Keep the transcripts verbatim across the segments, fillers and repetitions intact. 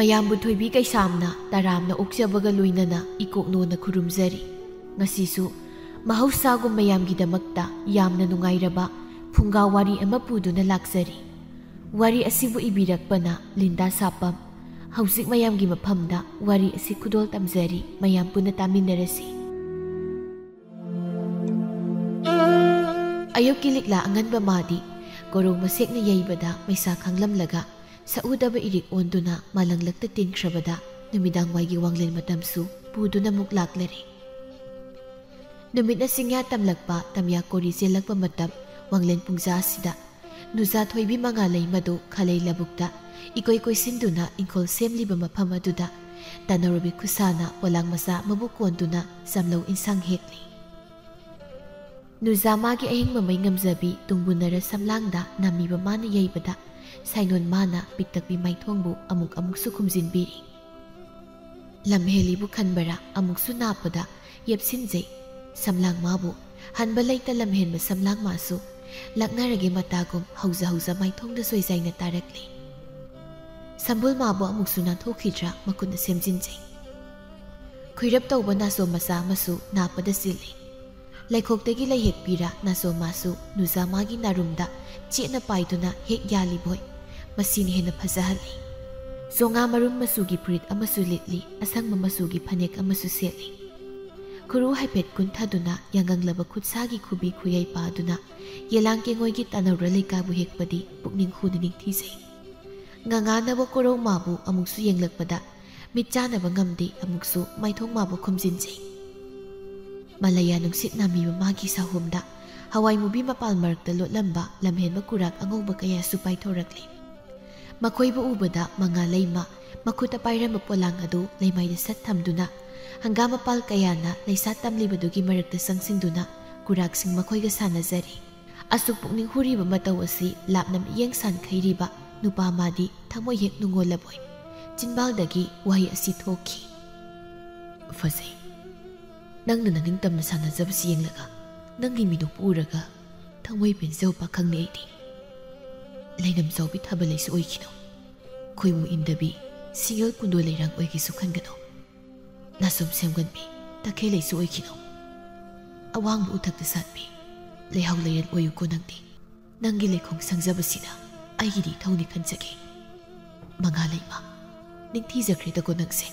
ꯃꯌꯥꯝꯕꯨ ꯊꯣꯏꯕꯤ ꯀꯩꯁꯥꯝꯅ ꯇꯔꯥꯝꯅ ꯑꯣꯛꯆꯕꯒ ꯂꯣꯏꯅꯅ ꯏꯀꯣꯛꯅꯣꯅ ꯈꯨꯔꯨꯝꯖꯔꯤ꯫ ꯉꯁꯤꯁꯨ ꯃꯍꯧꯁꯥꯒꯨꯝ ꯃꯌꯥꯝꯒꯤꯗꯃꯛꯇ ꯌꯥꯝꯅ ꯅꯨꯡꯉꯥꯏꯔꯕ ꯐꯨꯡꯒꯥ ꯋꯥꯔꯤ ꯑꯃ ꯄꯨꯗꯨꯅ ꯂꯥꯛꯆꯔꯤ꯫ ꯋꯥꯔꯤ ꯑꯁꯤꯕꯨ ꯏꯕꯤꯔꯛꯄꯅ ꯂꯤꯟꯗꯥ ꯁꯥꯄꯝ꯫ ꯍꯧꯖꯤꯛ ꯃꯌꯥꯝꯒꯤ ꯃꯐꯝꯗ ꯋꯥꯔꯤ ꯑꯁꯤ ꯈꯨꯗꯣꯜ ꯇꯝꯖꯔꯤ, ꯃꯌꯥꯝ ꯄꯨꯟꯅ ꯇꯥꯃꯤꯟꯅꯔꯁꯤ꯫ ꯑꯌꯨꯛꯀꯤ ꯂꯤꯛꯂꯥ ꯑꯉꯟꯕ ꯃꯥꯗꯤ ꯀꯣꯔꯧ ꯃꯁꯦꯛꯅ ꯌꯩꯕꯗ ꯃꯩꯁꯥ ꯈꯥꯡꯂꯝꯂꯒ ꯁꯛꯎꯗꯕ ꯏꯔꯤꯛ ꯑꯣꯟꯗꯨꯅ ꯃꯥꯂꯪꯂꯛꯇ ꯇꯤꯟꯈ꯭ꯔꯕꯗ ꯅꯨꯃꯤꯗꯥꯡꯋꯥꯏꯒꯤ ꯋꯥꯡꯂꯦꯟ ꯃꯇꯝꯁꯨ ꯄꯨꯗꯨꯅ ꯑꯃꯨꯛ ꯂꯥꯛꯂꯔꯦ꯫ ꯅꯨꯃꯤꯠꯅ ꯆꯤꯡꯌꯥ ꯇꯝꯂꯛꯄ, ꯇꯝꯌꯥ ꯀꯣꯔꯤ ꯆꯦꯜꯂꯛꯄ ꯃꯇꯝ, ꯋꯥꯡꯂꯦꯟ ꯄꯨꯡꯖꯥ ꯑꯁꯤꯗ ꯅꯨꯖꯥ ꯊꯣꯏꯕꯤ ꯃꯉꯥꯂꯩꯃꯗꯨ ꯈꯥꯂꯩ ꯂꯧꯕꯨꯛꯇ ꯏꯀꯣꯏ ꯀꯣꯏꯁꯤꯟꯗꯨꯅ ꯏꯪꯈꯣꯜ ꯁꯦꯝꯂꯤꯕ ꯃꯐꯝ ꯑꯗꯨꯗ ꯇꯥꯅꯧꯔꯕꯤ ꯈꯨꯁꯥꯅ ꯄꯣꯂꯥꯡ ꯃꯆꯥ ꯑꯃꯕꯨ ꯀꯣꯟꯗꯨꯅ ꯆꯥꯝꯂꯧ ꯏꯟꯁꯥꯡ ꯍꯦꯛꯂꯤ꯫ ꯅꯨꯖꯥ ꯃꯥꯒꯤ ꯑꯍꯤꯡ ꯃꯃꯩ ꯉꯝꯖꯕꯤ ꯇꯨꯡꯕꯨꯟꯅꯔ ꯁꯝꯂꯥꯡꯗ ꯅꯥꯃꯤꯕ ꯃꯥꯅ ꯌꯩꯕꯗ ꯁꯥꯏꯅꯣꯟ ꯃꯥꯅ ꯄꯤꯛꯇꯛꯄꯤ ꯃꯥꯏꯊꯣꯡꯕꯨ ꯑꯃꯨꯛ ꯑꯃꯨꯛꯁꯨ ꯈꯨꯝꯖꯤꯟꯕꯤꯔꯤ꯫ ꯂꯝꯍꯦꯜꯂꯤꯕꯨ ꯈꯟꯕꯔꯥ ꯑꯃꯨꯛꯁꯨ ꯅꯥꯞꯄꯗ ꯌꯦꯞꯁꯤꯟꯖꯩ ꯁꯝꯂꯥꯡ ꯃꯥꯕꯨ꯫ ꯍꯟꯕ ꯂꯩꯇ ꯂꯝꯍꯦꯟꯕ ꯁꯝꯂꯥꯡ ꯃꯥꯁꯨ ꯂꯛꯅꯔꯒꯦ ꯃꯇꯥꯒꯨꯝ ꯍꯧꯖ ꯍꯧꯖ ꯃꯥꯏꯊꯣꯡꯗ ꯁꯣꯏꯖꯥꯏꯅ ꯇꯥꯔꯛꯂꯤ꯫ ꯁꯝꯕꯨꯜ ꯃꯥꯕꯨ ꯑꯃꯨꯛꯁꯨ ꯅꯥꯟꯊꯣꯛꯈꯤꯗ꯭ꯔꯥ ꯃꯈꯨꯠꯅ ꯁꯦꯝꯖꯤꯟꯖꯩ꯫ ꯈꯨꯏꯔꯞ ꯇꯧꯕ ꯅꯥꯆꯣꯝ ꯃꯆꯥ ꯑꯃꯁꯨ ꯅꯥꯞꯄꯗ ꯆꯤꯜꯂꯤ꯫ ꯂꯩꯈꯣꯛꯇꯒꯤ ꯂꯩꯍꯦꯛꯄꯤꯔ ꯅꯥꯆꯣꯝ ꯃꯥꯁꯨ ꯅꯨꯖꯥ ꯃꯥꯒꯤ ꯅꯥꯔꯨꯝꯗ ꯆꯦꯠꯅ ꯄꯥꯏꯗꯨꯅ ꯍꯦꯛ ꯌꯥꯜꯂꯤꯕꯣꯏ꯫ ꯃꯁꯤꯅ ꯍꯦꯟꯅ ꯐꯖꯍꯜꯂꯤ꯫ ꯆꯣꯉꯥ ꯃꯔꯨꯝ ꯃꯆꯨꯒꯤ ꯐꯨꯔꯤꯠ ꯑꯃꯁꯨ ꯂꯤꯠꯂꯤ, ꯑꯁꯪꯕ ꯃꯆꯨꯒꯤ ꯐꯅꯦꯛ ꯑꯃꯁꯨ ꯁꯦꯠꯂꯤ꯫ ꯈꯨꯔꯨ ꯍꯥꯏꯐꯦꯠ ꯀꯨꯟꯊꯗꯨꯅ ꯌꯥꯉꯪꯂꯕ ꯈꯨꯠꯁꯥꯒꯤ ꯈꯨꯕꯤ ꯈꯨꯌꯩ ꯄꯥꯗꯨꯅ ꯌꯦꯂꯥꯡ ꯀꯦꯡꯉꯣꯏꯒꯤ ꯇꯥꯅꯧꯔ ꯂꯩꯀꯥꯕꯨ ꯍꯦꯛꯄꯗꯤ ꯄꯨꯛꯅꯤꯡ ꯍꯨꯅ ꯅꯤꯡꯊꯤꯖꯩ꯫ ꯉꯉꯥꯅꯕ ꯀꯣꯔꯧ ꯃꯥꯕꯨ ꯑꯃꯨꯛꯁꯨ ꯌꯦꯡꯂꯛꯄꯗ ꯃꯤꯠ ꯆꯥꯅꯕ ꯉꯝꯗꯦ, ꯑꯃꯨꯛꯁꯨ ꯃꯥꯏꯊꯣꯡ ꯃꯥꯕꯨ ꯈꯨꯝꯖꯤꯟꯖꯩ꯫ ꯃꯂꯌꯥ ꯅꯨꯡꯁꯤꯠ ꯅꯥꯃꯤꯕ ꯃꯥꯒꯤ ꯁꯥꯍꯣꯝꯗ ꯍꯋꯥꯏ ꯃꯨꯕꯤ ꯃꯄꯥꯜ ꯃꯔꯛꯇ ꯂꯣꯠꯂꯝꯕ ꯂꯝꯍꯦꯟꯕ ꯀꯨꯔꯥꯛ ꯑꯉꯧꯕ ꯀꯌꯥꯁꯨ ꯄꯥꯏꯊꯣꯔꯛꯂꯤ꯫ ꯃꯈꯣꯏꯕꯨ ꯎꯕꯗ ꯃꯉꯥ ꯂꯩꯃ ꯃꯈꯨꯠꯇ ꯄꯥꯏꯔꯝꯕ ꯄꯣꯂꯥꯡ ꯑꯗꯨ ꯂꯩꯃꯥꯏꯗ ꯁꯠ ꯊꯝꯗꯨꯅ ꯍꯪꯒꯥꯝ ꯃꯄꯥꯜ ꯀꯌꯥꯅ ꯂꯩꯁꯥ ꯇꯝꯂꯤꯕꯗꯨꯒꯤ ꯃꯔꯛꯇ ꯆꯪꯁꯤꯟꯗꯨꯅ ꯀꯨꯔꯥꯛꯁꯤꯡ ꯃꯈꯣꯏꯒ ꯁꯥꯟꯅꯖꯔꯤ꯫ ꯑꯁꯨꯛ ꯄꯨꯛꯅꯤꯡ ꯍꯨꯔꯤꯕ ꯃꯇꯧ ꯑꯁꯤ ꯂꯥꯞꯅ ꯃꯤꯠꯌꯦꯡ ꯁꯥꯟꯈꯩꯔꯤꯕ ꯅꯨꯄꯥ ꯃꯥꯗꯤ ꯊꯃꯣꯏ ꯍꯦꯛ ꯅꯨꯡꯉꯣꯜꯂꯕꯣꯏ ꯆꯤꯟꯕꯥꯜꯗꯒꯤ ꯋꯥꯍꯩ ꯑꯁꯤ ꯊꯣꯛꯈꯤ꯫ ꯐꯖꯩ꯫ ꯅꯪꯅ ꯅꯅꯤꯡꯇꯝꯅ ꯁꯥꯟꯅꯖꯕꯁꯤ ꯌꯦꯡꯂꯒ ꯅꯪꯒꯤ ꯃꯤꯅꯣꯛꯄꯨ ꯎꯔꯒ ꯊꯃꯣꯏ ꯄꯦꯟꯖꯕ ꯄꯥꯈꯪꯅꯤ ꯑꯩꯗꯤ꯫ ꯂꯩꯅꯝ ꯆꯥꯎꯕꯤ ꯊꯥꯕꯜꯂꯩꯁꯨ ꯑꯣꯏꯈꯤꯅꯨ꯫ ꯈꯣꯏꯃꯨ ꯏꯟꯗꯕꯤ ꯁꯤꯡꯌꯣꯜ ꯀꯨꯟꯗꯣ ꯂꯩꯔꯥꯡ ꯑꯣꯏꯒꯦꯁꯨ ꯈꯟꯒꯅꯨ꯫ ꯅꯥꯁꯣꯝ ꯁꯦꯝꯒꯟꯕꯤ, ꯇꯈꯦꯜ ꯂꯩꯁꯨ ꯑꯣꯏꯈꯤꯅꯨ꯫ ꯑꯋꯥꯡꯕ ꯎꯊꯛꯇ ꯁꯥꯠꯄꯤ, ꯂꯩꯍꯥꯎ ꯂꯩꯔꯦꯜ ꯑꯣꯏꯌꯨꯀꯣ ꯅꯪꯗꯤ꯫ ꯅꯪꯒꯤ ꯂꯩꯈꯣꯡ ꯁꯪꯖꯕꯁꯤꯅ ꯑꯩꯒꯤꯗꯤ ꯏꯊꯧꯅꯤ ꯈꯟꯖꯒꯦ꯫ ꯃꯉꯥ ꯂꯩꯃ, ꯅꯤꯡꯊꯤꯖꯈ꯭ꯔꯦꯗꯀꯣ ꯅꯪꯁꯦ꯫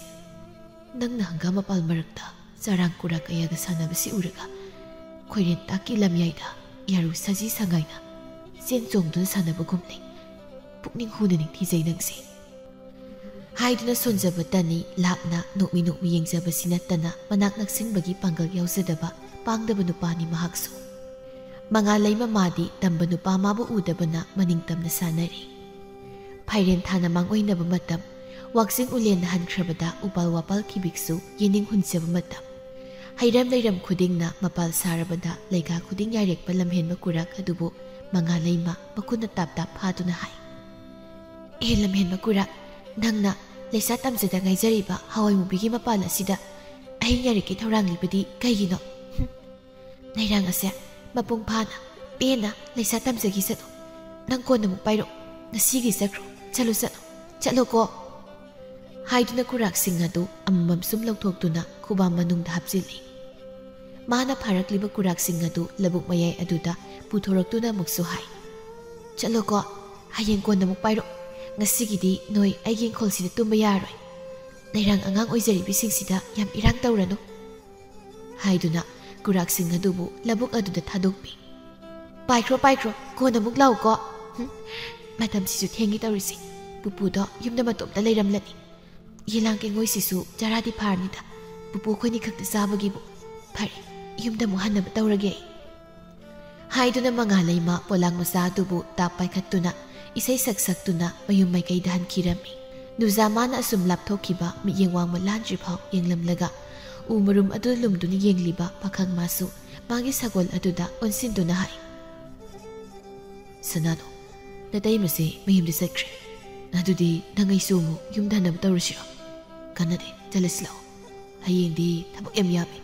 ꯅꯪꯅ ꯍꯪꯒꯥꯝ ꯃꯄꯥꯜ ꯃꯔꯛꯇ ꯆꯔꯥꯡ ꯀꯨꯔꯥ ꯀꯌꯥꯒ ꯁꯥꯟꯅꯕꯁꯤ ꯎꯔꯒ, ꯈꯣꯏꯔꯦꯟ ꯇꯥꯛꯀꯤ ꯂꯝꯌꯥꯏꯗ ꯌꯥꯔꯨ ꯁꯖꯤ ꯁꯉꯥꯏꯅ ꯆꯦꯟ ꯆꯣꯡꯗꯨꯅ ꯁꯥꯟꯅꯕꯒꯨꯝꯅ ꯄꯨꯛꯅꯤꯡ ꯍꯨꯅ ꯅꯤꯡꯊꯤꯖꯩ ꯅꯪꯁꯦ꯫ ꯍꯥꯏꯗꯨꯅ ꯁꯣꯟꯖꯕ ꯇꯅꯤ ꯂꯥꯛꯅ ꯅꯣꯛꯃꯤ ꯅꯣꯛꯃꯤ ꯌꯦꯡꯖꯕꯁꯤ ꯅꯠꯇꯅ ꯃꯅꯥꯛ ꯅꯛꯁꯤꯟꯕꯒꯤ ꯄꯥꯡꯒꯜ ꯌꯥꯎꯖꯗꯕ ꯄꯥꯡꯗꯕ ꯅꯨꯄꯥꯅꯤ ꯃꯍꯥꯛꯁꯨ꯫ ꯃꯉꯥ ꯂꯩꯃ ꯃꯥꯗꯤ ꯇꯝꯕ ꯅꯨꯄꯥ ꯃꯥꯕꯨ ꯎꯗꯕꯅ ꯃꯅꯤꯡ ꯇꯝꯅ ꯁꯥꯟꯅꯔꯤ꯫ ꯐꯥꯏꯔꯦꯟ ꯊꯥꯅ ꯃꯥꯡꯑꯣꯏꯅꯕ ꯃꯇꯝ, ꯋꯥꯛꯆꯤꯡ ꯎꯂꯦꯟꯅ ꯍꯟꯈ꯭ꯔꯕꯗ ꯎꯄꯥꯜ ꯋꯥꯄꯥꯜ ꯈꯤꯕꯤꯛꯁꯨ ꯌꯦꯅꯤꯡ ꯍꯨꯟꯖꯕ ꯃꯇꯝ, ꯍꯩꯔꯝ ꯂꯩꯔꯝ ꯈꯨꯗꯤꯡꯅ ꯃꯄꯥꯜ ꯁꯥꯔꯕꯗ ꯂꯩꯒꯥ ꯈꯨꯗꯤꯡ ꯌꯥꯏꯔꯦꯛꯄ ꯂꯝꯍꯦꯟꯕ ꯀꯨꯔꯥꯛ ꯑꯗꯨꯕꯨ ꯃꯉꯥ ꯂꯩꯃ ꯃꯈꯨꯠꯅ ꯇꯥꯞ ꯇꯥꯞ ꯐꯥꯗꯨꯅ ꯍꯥꯏ, "ꯑꯦ ꯂꯝꯍꯦꯟꯕ ꯀꯨꯔꯥꯛ, ꯅꯪꯅ ꯂꯩꯁꯥ ꯇꯝꯖꯗ ꯉꯥꯏꯖꯔꯤꯕ ꯍꯋꯥꯏ ꯃꯨꯕꯤꯒꯤ ꯃꯄꯥꯜ ꯑꯁꯤꯗ ꯑꯍꯤꯡ ꯌꯥꯔꯦꯛꯀꯤ ꯊꯧꯔꯥꯡ ꯂꯤꯕꯗꯤ ꯀꯩꯒꯤꯅꯣ? ꯍꯨꯝ꯫ ꯂꯩꯔꯥꯡ ꯑꯁꯦ ꯃꯄꯨꯡ ꯐꯥꯅ, ꯄꯦꯟꯅ ꯂꯩꯁꯥ ꯇꯝꯖꯈꯤꯁꯅꯨ꯫ ꯅꯪ ꯀꯣꯟꯅ ꯑꯃꯨꯛ ꯄꯥꯏꯔꯛꯎ꯫ ꯉꯁꯤꯒꯤ ꯆꯠꯈ꯭ꯔꯣ꯫ ꯆꯠꯂꯨ, ꯆꯠꯂꯨ꯫ ꯆꯠꯂꯣꯀꯣ꯫" ꯍꯥꯏꯗꯨꯅ ꯀꯨꯔꯥꯛꯁꯤꯡ ꯑꯗꯨ ꯑꯃꯃꯝ ꯁꯨꯝ ꯂꯧꯊꯣꯛꯇꯨꯅ ꯈꯨꯕꯥꯝ ꯃꯅꯨꯡꯗ ꯍꯥꯞꯆꯤꯜꯂꯤ꯫ ꯃꯥꯅ ꯐꯥꯔꯛꯂꯤꯕ ꯀꯨꯔꯥꯛꯁꯤꯡ ꯑꯗꯨ ꯂꯧꯕꯨꯛ ꯃꯌꯥꯏ ꯑꯗꯨꯗ ꯄꯨꯊꯣꯔꯛꯇꯨꯅ ꯑꯃꯨꯛꯁꯨ ꯍꯥꯏ, "ꯆꯠꯂꯣꯀꯣ, ꯍꯌꯦꯡ ꯀꯣꯟꯅ ꯑꯃꯨꯛ ꯄꯥꯏꯔꯛꯎ꯫ ꯉꯁꯤꯒꯤꯗꯤ ꯅꯣꯏ ꯑꯩꯒꯤ ꯏꯪꯈꯣꯜꯁꯤꯗ ꯇꯨꯝꯕ ꯌꯥꯔꯣꯏ꯫ ꯂꯩꯔꯥꯡ ꯑꯉꯥꯡ ꯑꯣꯏꯖꯔꯤꯕꯤꯁꯤꯡꯁꯤꯗ ꯌꯥꯝ ꯏꯔꯥꯡ ꯇꯧꯔꯅꯨ꯫" ꯍꯥꯏꯗꯨꯅ ꯀꯨꯔꯥꯛꯁꯤꯡ ꯑꯗꯨꯕꯨ ꯂꯧꯕꯨꯛ ꯑꯗꯨꯗ ꯊꯥꯗꯣꯛꯄꯤ꯫ "ꯄꯥꯏꯈ꯭ꯔꯣ, ꯄꯥꯏꯈ꯭ꯔꯣ, ꯀꯣꯟꯅ ꯑꯃꯨꯛ ꯂꯥꯛꯎꯀꯣ꯫ ꯍꯨꯝ, ꯃꯇꯝꯁꯤꯁꯨ ꯊꯦꯡꯉꯤ ꯇꯧꯔꯤꯁꯦ꯫ ꯄꯨꯄꯨꯗꯣ ꯌꯨꯝꯗ ꯃꯇꯣꯝꯇ ꯂꯩꯔꯝꯂꯅꯤ꯫ ꯌꯦꯂꯥꯡ ꯀꯦꯡꯉꯣꯏꯁꯤꯁꯨ ꯆꯔꯥꯗꯤ ꯐꯥꯔꯅꯤꯗ꯫ ꯄꯨꯄꯨ ꯑꯩꯈꯣꯏꯅꯤ ꯈꯛꯇ ꯆꯥꯕꯒꯤꯕꯨ꯫ ꯐꯔꯦ, ꯌꯨꯝꯗ ꯑꯃꯨꯛ ꯍꯟꯅꯕ ꯇꯧꯔꯒꯦ ꯑꯩ꯫" ꯍꯥꯏꯗꯨꯅ ꯃꯉꯥ ꯂꯩꯃ ꯄꯣꯂꯥꯡ ꯃꯆꯥ ꯑꯗꯨꯕꯨ ꯇꯥꯞ ꯄꯥꯏꯈꯠꯇꯨꯅ ꯏꯁꯩ ꯁꯛ ꯁꯛꯇꯨꯅ ꯃꯌꯨꯝ ꯃꯥꯏꯀꯩꯗ ꯍꯟꯈꯤꯔꯝꯃꯤ꯫ ꯅꯨꯖꯥ ꯃꯥꯅ ꯑꯁꯨꯝ ꯂꯥꯞꯊꯣꯛꯈꯤꯕ ꯃꯤꯠꯌꯦꯡ ꯋꯥꯡꯃ ꯂꯥꯟꯗ꯭ꯔꯤꯐꯥꯎ ꯌꯦꯡꯂꯝꯂꯒ ꯎ ꯃꯔꯨꯝ ꯑꯗꯨ ꯂꯨꯝꯗꯨꯅ ꯌꯦꯡꯂꯤꯕ ꯄꯥꯈꯪ ꯃꯥꯁꯨ ꯃꯥꯒꯤ ꯁꯒꯣꯜ ꯑꯗꯨꯗ ꯑꯣꯟꯁꯤꯟꯗꯨꯅ ꯍꯥꯏ, "ꯁꯅꯥꯗꯣ, ꯅꯇꯩꯃꯁꯦ ꯃꯌꯨꯝꯗ ꯆꯠꯈ꯭ꯔꯦ꯫ ꯑꯗꯨꯗꯤ ꯅꯪ ꯑꯩꯁꯨ ꯑꯃꯨꯛ ꯌꯨꯝꯗ ꯍꯟꯅꯕ ꯇꯧꯔꯁꯤꯔꯣ?" "ꯀꯥꯟꯅꯗꯦ, ꯆꯠꯂꯁꯤ ꯂꯥꯛꯑꯣ꯫ ꯍꯌꯦꯡꯗꯤ ꯊꯕꯛ ꯌꯥꯝ ꯌꯥꯝꯃꯤ꯫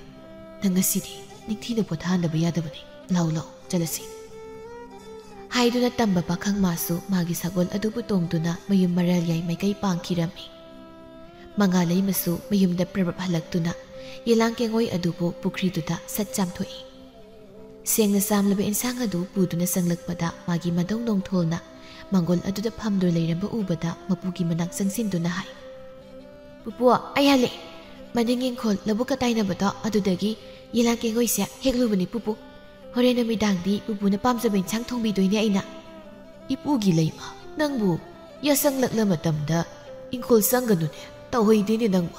ꯅꯪ ꯉꯁꯤꯗꯤ ꯅꯤꯡꯊꯤꯅ ꯄꯣꯊꯥꯍꯟꯗꯕ ꯌꯥꯗꯕꯅꯤ꯫ ꯂꯥꯛꯑꯣ, ꯂꯥꯛꯑꯣ, ꯆꯠꯂꯁꯤ꯫" ꯍꯥꯏꯗꯨꯅ ꯇꯝꯕ ꯄꯥꯈꯪ ꯃꯥꯁꯨ ꯃꯥꯒꯤ ꯁꯒꯣꯜ ꯑꯗꯨꯕꯨ ꯇꯣꯡꯗꯨꯅ ꯃꯌꯨꯝ ꯃꯔꯥꯜ ꯌꯥꯏ ꯃꯥꯏꯀꯩ ꯄꯥꯡꯈꯤꯔꯝꯃꯤ꯫ ꯃꯉꯥꯂꯩꯃꯁꯨ ꯃꯌꯨꯝꯗ ꯄ꯭ꯔꯕꯞ ꯍꯜꯂꯛꯇꯨꯅ ꯌꯦꯂꯥꯡ ꯀꯦꯡꯉꯣꯏ ꯑꯗꯨꯕꯨ ꯄꯨꯈ꯭ꯔꯤꯗꯨꯗ ꯁꯠ ꯆꯥꯝꯊꯣꯛꯏ꯫ ꯁꯦꯡꯅ ꯆꯥꯝꯂꯕ ꯏꯟꯁꯥꯡ ꯑꯗꯨ ꯄꯨꯗꯨꯅ ꯆꯪꯂꯛꯄꯗ ꯃꯥꯒꯤ ꯃꯗꯧ ꯅꯣꯡꯊꯣꯜꯅ ꯃꯪꯒꯣꯜ ꯑꯗꯨꯗ ꯐꯝꯗꯨꯅ ꯂꯩꯔꯝꯕ ꯎꯕꯗ ꯃꯄꯨꯒꯤ ꯃꯅꯥꯛ ꯆꯪꯁꯤꯟꯗꯨꯅ ꯍꯥꯏ, "ꯄꯨꯄꯨ, ꯑꯩ ꯍꯜꯂꯛꯑꯦ꯫ ꯃꯅꯤꯡ ꯏꯪꯈꯣꯜ ꯂꯧꯕꯨꯛꯀ ꯇꯥꯏꯅꯕꯗꯣ ꯑꯗꯨꯗꯒꯤ ꯌꯦꯂꯥꯡ ꯀꯦꯡꯉꯣꯏꯁꯦ ꯍꯦꯛꯂꯨꯕꯅꯤ ꯄꯨꯄꯨ꯫ ꯍꯣꯔꯦꯟ ꯅꯨꯃꯤꯗꯥꯡꯗꯤ ꯄꯨꯄꯨꯅ ꯄꯥꯝꯖꯕ ꯏꯟꯁꯥꯡ ꯊꯣꯡꯕꯤꯗꯣꯏꯅꯦ ꯑꯩꯅ꯫" "ꯏꯄꯨꯒꯤ ꯂꯩꯃ, ꯅꯪꯕꯨ ꯌꯥꯁꯪꯂꯛꯂ ꯃꯇꯝꯗ ꯏꯪꯈꯣꯜ ꯆꯪꯒꯅꯨꯅꯦ, ꯇꯧꯍꯩꯗꯦꯅꯦ ꯅꯪꯕꯨ꯫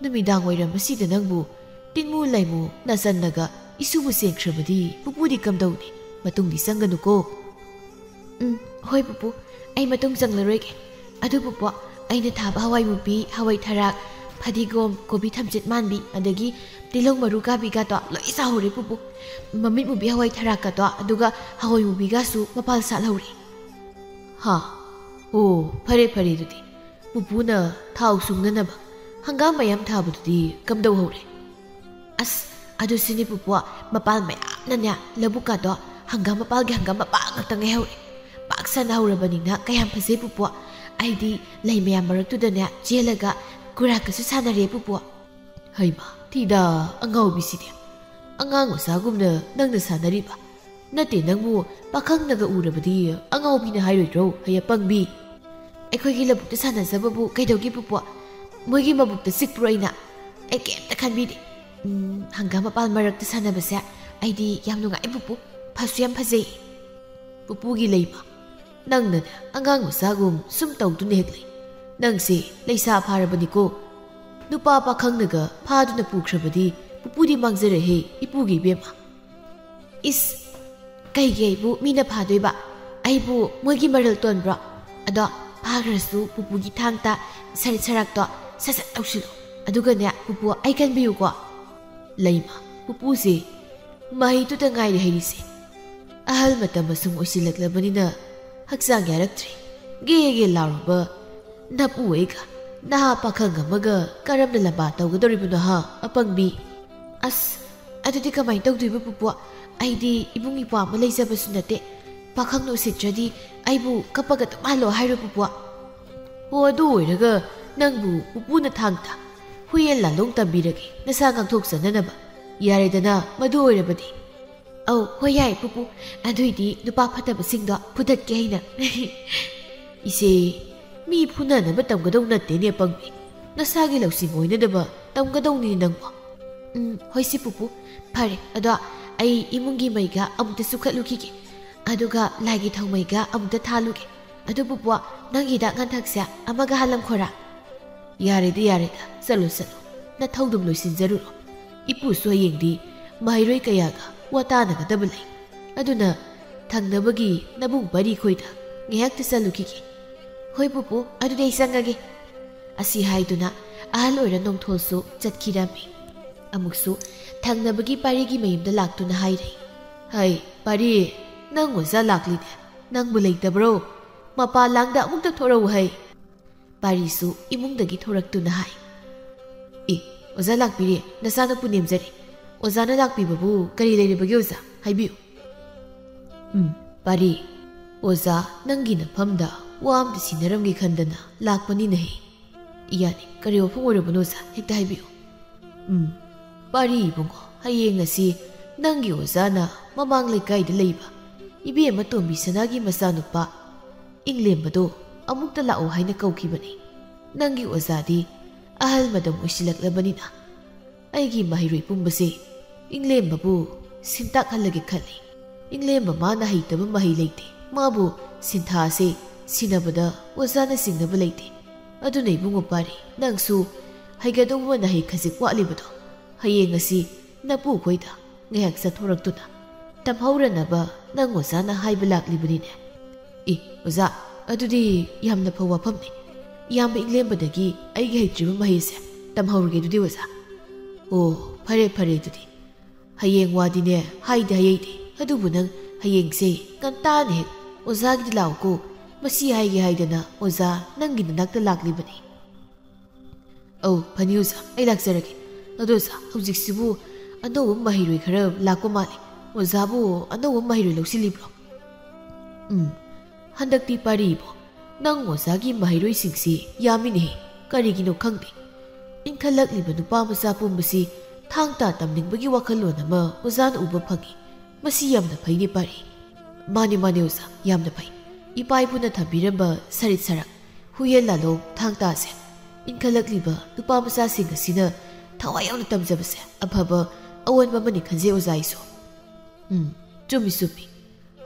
ꯅꯨꯃꯤꯗꯥꯡ ꯋꯥꯏꯔꯝ ꯑꯁꯤꯗ ꯅꯪꯕꯨ ꯇꯤꯟꯃꯨ ꯂꯩꯃꯨ ꯅꯥꯆꯟꯅꯒ ꯏꯁꯨꯕꯨ ꯆꯦꯟꯈ꯭ꯔꯕꯗꯤ ꯄꯨꯄꯨꯗꯤ ꯀꯝꯗꯧꯅꯤ? ꯃꯇꯨꯡꯗꯤ ꯆꯪꯒꯅꯨꯀꯣ꯫" "ꯎꯝ, ꯍꯣꯏ ꯄꯨꯄꯨ, ꯑꯩ ꯃꯇꯨꯡ ꯆꯪꯂꯔꯣꯏꯒꯦ꯫ ꯑꯗꯨ ꯄꯨꯄꯨ, ꯑꯩꯅ ꯊꯥꯕ ꯍꯋꯥꯏ ꯃꯨꯕꯤ, ꯍꯋꯥꯏ ꯊꯔꯥꯛ, ꯐꯗꯤꯒꯣꯝ, ꯀꯣꯕꯤ ꯊꯝꯆꯦꯠ ꯃꯥꯟꯕꯤ, ꯑꯗꯒꯤ ꯇꯤꯜꯍꯧ ꯃꯔꯨ ꯀꯥꯕꯤꯒꯗꯣ ꯂꯣꯏ ꯆꯥꯍꯧꯔꯦ ꯄꯨꯄꯨ꯫ ꯃꯃꯤꯠ ꯃꯨꯕꯤ ꯍꯋꯥꯏ ꯊꯔꯥꯛꯀꯗꯣ, ꯑꯗꯨꯒ ꯍꯋꯥꯏ ꯃꯨꯕꯤꯒꯁꯨ ꯃꯄꯥꯜ ꯁꯥꯠꯍꯧꯔꯦ꯫" "ꯍꯥ? ꯑꯣ, ꯐꯔꯦ ꯐꯔꯦ ꯑꯗꯨꯗꯤ꯫ ꯄꯨꯄꯨꯅ ꯊꯥꯎ ꯁꯨꯡꯅꯅꯕ ꯍꯪꯒꯥꯝ ꯃꯌꯥꯝ ꯊꯥꯕꯗꯨꯗꯤ ꯀꯝꯗꯧꯍꯧꯔꯦ?" "ꯑꯁ, ꯑꯗꯨꯁꯨꯅꯦ ꯄꯨꯄꯨ, ꯃꯄꯥꯜ ꯃꯌꯥꯝꯅꯅꯦ ꯂꯧꯕꯨꯛꯀꯗꯣ ꯍꯪꯒꯥꯝ ꯃꯄꯥꯜꯒꯤ ꯍꯪꯒꯥꯝ ꯃꯄꯥꯜ ꯉꯥꯛꯇ ꯉꯥꯏꯍꯧꯔꯦ꯫ ꯄꯥꯛ ꯁꯟꯅ ꯍꯧꯔꯕꯅꯤꯅ ꯀꯌꯥꯝ ꯐꯖꯩ ꯄꯨꯄꯨ꯫ ꯑꯩꯗꯤ ꯂꯩ ꯃꯌꯥꯝ ꯃꯔꯛꯇꯨꯗꯅꯦ ꯆꯦꯜꯂꯒ ꯀꯨꯔꯥꯛꯀꯁꯨ ꯁꯥꯟꯅꯔꯦ ꯄꯨꯄꯨ꯫" "ꯍꯩꯃꯥ, ꯊꯤꯗ ꯑꯉꯥꯎꯕꯤꯁꯤꯗꯤ꯫ ꯑꯉꯥꯡ ꯃꯆꯥꯒꯨꯝꯅ ꯅꯪꯅ ꯁꯥꯟꯅꯔꯤꯕ? ꯅꯠꯇꯦ, ꯅꯪꯕꯨ ꯄꯥꯈꯪꯅꯒ ꯎꯔꯕꯗꯤ ꯑꯉꯥꯎꯕꯤꯅ ꯍꯥꯏꯔꯣꯏꯗ꯭ꯔꯣ, ꯍꯩ ꯑꯄꯪꯕꯤ?" "ꯑꯩꯈꯣꯏꯒꯤ ꯂꯧꯕꯨꯛꯇ ꯁꯥꯟꯅꯖꯕꯕꯨ ꯀꯩꯗꯧꯒꯦ ꯄꯨꯄꯨ? ꯃꯣꯏꯒꯤ ꯃꯕꯨꯛꯇ ꯆꯤꯛꯄ꯭ꯔꯣ ꯑꯩꯅ? ꯑꯩ ꯀꯩꯝꯇ ꯈꯟꯕꯤꯗꯦ꯫ ꯎꯝ, ꯍꯪꯒꯥꯝ ꯃꯄꯥꯜ ꯃꯔꯛꯇ ꯁꯥꯟꯅꯕꯁꯦ ꯑꯩꯗꯤ ꯌꯥꯝ ꯅꯨꯡꯉꯥꯏ ꯄꯨꯄꯨ꯫ ꯐꯁꯨ ꯌꯥꯝ ꯐꯖꯩ꯫" "ꯄꯨꯄꯨꯒꯤ ꯂꯩꯃ, ꯅꯪꯅꯅꯦ ꯑꯉꯥꯡ ꯃꯆꯥꯒꯨꯝ ꯁꯨꯝ ꯇꯧꯗꯨꯅ ꯍꯦꯛ ꯂꯩ꯫ ꯅꯪꯁꯦ ꯂꯩꯁꯥ ꯐꯥꯔꯕꯅꯤꯀꯣ꯫ ꯅꯨꯄꯥ ꯄꯥꯈꯪꯅꯒ ꯐꯥꯗꯨꯅ ꯄꯨꯈ꯭ꯔꯕꯗꯤ ꯄꯨꯄꯨꯗꯤ ꯃꯥꯡꯖꯔꯦꯍꯦ, ꯏꯄꯨꯒꯤ ꯏꯕꯦꯝꯃ꯫" "ꯏꯁ, ꯀꯩꯒꯤ ꯑꯩꯕꯨ ꯃꯤꯅ ꯐꯥꯗꯣꯏꯕ? ꯑꯩꯕꯨ ꯃꯣꯏꯒꯤ ꯃꯔꯜ ꯇꯣꯟꯕ꯭ꯔꯣ? ꯑꯗꯣ ꯐꯥꯈ꯭ꯔꯁꯨ ꯄꯨꯄꯨꯒꯤ ꯊꯥꯡꯇ ꯁꯔꯤꯠ ꯁꯔꯥꯛꯇꯣ ꯁꯠ ꯁꯠ ꯇꯧꯁꯤꯜꯂꯨ꯫ ꯑꯗꯨꯒꯅꯦ ꯄꯨꯄꯨ, ꯑꯩ ꯀꯟꯕꯤꯌꯨꯀꯣ꯫" "ꯂꯩꯃ, ꯄꯨꯄꯨꯁꯦ ꯃꯍꯩꯗꯨꯗ ꯉꯥꯏꯔꯦ ꯍꯩꯔꯤꯁꯦ꯫ ꯑꯍꯜ ꯃꯇꯝ ꯑꯁꯨꯝ ꯑꯣꯏꯁꯤꯜꯂꯛꯂꯕꯅꯤꯅ ꯍꯛꯆꯥꯡ ꯌꯥꯔꯛꯇ꯭ꯔꯦ꯫ ꯒꯦ ꯒꯦ ꯂꯥꯎꯔꯕ ꯅꯄꯨ ꯑꯩꯒ ꯅꯍꯥ ꯄꯥꯈꯪ ꯑꯃꯒ ꯀꯔꯝꯅ ꯂꯝꯕꯥ ꯇꯧꯒꯗꯧꯔꯤꯕꯅꯣ ꯍꯥ, ꯑꯄꯪꯕꯤ?" "ꯑꯁ, ꯑꯗꯨꯗꯤ ꯀꯃꯥꯏꯅ ꯇꯧꯗꯣꯏꯕ ꯄꯨꯄꯨ? ꯑꯩꯗꯤ ꯏꯕꯨꯡ ꯏꯄ꯭ꯋꯥ ꯑꯃ ꯂꯩꯖꯕꯁꯨ ꯅꯠꯇꯦ꯫ ꯄꯥꯈꯪꯅ ꯎꯁꯤꯠꯇ꯭ꯔꯗꯤ ꯑꯩꯕꯨ ꯀꯞꯄꯒ ꯑꯗꯨꯝ ꯍꯜꯂꯣ ꯍꯥꯏꯔꯣ ꯄꯨꯄꯨ?" "ꯑꯣ, ꯑꯗꯨ ꯑꯣꯏꯔꯒ ꯅꯪꯕꯨ ꯄꯨꯄꯨꯅ ꯊꯥꯡ ꯇꯥ ꯍꯨꯏꯌꯦꯟ ꯂꯥꯂꯣꯡ ꯇꯝꯕꯤꯔꯒꯦ, ꯅꯁꯥ ꯉꯥꯛꯊꯣꯛꯆꯅꯅꯕ꯫ ꯌꯥꯔꯦꯗꯅ, ꯃꯗꯨ ꯑꯣꯏꯔꯕꯗꯤ꯫ ꯑꯧ, ꯍꯣꯏ ꯌꯥꯏ ꯄꯨꯄꯨ꯫ ꯑꯗꯨꯏꯗꯤ ꯅꯨꯄꯥ ꯐꯠꯇꯕꯁꯤꯡꯗꯣ ꯐꯨꯗꯠꯀꯦ ꯍꯥꯏꯅ꯫ ꯏꯆꯦ, ꯃꯤ ꯐꯨꯅꯅꯕ ꯇꯝꯒꯗꯧ ꯅꯠꯇꯦꯅꯦ ꯄꯪꯕꯤ꯫ ꯅꯁꯥꯒꯤ ꯂꯧꯁꯤꯡ ꯑꯣꯏꯅꯅꯕ ꯇꯝꯒꯗꯧꯅꯤ ꯅꯪꯕꯣ꯫ ꯎꯝ, ꯍꯣꯏꯁꯦ ꯄꯨꯄꯨ꯫ ꯐꯔꯦ, ꯑꯗꯣ ꯑꯩ ꯏꯃꯨꯡꯒꯤ ꯃꯩꯒ ꯑꯃꯨꯛꯇ ꯆꯨꯈꯠꯂꯨꯈꯤꯒꯦ꯫ ꯑꯗꯨꯒ ꯂꯥꯏꯒꯤ ꯊꯥꯎꯃꯩꯒ ꯑꯃꯨꯛꯇ ꯊꯥꯜꯂꯨꯒꯦ꯫ ꯑꯗꯨ ꯄꯨꯄꯨ, ꯅꯪꯒꯤ ꯍꯤꯗꯥꯛ ꯂꯥꯡꯊꯛꯁꯦ ꯑꯃꯒ ꯍꯥꯜꯂꯝꯈꯣꯔꯥ? ꯌꯥꯔꯦꯗ, ꯌꯥꯔꯦꯗ, ꯆꯠꯂꯣ, ꯆꯠꯂꯣ꯫ ꯅꯊꯧꯗꯨꯝ ꯂꯣꯏꯁꯤꯟꯖꯔꯨꯔꯣ꯫ ꯏꯄꯨꯁꯨ ꯍꯌꯦꯡꯗꯤ ꯃꯍꯩꯔꯣꯏ ꯀꯌꯥꯒ ꯋꯥ ꯇꯥꯅꯒꯗꯕ ꯂꯩ꯫ ꯑꯗꯨꯅ ꯊꯪꯅꯕꯒꯤ ꯅꯕꯨꯡ ꯄꯥꯔꯤ ꯈꯣꯏꯗ ꯉꯥꯏꯍꯥꯛꯇ ꯆꯠꯂꯨꯈꯤꯒꯦ꯫ ꯍꯣꯏ ꯄꯨꯄꯨ, ꯑꯗꯨꯗꯤ ꯑꯩ ꯆꯪꯉꯒꯦ꯫ ꯑꯁꯤ ꯍꯥꯏꯗꯨꯅ ꯑꯍꯜ ꯑꯣꯏꯔ ꯅꯣꯡꯊꯣꯜꯁꯨ ꯆꯠꯈꯤꯔꯝꯃꯤ꯫ ꯑꯃꯨꯛꯁꯨ ꯊꯪꯅꯕꯒꯤ ꯄꯥꯔꯤꯒꯤ ꯃꯌꯨꯝꯗ ꯂꯥꯛꯇꯨꯅ ꯍꯥꯏꯔꯦ꯫ ꯍꯩ, ꯄꯥꯔꯤ, ꯅꯪ ꯑꯣꯖꯥ ꯂꯥꯛꯂꯤꯅꯦ꯫ ꯅꯪꯕꯨ ꯂꯩꯇꯕ꯭ꯔꯣ? ꯃꯄꯥꯟ ꯂꯥꯡꯗ ꯑꯃꯨꯛꯇ ꯊꯣꯔꯛꯎ ꯍꯩ꯫ ꯄꯥꯔꯤꯁꯨ ꯏꯃꯨꯡꯗꯒꯤ ꯊꯣꯔꯛꯇꯨꯅ ꯍꯥꯏ꯫ ꯑꯦ, ꯑꯣꯖꯥ ꯂꯥꯛꯄꯤꯔꯦ, ꯅꯆꯥꯅꯨꯄꯨ ꯅꯦꯝꯖꯔꯦ꯫ ꯑꯣꯖꯥꯅ ꯂꯥꯛꯄꯤꯕꯕꯨ ꯀꯔꯤ ꯂꯩꯔꯕꯒꯦ ꯑꯣꯖꯥ? ꯍꯥꯏꯕꯤꯌꯨ꯫ ꯎꯝ, ꯄꯥꯔꯤ, ꯑꯣꯖꯥ ꯅꯪꯒꯤ ꯅꯐꯝꯗ ꯋꯥ ꯑꯝꯇ ꯁꯤꯟꯅꯔꯝꯒꯦ ꯈꯟꯗꯅ ꯂꯥꯛꯄꯅꯤꯅꯦꯍꯦ꯫ ꯏꯌꯥꯅꯤ, ꯀꯔꯤ ꯋꯥꯐꯝ ꯑꯣꯏꯔꯕꯅꯣ ꯑꯣꯖꯥ? ꯍꯦꯛꯇ ꯍꯥꯏꯕꯤꯌꯨ꯫ ꯎꯝ, ꯄꯥꯔꯤ ꯏꯕꯨꯡꯉꯣ, ꯍꯌꯦꯡ ꯑꯁꯤ ꯅꯪꯒꯤ ꯑꯣꯖꯥꯅ ꯃꯃꯥꯡ ꯂꯩꯀꯥꯏꯗ ꯂꯩꯕ ꯏꯕꯦꯝꯃ ꯇꯣꯝꯕꯤ ꯁꯅꯥꯒꯤ ꯃꯆꯥꯅꯨꯄꯥ ꯏꯪꯂꯦꯝꯕꯗꯣ ꯑꯃꯨꯛꯇ ꯂꯥꯛꯑꯣ ꯍꯥꯏꯅ ꯀꯧꯈꯤꯕꯅꯤ꯫ ꯅꯪꯒꯤ ꯑꯣꯖꯥꯗꯤ ꯑꯍꯜ ꯃꯇꯝ ꯑꯣꯏꯁꯤꯜꯂꯛꯂꯕꯅꯤꯅ ꯑꯩꯒꯤ ꯃꯍꯩꯔꯣꯏ ꯄꯨꯝꯕꯁꯦ ꯏꯪꯂꯦꯝꯕꯕꯨ ꯁꯤꯟꯇꯥꯛꯍꯜꯂꯒꯦ ꯈꯜꯂꯤ꯫ ꯏꯪꯂꯦꯝꯕ ꯃꯥꯅ ꯍꯩꯇꯕ ꯃꯍꯩ ꯂꯩꯇꯦ꯫ ꯃꯥꯕꯨ ꯁꯤꯟꯊꯥꯁꯦ ꯁꯤꯟꯅꯕꯗ ꯑꯣꯖꯥꯅ ꯆꯤꯡꯅꯕ ꯂꯩꯇꯦ꯫ ꯑꯗꯨꯅ ꯏꯕꯨꯡꯉꯣ ꯄꯥꯔꯤ, ꯅꯪꯁꯨ ꯍꯩꯒꯗꯧꯕ ꯃꯍꯩ ꯈꯖꯤꯛ ꯋꯥꯠꯂꯤꯕꯗꯣ ꯍꯌꯦꯡ ꯑꯁꯤ ꯅꯄꯨꯈꯣꯏꯗ ꯉꯥꯏꯍꯥꯛ ꯆꯠꯊꯣꯔꯛꯇꯨꯅ ꯇꯝꯍꯧꯔꯅꯕ ꯅꯪ ꯑꯣꯖꯥꯅ ꯍꯥꯏꯕ ꯂꯥꯛꯂꯤꯕꯅꯤꯅꯦ꯫ ꯑꯦ, ꯑꯣꯖꯥ, ꯑꯗꯨꯗꯤ ꯌꯥꯝꯅ ꯐꯕ ꯋꯥꯐꯝꯅꯤ꯫ ꯏꯌꯥꯝꯕ ꯏꯪꯂꯦꯝꯕꯗꯒꯤ ꯑꯩꯒꯤ ꯍꯩꯇ꯭ꯔꯤꯕ ꯃꯍꯩꯁꯦ ꯇꯝꯍꯧꯔꯒꯦ ꯑꯗꯨꯗꯤ ꯑꯣꯖꯥ꯫ ꯑꯣ, ꯐꯔꯦ ꯐꯔꯦ ꯑꯗꯨꯗꯤ꯫ ꯍꯌꯦꯡ ꯋꯥꯗꯤꯅꯦ ꯍꯥꯏꯗꯤ ꯍꯥꯏꯍꯩꯗꯦ, ꯑꯗꯨꯕꯨ ꯅꯪ ꯍꯌꯦꯡꯁꯦ ꯉꯟꯇꯥꯅ ꯍꯦꯛ ꯑꯣꯖꯥꯒꯤꯗ ꯂꯥꯛꯎꯀꯣ꯫ ꯃꯁꯤ ꯍꯥꯏꯒꯦ ꯍꯥꯏꯗꯅ ꯑꯣꯖꯥ ꯅꯪꯒꯤ ꯅꯅꯥꯛꯇ ꯂꯥꯛꯂꯤꯕꯅꯤ꯫ ꯑꯧ, ꯐꯅꯤ ꯑꯣꯖꯥ, ꯑꯩ ꯂꯥꯛꯆꯔꯒꯦ꯫ ꯑꯗꯣ ꯑꯣꯖꯥ, ꯍꯧꯖꯤꯛꯁꯤꯕꯨ ꯑꯅꯧꯕ ꯃꯍꯩꯔꯣꯏ ꯈꯔ ꯂꯥꯛꯄ ꯃꯥꯜꯂꯤ꯫ ꯑꯣꯖꯥꯕꯨ ꯑꯅꯧꯕ ꯃꯍꯩꯔꯣꯏ ꯂꯧꯁꯤꯜꯂꯤꯕ꯭ꯔꯣ? ꯎꯝ, ꯍꯟꯗꯛꯇꯤ ꯄꯥꯔꯤꯕꯣ, ꯅꯪ ꯑꯣꯖꯥꯒꯤ ꯃꯍꯩꯔꯣꯏꯁꯤꯡꯁꯤ ꯌꯥꯝꯃꯤꯅꯦꯍꯦ꯫ ꯀꯔꯤꯒꯤꯅꯣ ꯈꯪꯗꯦ, ꯏꯟꯈꯠꯂꯛꯂꯤꯕ ꯅꯨꯄꯥ ꯃꯆꯥ ꯄꯨꯝꯕꯁꯤ ꯊꯥꯡ ꯇꯥ ꯇꯝꯅꯤꯡꯕꯒꯤ ꯋꯥꯈꯜꯂꯣꯟ ꯑꯃ ꯑꯣꯖꯥꯅ ꯎꯕ ꯐꯪꯏ꯫ ꯃꯁꯤ ꯌꯥꯝꯅ ꯐꯩꯅꯦ ꯄꯥꯔꯤ꯫ ꯃꯥꯅꯦ, ꯃꯥꯅꯦ ꯑꯣꯖꯥ, ꯌꯥꯝꯅ ꯐꯩ꯫ ꯏꯄꯥ ꯏꯄꯨꯅ ꯊꯝꯕꯤꯔꯝꯕ ꯁꯔꯤꯠ ꯁꯔꯥꯛ, ꯍꯨꯏꯌꯦꯟ ꯂꯥꯂꯣꯡ, ꯊꯥꯡ ꯇꯥꯁꯦ ꯏꯟꯈꯠꯂꯛꯂꯤꯕ ꯅꯨꯄꯥ ꯃꯆꯥꯁꯤꯡ ꯑꯁꯤꯅ ꯊꯋꯥꯏ ꯌꯥꯎꯅ ꯇꯝꯖꯕꯁꯦ ꯑꯐꯕ ꯑꯑꯣꯟꯕ ꯑꯃꯅꯤ ꯈꯟꯖꯩ ꯑꯣꯖꯥ ꯑꯩꯁꯨ꯫ ꯎꯝ, ꯆꯨꯝꯃꯤ, ꯆꯨꯝꯃꯤ꯫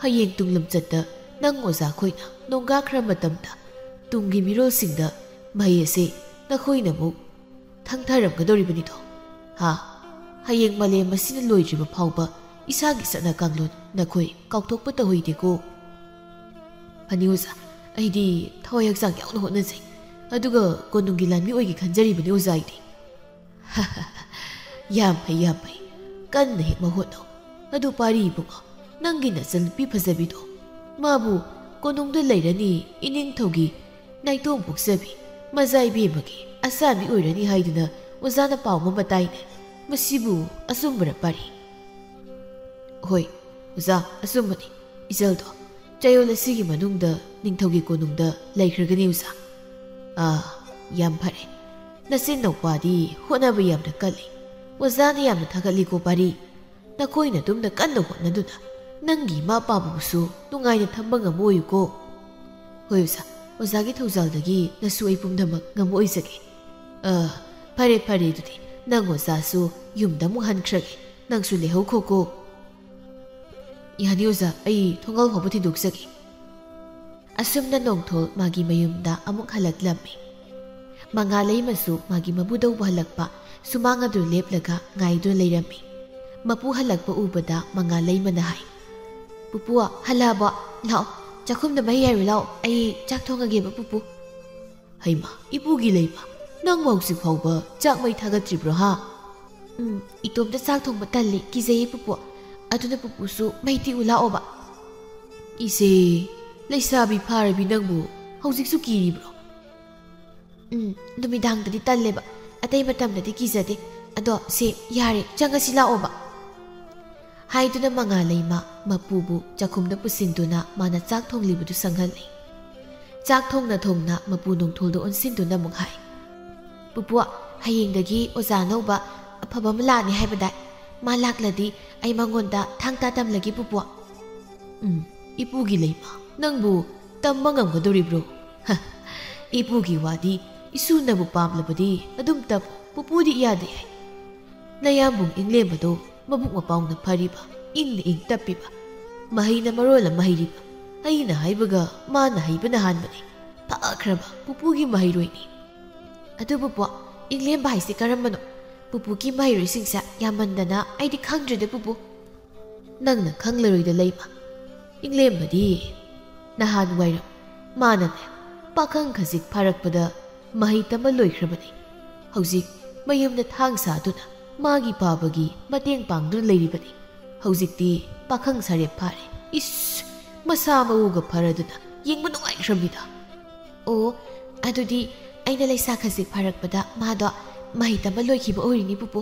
ꯍꯌꯦꯡ ꯇꯨꯡꯂꯝꯆꯠꯇ ꯅꯪ ꯑꯣꯖꯥ ꯈꯣꯏꯅ ꯅꯣꯡꯒꯥꯈ꯭ꯔ ꯃꯇꯝꯗ ꯇꯨꯡꯒꯤ ꯃꯤꯔꯣꯜꯁꯤꯡꯗ ꯃꯍꯩ ꯑꯁꯤ ꯅꯈꯣꯏꯅ ꯑꯃꯨꯛ ꯊꯪꯊꯔꯝꯒꯗꯧꯔꯤꯕꯅꯤꯗꯣ꯫ ꯍꯥ? ꯍꯌꯦꯡ ꯃꯥꯂꯦꯝ ꯑꯁꯤꯅ ꯂꯣꯏꯗ꯭ꯔꯤꯕ ꯐꯥꯎꯕ ꯏꯁꯥꯒꯤ ꯆꯠꯅ ꯀꯥꯡꯂꯣꯟ ꯅꯈꯣꯏ ꯀꯥꯎꯊꯣꯛꯄ ꯇꯧꯍꯩꯗꯦꯀꯣ꯫ ꯐꯅꯤ ꯑꯣꯖꯥ, ꯑꯩꯗꯤ ꯊꯋꯥꯏ ꯍꯛꯆꯥꯡ ꯌꯥꯎꯅ ꯍꯣꯠꯅꯖꯩ꯫ ꯑꯗꯨꯒ ꯀꯣꯅꯨꯡꯒꯤ ꯂꯥꯟꯃꯤ ꯑꯣꯏꯒꯦ ꯈꯟꯖꯔꯤꯕꯅꯤ ꯑꯣꯖꯥ ꯑꯩꯗꯤ꯫ ꯌꯥꯝ ꯐꯩ, ꯌꯥꯝ ꯐꯩ꯫ ꯀꯟꯅ ꯍꯦꯛ ꯃꯍꯣꯠꯅꯧ꯫ ꯑꯗꯨ ꯄꯥꯔꯤ ꯏꯕꯨꯡꯉꯣ, ꯅꯪꯒꯤ ꯅꯆꯟꯅꯨꯄꯤ ꯐꯖꯕꯤꯗꯣ, ꯃꯥꯕꯨ ꯀꯣꯅꯨꯡꯗ ꯂꯩꯔꯅꯤ, ꯏꯅꯤꯡꯊꯧꯒꯤ ꯅꯥꯏꯇꯣꯝ ꯄꯣꯛꯆꯕꯤ, ꯃꯖꯥ ꯏꯕꯦꯝꯃꯒꯤ ꯑꯆꯥꯟꯕꯤ ꯑꯣꯏꯔꯅꯤ ꯍꯥꯏꯗꯨꯅ ꯑꯣꯖꯥꯅ ꯄꯥꯎ ꯑꯃ ꯇꯥꯏꯅꯦ꯫ ꯃꯁꯤꯕꯨ ꯑꯆꯨꯝꯕꯔ ꯄꯥꯔꯤ? ꯍꯣꯏ, ꯑꯣꯖꯥ, ꯑꯆꯨꯝꯕꯅꯤ꯫ ꯏꯆꯜꯗꯣ ꯆꯌꯣꯜ ꯑꯁꯤꯒꯤ ꯃꯅꯨꯡꯗ ꯅꯤꯡꯊꯧꯒꯤ ꯀꯣꯅꯨꯡꯗ ꯂꯩꯈ꯭ꯔꯒꯅꯤ ꯑꯣꯖꯥ꯫ ꯑꯥ, ꯌꯥꯝ ꯐꯔꯦ꯫ ꯅꯆꯤꯟ ꯅꯧꯄꯥꯗꯤ ꯍꯣꯠꯅꯕ ꯌꯥꯝꯅ ꯀꯜꯂꯤ꯫ ꯑꯣꯖꯥꯅ ꯌꯥꯝꯅ ꯊꯥꯒꯠꯂꯤꯀꯣ ꯄꯥꯔꯤ꯫ ꯅꯈꯣꯏꯅ ꯑꯗꯨꯝꯅ ꯀꯟꯅ ꯍꯣꯠꯅꯗꯨꯅ ꯅꯪꯒꯤ ꯏꯃꯥ ꯄꯥꯕꯨꯁꯨ ꯅꯨꯡꯉꯥꯏꯅ ꯊꯝꯕ ꯉꯝꯕ ꯑꯣꯏꯌꯨꯀꯣ꯫ ꯍꯣꯏ ꯑꯣꯖꯥ, ꯑꯣꯖꯥꯒꯤ ꯊꯧꯖꯥꯜꯗꯒꯤ ꯅꯁꯨ ꯑꯩ ꯄꯨꯝꯅꯃꯛ ꯉꯝꯕ ꯑꯣꯏꯖꯒꯦ꯫ ꯑ, ꯐꯔꯦ ꯐꯔꯦ, ꯑꯗꯨꯗꯤ ꯅꯪ ꯑꯣꯖꯥꯁꯨ ꯌꯨꯝꯗ ꯑꯃꯨꯛ ꯍꯟꯈ꯭ꯔꯒꯦ, ꯅꯪꯁꯨ ꯂꯩꯍꯧꯈꯣꯀꯣ꯫ ꯌꯥꯅꯤ ꯑꯣꯖꯥ, ꯑꯩ ꯊꯣꯡꯒꯥꯜ ꯐꯥꯎꯕ ꯊꯤꯟꯗꯣꯛꯆꯒꯦ꯫ ꯑꯁꯨꯝꯅ ꯅꯣꯡꯊꯣꯜ ꯃꯥꯒꯤ ꯃꯌꯨꯝꯗ ꯑꯃꯨꯛ ꯍꯜꯂꯛꯂꯝꯃꯤ꯫ ꯃꯉꯥꯂꯩꯃꯁꯨ ꯃꯥꯒꯤ ꯃꯕꯨꯗꯧꯕ ꯍꯜꯂꯛꯄ ꯁꯨꯃꯥꯡ ꯑꯗꯨ ꯂꯦꯞꯂꯒ ꯉꯥꯏꯗꯨꯅ ꯂꯩꯔꯝꯃꯤ꯫ ꯃꯄꯨ ꯍꯜꯂꯛꯄ ꯎꯕꯗ ꯃꯉꯥꯂꯩꯃꯅ ꯍꯥꯏ, "ꯄꯨꯄꯨ, ꯍꯜꯂꯛꯑꯕꯣ? ꯂꯥꯛꯑꯣ, ꯆꯥꯛꯈꯨꯝꯗ ꯃꯍꯤ ꯍꯥꯏꯔꯨ ꯂꯥꯛꯑꯣ, ꯑꯩ ꯆꯥꯛ ꯊꯣꯡꯉꯒꯦꯕ ꯄꯨꯄꯨ꯫" "ꯍꯩꯃꯥ, ꯏꯄꯨꯒꯤ ꯂꯩꯃ, ꯅꯪꯕꯨ ꯍꯧꯖꯤꯛ ꯐꯥꯎꯕ ꯆꯥꯛ ꯃꯩ ꯊꯥꯒꯠꯇ꯭ꯔꯤꯕ꯭ꯔꯣ ꯍꯥ?" "ꯎꯝ, ꯏꯇꯣꯝꯇ ꯆꯥꯛ ꯊꯣꯡꯕ ꯇꯜꯂꯤ, ꯀꯤꯖꯩꯌꯦ ꯄꯨꯄꯨ꯫ ꯑꯗꯨꯅ ꯄꯨꯄꯨꯁꯨ ꯃꯩ ꯇꯤꯛꯎ ꯂꯥꯛꯑꯣꯕ꯫" "ꯏꯆꯦ, ꯂꯩꯁꯥꯕꯤ ꯐꯥꯔꯕꯤ ꯅꯪꯕꯨ ꯍꯧꯖꯤꯛꯁꯨ ꯀꯤꯔꯤꯕ꯭ꯔꯣ?" "ꯎꯝ, ꯅꯨꯃꯤꯗꯥꯡꯗꯗꯤ ꯇꯜꯂꯦꯕ, ꯑꯇꯩ ꯃꯇꯝꯗꯗꯤ ꯀꯤꯖꯗꯦ꯫ ꯑꯗꯣ ꯁꯦ, ꯌꯥꯔꯦ, ꯆꯪꯉꯁꯤ ꯂꯥꯛꯑꯣꯕ꯫" ꯍꯥꯏꯗꯨꯅ ꯃꯉꯥꯂꯩꯃ ꯃꯄꯨꯕꯨ ꯆꯥꯛꯈꯨꯝꯗ ꯄꯨꯁꯤꯟꯗꯨꯅ ꯃꯥꯅ ꯆꯥꯛ ꯊꯣꯡꯂꯤꯕꯗꯨ ꯁꯪꯍꯜꯂꯤ꯫ ꯆꯥꯛ ꯊꯣꯡꯅ ꯊꯣꯡꯅ ꯃꯄꯨ ꯅꯣꯡꯊꯣꯜꯗ ꯑꯣꯟꯁꯤꯟꯗꯨꯅ ꯑꯃꯨꯛ ꯍꯥꯏ, "ꯄꯨꯄꯨ, ꯍꯌꯦꯡꯗꯒꯤ ꯑꯣꯖꯥ ꯑꯅꯧꯕ ꯑꯐꯕ ꯑꯃ ꯂꯥꯛꯑꯅꯤ ꯍꯥꯏꯕꯗꯥꯏ? ꯃꯥ ꯂꯥꯛꯂꯗꯤ ꯑꯩ ꯃꯉꯣꯟꯗ ꯊꯥꯡ ꯇꯥ ꯇꯝꯂꯒꯦ, ꯄꯨꯄꯨ?" "ꯎꯝ, ꯏꯄꯨꯒꯤ ꯂꯩꯃ, ꯅꯪꯕꯨ ꯇꯝꯕ ꯉꯝꯒꯗꯧꯔꯤꯕ꯭ꯔꯣ? ꯍ, ꯏꯄꯨꯒꯤ ꯋꯥꯗꯤ, ꯏꯁꯨꯅꯕꯨ ꯄꯥꯝꯂꯕꯗꯤ ꯑꯗꯨꯝ ꯇꯝꯃꯨ, ꯄꯨꯄꯨꯗꯤ ꯏꯌꯥꯗ ꯌꯥꯏ꯫ ꯅꯌꯥꯝꯕꯨꯡ ꯏꯪꯂꯦꯝꯕꯗꯣ ꯃꯕꯨꯛ ꯃꯄꯥꯎꯅ ꯐꯔꯤꯕ, ꯏꯪꯅ ꯏꯪ ꯇꯞꯄꯤꯕ, ꯃꯍꯩꯅ ꯃꯔꯣꯜ ꯑꯃ ꯍꯩꯔꯤꯕ, ꯑꯩꯅ ꯍꯥꯏꯕꯒ ꯃꯥꯅ ꯍꯩꯕꯅ ꯍꯥꯟꯕꯅꯤ꯫ ꯐꯈ꯭ꯔꯕ ꯄꯨꯄꯨꯒꯤ ꯃꯍꯩꯔꯣꯏꯅꯤ꯫ ꯑꯗꯨꯕꯨ ꯄꯣ, ꯏꯪꯂꯦꯝꯕ ꯍꯥꯏꯁꯤ ꯀꯔꯝꯕꯅꯣ? ꯄꯨꯄꯨꯒꯤ ꯃꯍꯩꯔꯣꯏꯁꯤꯡꯁꯦ ꯌꯥꯝꯃꯟꯗꯅ ꯑꯩꯗꯤ ꯈꯪꯗ꯭ꯔꯦꯗ, ꯄꯨꯄꯨ꯫ ꯅꯪꯅ ꯈꯪꯂꯔꯣꯏꯗ, ꯂꯩꯃ꯫ ꯏꯪꯂꯦꯝꯕꯗꯤ ꯅꯍꯥꯟ ꯋꯥꯏꯔꯝ ꯃꯥꯅꯅꯦ, ꯄꯥꯈꯪ ꯈꯖꯤꯛ ꯐꯥꯔꯛꯄꯗ ꯃꯍꯩ ꯇꯝꯕ ꯂꯣꯏꯈ꯭ꯔꯕꯅꯤ꯫ ꯍꯧꯖꯤꯛ ꯃꯌꯨꯝꯗ ꯊꯥꯡ ꯁꯥꯗꯨꯅ ꯃꯥꯒꯤ ꯄꯥꯕꯒꯤ ꯃꯇꯦꯡ ꯄꯥꯡꯗꯨꯅ ꯂꯩꯔꯤꯕꯅꯤ꯫ ꯍꯧꯖꯤꯛꯇꯤ ꯄꯥꯈꯪ ꯁꯥꯔꯦꯞ ꯐꯥꯔꯦ꯫ ꯏꯁ, ꯃꯁꯥ ꯃꯎꯒ ꯐꯔꯗꯨꯅ ꯌꯦꯡꯕ ꯅꯨꯡꯉꯥꯏꯈ꯭ꯔꯕꯅꯤꯗ꯫ ꯑꯣ, ꯑꯗꯨꯗꯤ ꯑꯩꯅ ꯂꯩꯁꯥ ꯈꯖꯤꯛ ꯐꯥꯔꯛꯄꯗ ꯃꯥꯗꯣ ꯃꯍꯩ ꯇꯝꯕ ꯂꯣꯏꯈꯤꯕ ꯑꯣꯏꯔꯤꯅꯤ, ꯄꯨꯄꯨ꯫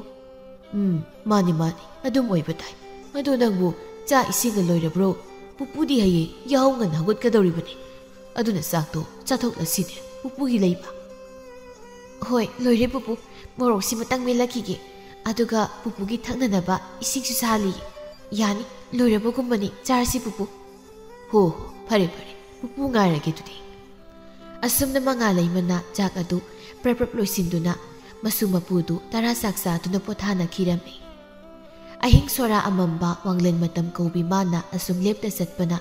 ꯎꯝ, ꯃꯥꯅꯤ, ꯃꯥꯅꯤ, ꯑꯗꯨꯝ ꯑꯣꯏꯕ ꯇꯥꯏ꯫ ꯑꯗꯣ ꯅꯪꯕꯨ ꯆꯥꯛ ꯏꯁꯤꯡꯒ ꯂꯣꯏꯔꯕ꯭ꯔꯣ? ꯄꯨꯄꯨꯗꯤ ꯍꯌꯦꯡ ꯌꯥꯍꯧ ꯉꯟꯅ ꯍꯧꯒꯠꯀꯗꯧꯔꯤꯕꯅꯤ꯫ ꯑꯗꯨꯅ ꯆꯥꯛꯇꯣ ꯆꯥꯊꯣꯛꯂꯁꯤꯅꯦ, ꯄꯨꯄꯨꯒꯤ ꯂꯩꯃ꯫ ꯍꯣꯏ, ꯂꯣꯏꯔꯦ, ꯄꯨꯄꯨ꯫ ꯃꯣꯔꯣꯛꯁꯤꯃꯇꯪ ꯃꯦꯠꯂꯛꯈꯤꯒꯦ꯫ ꯑꯗꯨꯒ ꯄꯨꯄꯨꯒꯤ ꯊꯛꯅꯅꯕ ꯏꯁꯤꯡꯁꯨ ꯁꯥꯍꯜꯂꯤꯒꯦ꯫ ꯌꯥꯅꯤ, ꯂꯣꯏꯔꯕꯒꯨꯝꯕꯅꯤ꯫ ꯆꯥꯔꯁꯤ, ꯄꯨꯄꯨ꯫ ꯍꯣ, ꯍꯣ, ꯐꯔꯦ, ꯐꯔꯦ꯫ ꯄꯨꯄꯨ ꯉꯥꯏꯔꯒꯦ ꯑꯗꯨꯗꯤ꯫ ꯑꯁꯨꯝꯅ ꯃꯉꯥꯜꯂꯩꯃꯅ ꯆꯥꯛ ꯑꯗꯨ ꯄ꯭ꯔꯞ ꯄ꯭ꯔꯞ ꯂꯣꯏꯁꯤꯟꯗꯨꯅ ꯃꯁꯨ ꯃꯄꯨꯗꯨ ꯇꯔꯥ ꯆꯥꯛ ꯆꯥꯗꯨꯅ ꯄꯣꯊꯥꯅꯈꯤꯔꯝꯃꯤ꯫ ꯑꯍꯤꯡ ꯁꯣꯔꯥ ꯑꯃꯝꯕ ꯋꯥꯡꯂꯦꯟ ꯃꯇꯝ ꯀꯧꯕꯤ ꯃꯥꯅ ꯑꯁꯨꯝ ꯂꯦꯞꯇ ꯆꯠꯄꯅ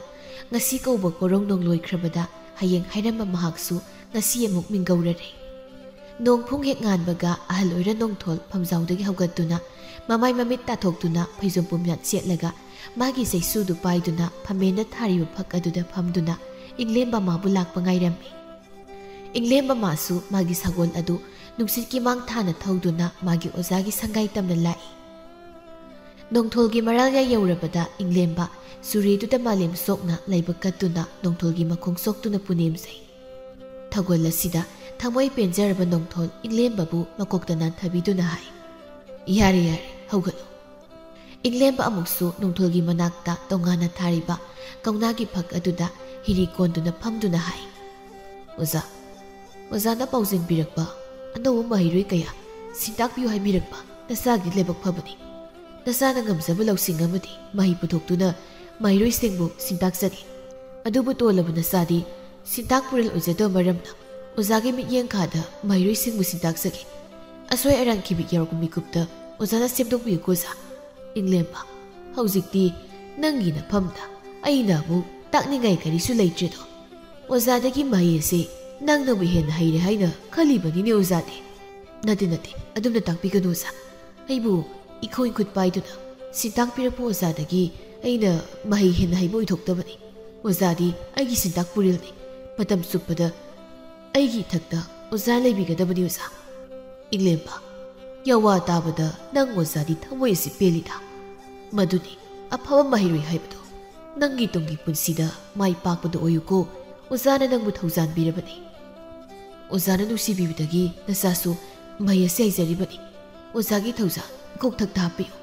ꯉꯁꯤ ꯀꯧꯕ ꯀꯣꯔꯧ ꯅꯣꯡ ꯂꯣꯏꯈ꯭ꯔꯕꯗ ꯍꯌꯦꯡ ꯍꯥꯏꯔꯝꯕ ꯃꯍꯥꯛꯁꯨ ꯉꯁꯤ ꯑꯃꯨꯛ ꯃꯤꯡꯒꯧꯔꯔꯦ꯫ ꯅꯣꯡ ꯐꯨꯡ ꯍꯦꯛ ꯉꯥꯟꯕꯒ ꯑꯍꯜ ꯑꯣꯏꯔ ꯅꯣꯡꯊꯣꯜ ꯐꯝꯖꯥꯎꯗꯒꯤ ꯍꯧꯒꯠꯇꯨꯅ ꯃꯃꯥꯏ ꯃꯃꯤꯠ ꯇꯥꯊꯣꯛꯇꯨꯅ ꯐꯩꯖꯣꯝ ꯄꯨꯝꯌꯥꯠ ꯁꯦꯠꯂꯒ ꯃꯥꯒꯤ ꯆꯩꯁꯨꯗꯨ ꯄꯥꯏꯗꯨꯅ ꯐꯝꯃꯦꯟꯗ ꯊꯥꯔꯤꯕ ꯐꯛ ꯑꯗꯨꯗ ꯐꯝꯗꯨꯅ ꯏꯪꯂꯦꯝꯕ ꯃꯥꯕꯨ ꯂꯥꯛꯄ ꯉꯥꯏꯔꯝꯃꯤ꯫ ꯏꯪꯂꯦꯝꯕ ꯃꯥꯁꯨ ꯃꯥꯒꯤ ꯁꯒꯣꯜ ꯑꯗꯨ ꯅꯨꯡꯁꯤꯠꯀꯤ ꯃꯥꯡ ꯊꯥꯅ ꯊꯧꯗꯨꯅ ꯃꯥꯒꯤ ꯑꯣꯖꯥꯒꯤ ꯁꯪꯒꯥꯏ ꯇꯝꯅ ꯂꯥꯛꯏ꯫ ꯅꯣꯡꯊꯣꯜꯒꯤ ꯃꯔꯥꯜꯌꯥꯏ ꯌꯧꯔꯕꯗ ꯏꯪꯂꯦꯝꯕ ꯆꯨꯔꯤꯗꯨꯗ ꯃꯥꯂꯦꯝ ꯁꯣꯛꯅ ꯂꯥꯏꯕꯛ ꯀꯠꯇꯨꯅ ꯅꯣꯡꯊꯣꯜꯒꯤ ꯃꯈꯣꯡ ꯁꯣꯛꯇꯨꯅ ꯄꯨꯅꯦꯝꯖꯩ꯫ ꯊꯧꯒꯜ ꯑꯁꯤꯗ ꯊꯃꯣꯏ ꯄꯦꯟꯖꯔꯕ ꯅꯣꯡꯊꯣꯜ ꯏꯪꯂꯦꯝꯕꯕꯨ ꯃꯀꯣꯛꯇ ꯅꯥꯟꯊꯕꯤꯗꯨꯅ ꯍꯥꯏ, "ꯌꯥꯔꯦ, ꯌꯥꯔꯦ, ꯍꯧꯒꯠꯂꯣ꯫" ꯏꯪꯂꯦꯝꯕ ꯑꯃꯨꯛꯁꯨ ꯅꯣꯡꯊꯣꯜꯒꯤ ꯃꯅꯥꯛꯇ ꯇꯣꯉꯥꯟꯅ ꯊꯥꯔꯤꯕ ꯀꯧꯅꯥꯒꯤ ꯐꯛ ꯑꯗꯨꯗ ꯍꯤꯔꯤ ꯀꯣꯟꯗꯨꯅ ꯐꯝꯗꯨꯅ ꯍꯥꯏ, "ꯑꯣꯖꯥ, ꯑꯣꯖꯥꯅ ꯄꯥꯎꯖꯦꯜ ꯄꯤꯔꯛꯄ ꯑꯅꯧꯕ ꯃꯍꯩꯔꯣꯏ ꯀꯌꯥ ꯁꯤꯟꯇꯥꯛꯄꯤꯌꯨ ꯍꯥꯏꯕꯤꯔꯛꯄ ꯅꯆꯥꯒꯤ ꯂꯥꯏꯕꯛ ꯐꯕꯅꯤ꯫ ꯅꯆꯥꯅ ꯉꯝꯖꯕ ꯂꯧꯁꯤꯡ ꯑꯃꯗꯤ ꯃꯍꯩ ꯄꯨꯊꯣꯛꯇꯨꯅ ꯃꯍꯩꯔꯣꯏꯁꯤꯡꯕꯨ ꯁꯤꯟꯇꯥꯛꯆꯒꯦ꯫ ꯑꯗꯨꯕꯨ ꯇꯣꯜꯂꯕ ꯅꯆꯥꯗꯤ ꯁꯤꯟꯇꯥꯛ ꯄꯨꯔꯦꯜ ꯑꯣꯏꯖꯗꯕ ꯃꯔꯝꯅ ꯑꯣꯖꯥꯒꯤ ꯃꯤꯠꯌꯦꯡ ꯈꯥꯗ ꯃꯍꯩꯔꯣꯏꯁꯤꯡꯕꯨ ꯁꯤꯟꯇꯥꯛꯆꯒꯦ꯫ ꯑꯁꯣꯏ ꯑꯔꯥꯟ ꯈꯤꯕꯤꯛ ꯌꯥꯎꯔꯛꯄ ꯃꯤꯀꯨꯞꯇ ꯑꯣꯖꯥꯅ ꯁꯦꯝꯗꯣꯛꯄꯤꯌꯨꯀꯣ ꯑꯣꯖꯥ꯫ ꯏꯪꯂꯦꯝꯕ, ꯍꯧꯖꯤꯛꯇꯤ ꯅꯪꯒꯤ ꯅꯐꯝꯗ ꯑꯩꯅ ꯑꯃꯨꯛ ꯇꯥꯛꯅꯤꯡꯉꯥꯏ ꯀꯔꯤꯁꯨ ꯂꯩꯇ꯭ꯔꯦꯗꯣ꯫ ꯑꯣꯖꯥꯗꯒꯤ ꯃꯍꯩ ꯑꯁꯤ ꯅꯪꯅꯕꯨ ꯍꯦꯟꯅ ꯍꯩꯔꯦ ꯍꯥꯏꯅ ꯈꯜꯂꯤꯕꯅꯤꯅꯦ ꯑꯣꯖꯥꯗꯤ꯫ ꯅꯠꯇꯦ, ꯅꯠꯇꯦ, ꯑꯗꯨꯝꯅ ꯇꯥꯛꯄꯤꯒꯅꯨ ꯑꯣꯖꯥ꯫ ꯑꯩꯕꯨ ꯏꯈꯣꯡ ꯏꯈꯨꯠ ꯄꯥꯏꯗꯨꯅ ꯁꯤꯟꯇꯥꯛꯄꯤꯔꯛꯄ ꯑꯣꯖꯥꯗꯒꯤ ꯑꯩꯅ ꯃꯍꯩ ꯍꯦꯟꯅ ꯍꯩꯕ ꯑꯣꯏꯊꯣꯛꯇꯕꯅꯤ꯫ ꯑꯣꯖꯥꯗꯤ ꯑꯩꯒꯤ ꯁꯤꯟꯇꯥꯛ ꯄꯨꯔꯦꯜꯅꯤ꯫ ꯃꯇꯝ ꯆꯨꯞꯄꯗ ꯑꯩꯒꯤ ꯏꯊꯛꯇ ꯑꯣꯖꯥ ꯂꯩꯕꯤꯒꯗꯕꯅꯤ ꯑꯣꯖꯥ꯫ ꯏꯪꯂꯦꯝꯕ, ꯌꯥꯋꯥ ꯇꯥꯕꯗ ꯅꯪ ꯑꯣꯖꯥꯗꯤ ꯊꯃꯣꯏ ꯑꯁꯤ ꯄꯦꯜꯂꯤꯗ꯫ ꯃꯗꯨꯅꯤ ꯑꯐꯕ ꯃꯍꯩꯔꯣꯏ ꯍꯥꯏꯕꯗꯨ꯫ ꯅꯪꯒꯤ ꯇꯨꯡꯒꯤ ꯄꯨꯟꯁꯤꯗ ꯃꯥꯏ ꯄꯥꯛꯄꯗꯨ ꯑꯣꯏꯌꯨꯀꯣ꯫ ꯑꯣꯖꯥꯅ ꯅꯪꯕꯨ ꯊꯧꯖꯥꯟꯕꯤꯔꯕꯅꯤ꯫ ꯑꯣꯖꯥꯅ ꯅꯨꯡꯁꯤꯕꯤꯕꯗꯒꯤ ꯅꯆꯥꯁꯨ ꯃꯍꯩ ꯑꯁꯤ ꯍꯩꯖꯔꯤꯕꯅꯤ꯫ ꯑꯣꯖꯥꯒꯤ ꯊꯧꯖꯥꯜ ꯏꯀꯣꯛꯊꯛꯇ ꯍꯥꯞꯄꯤꯌꯨ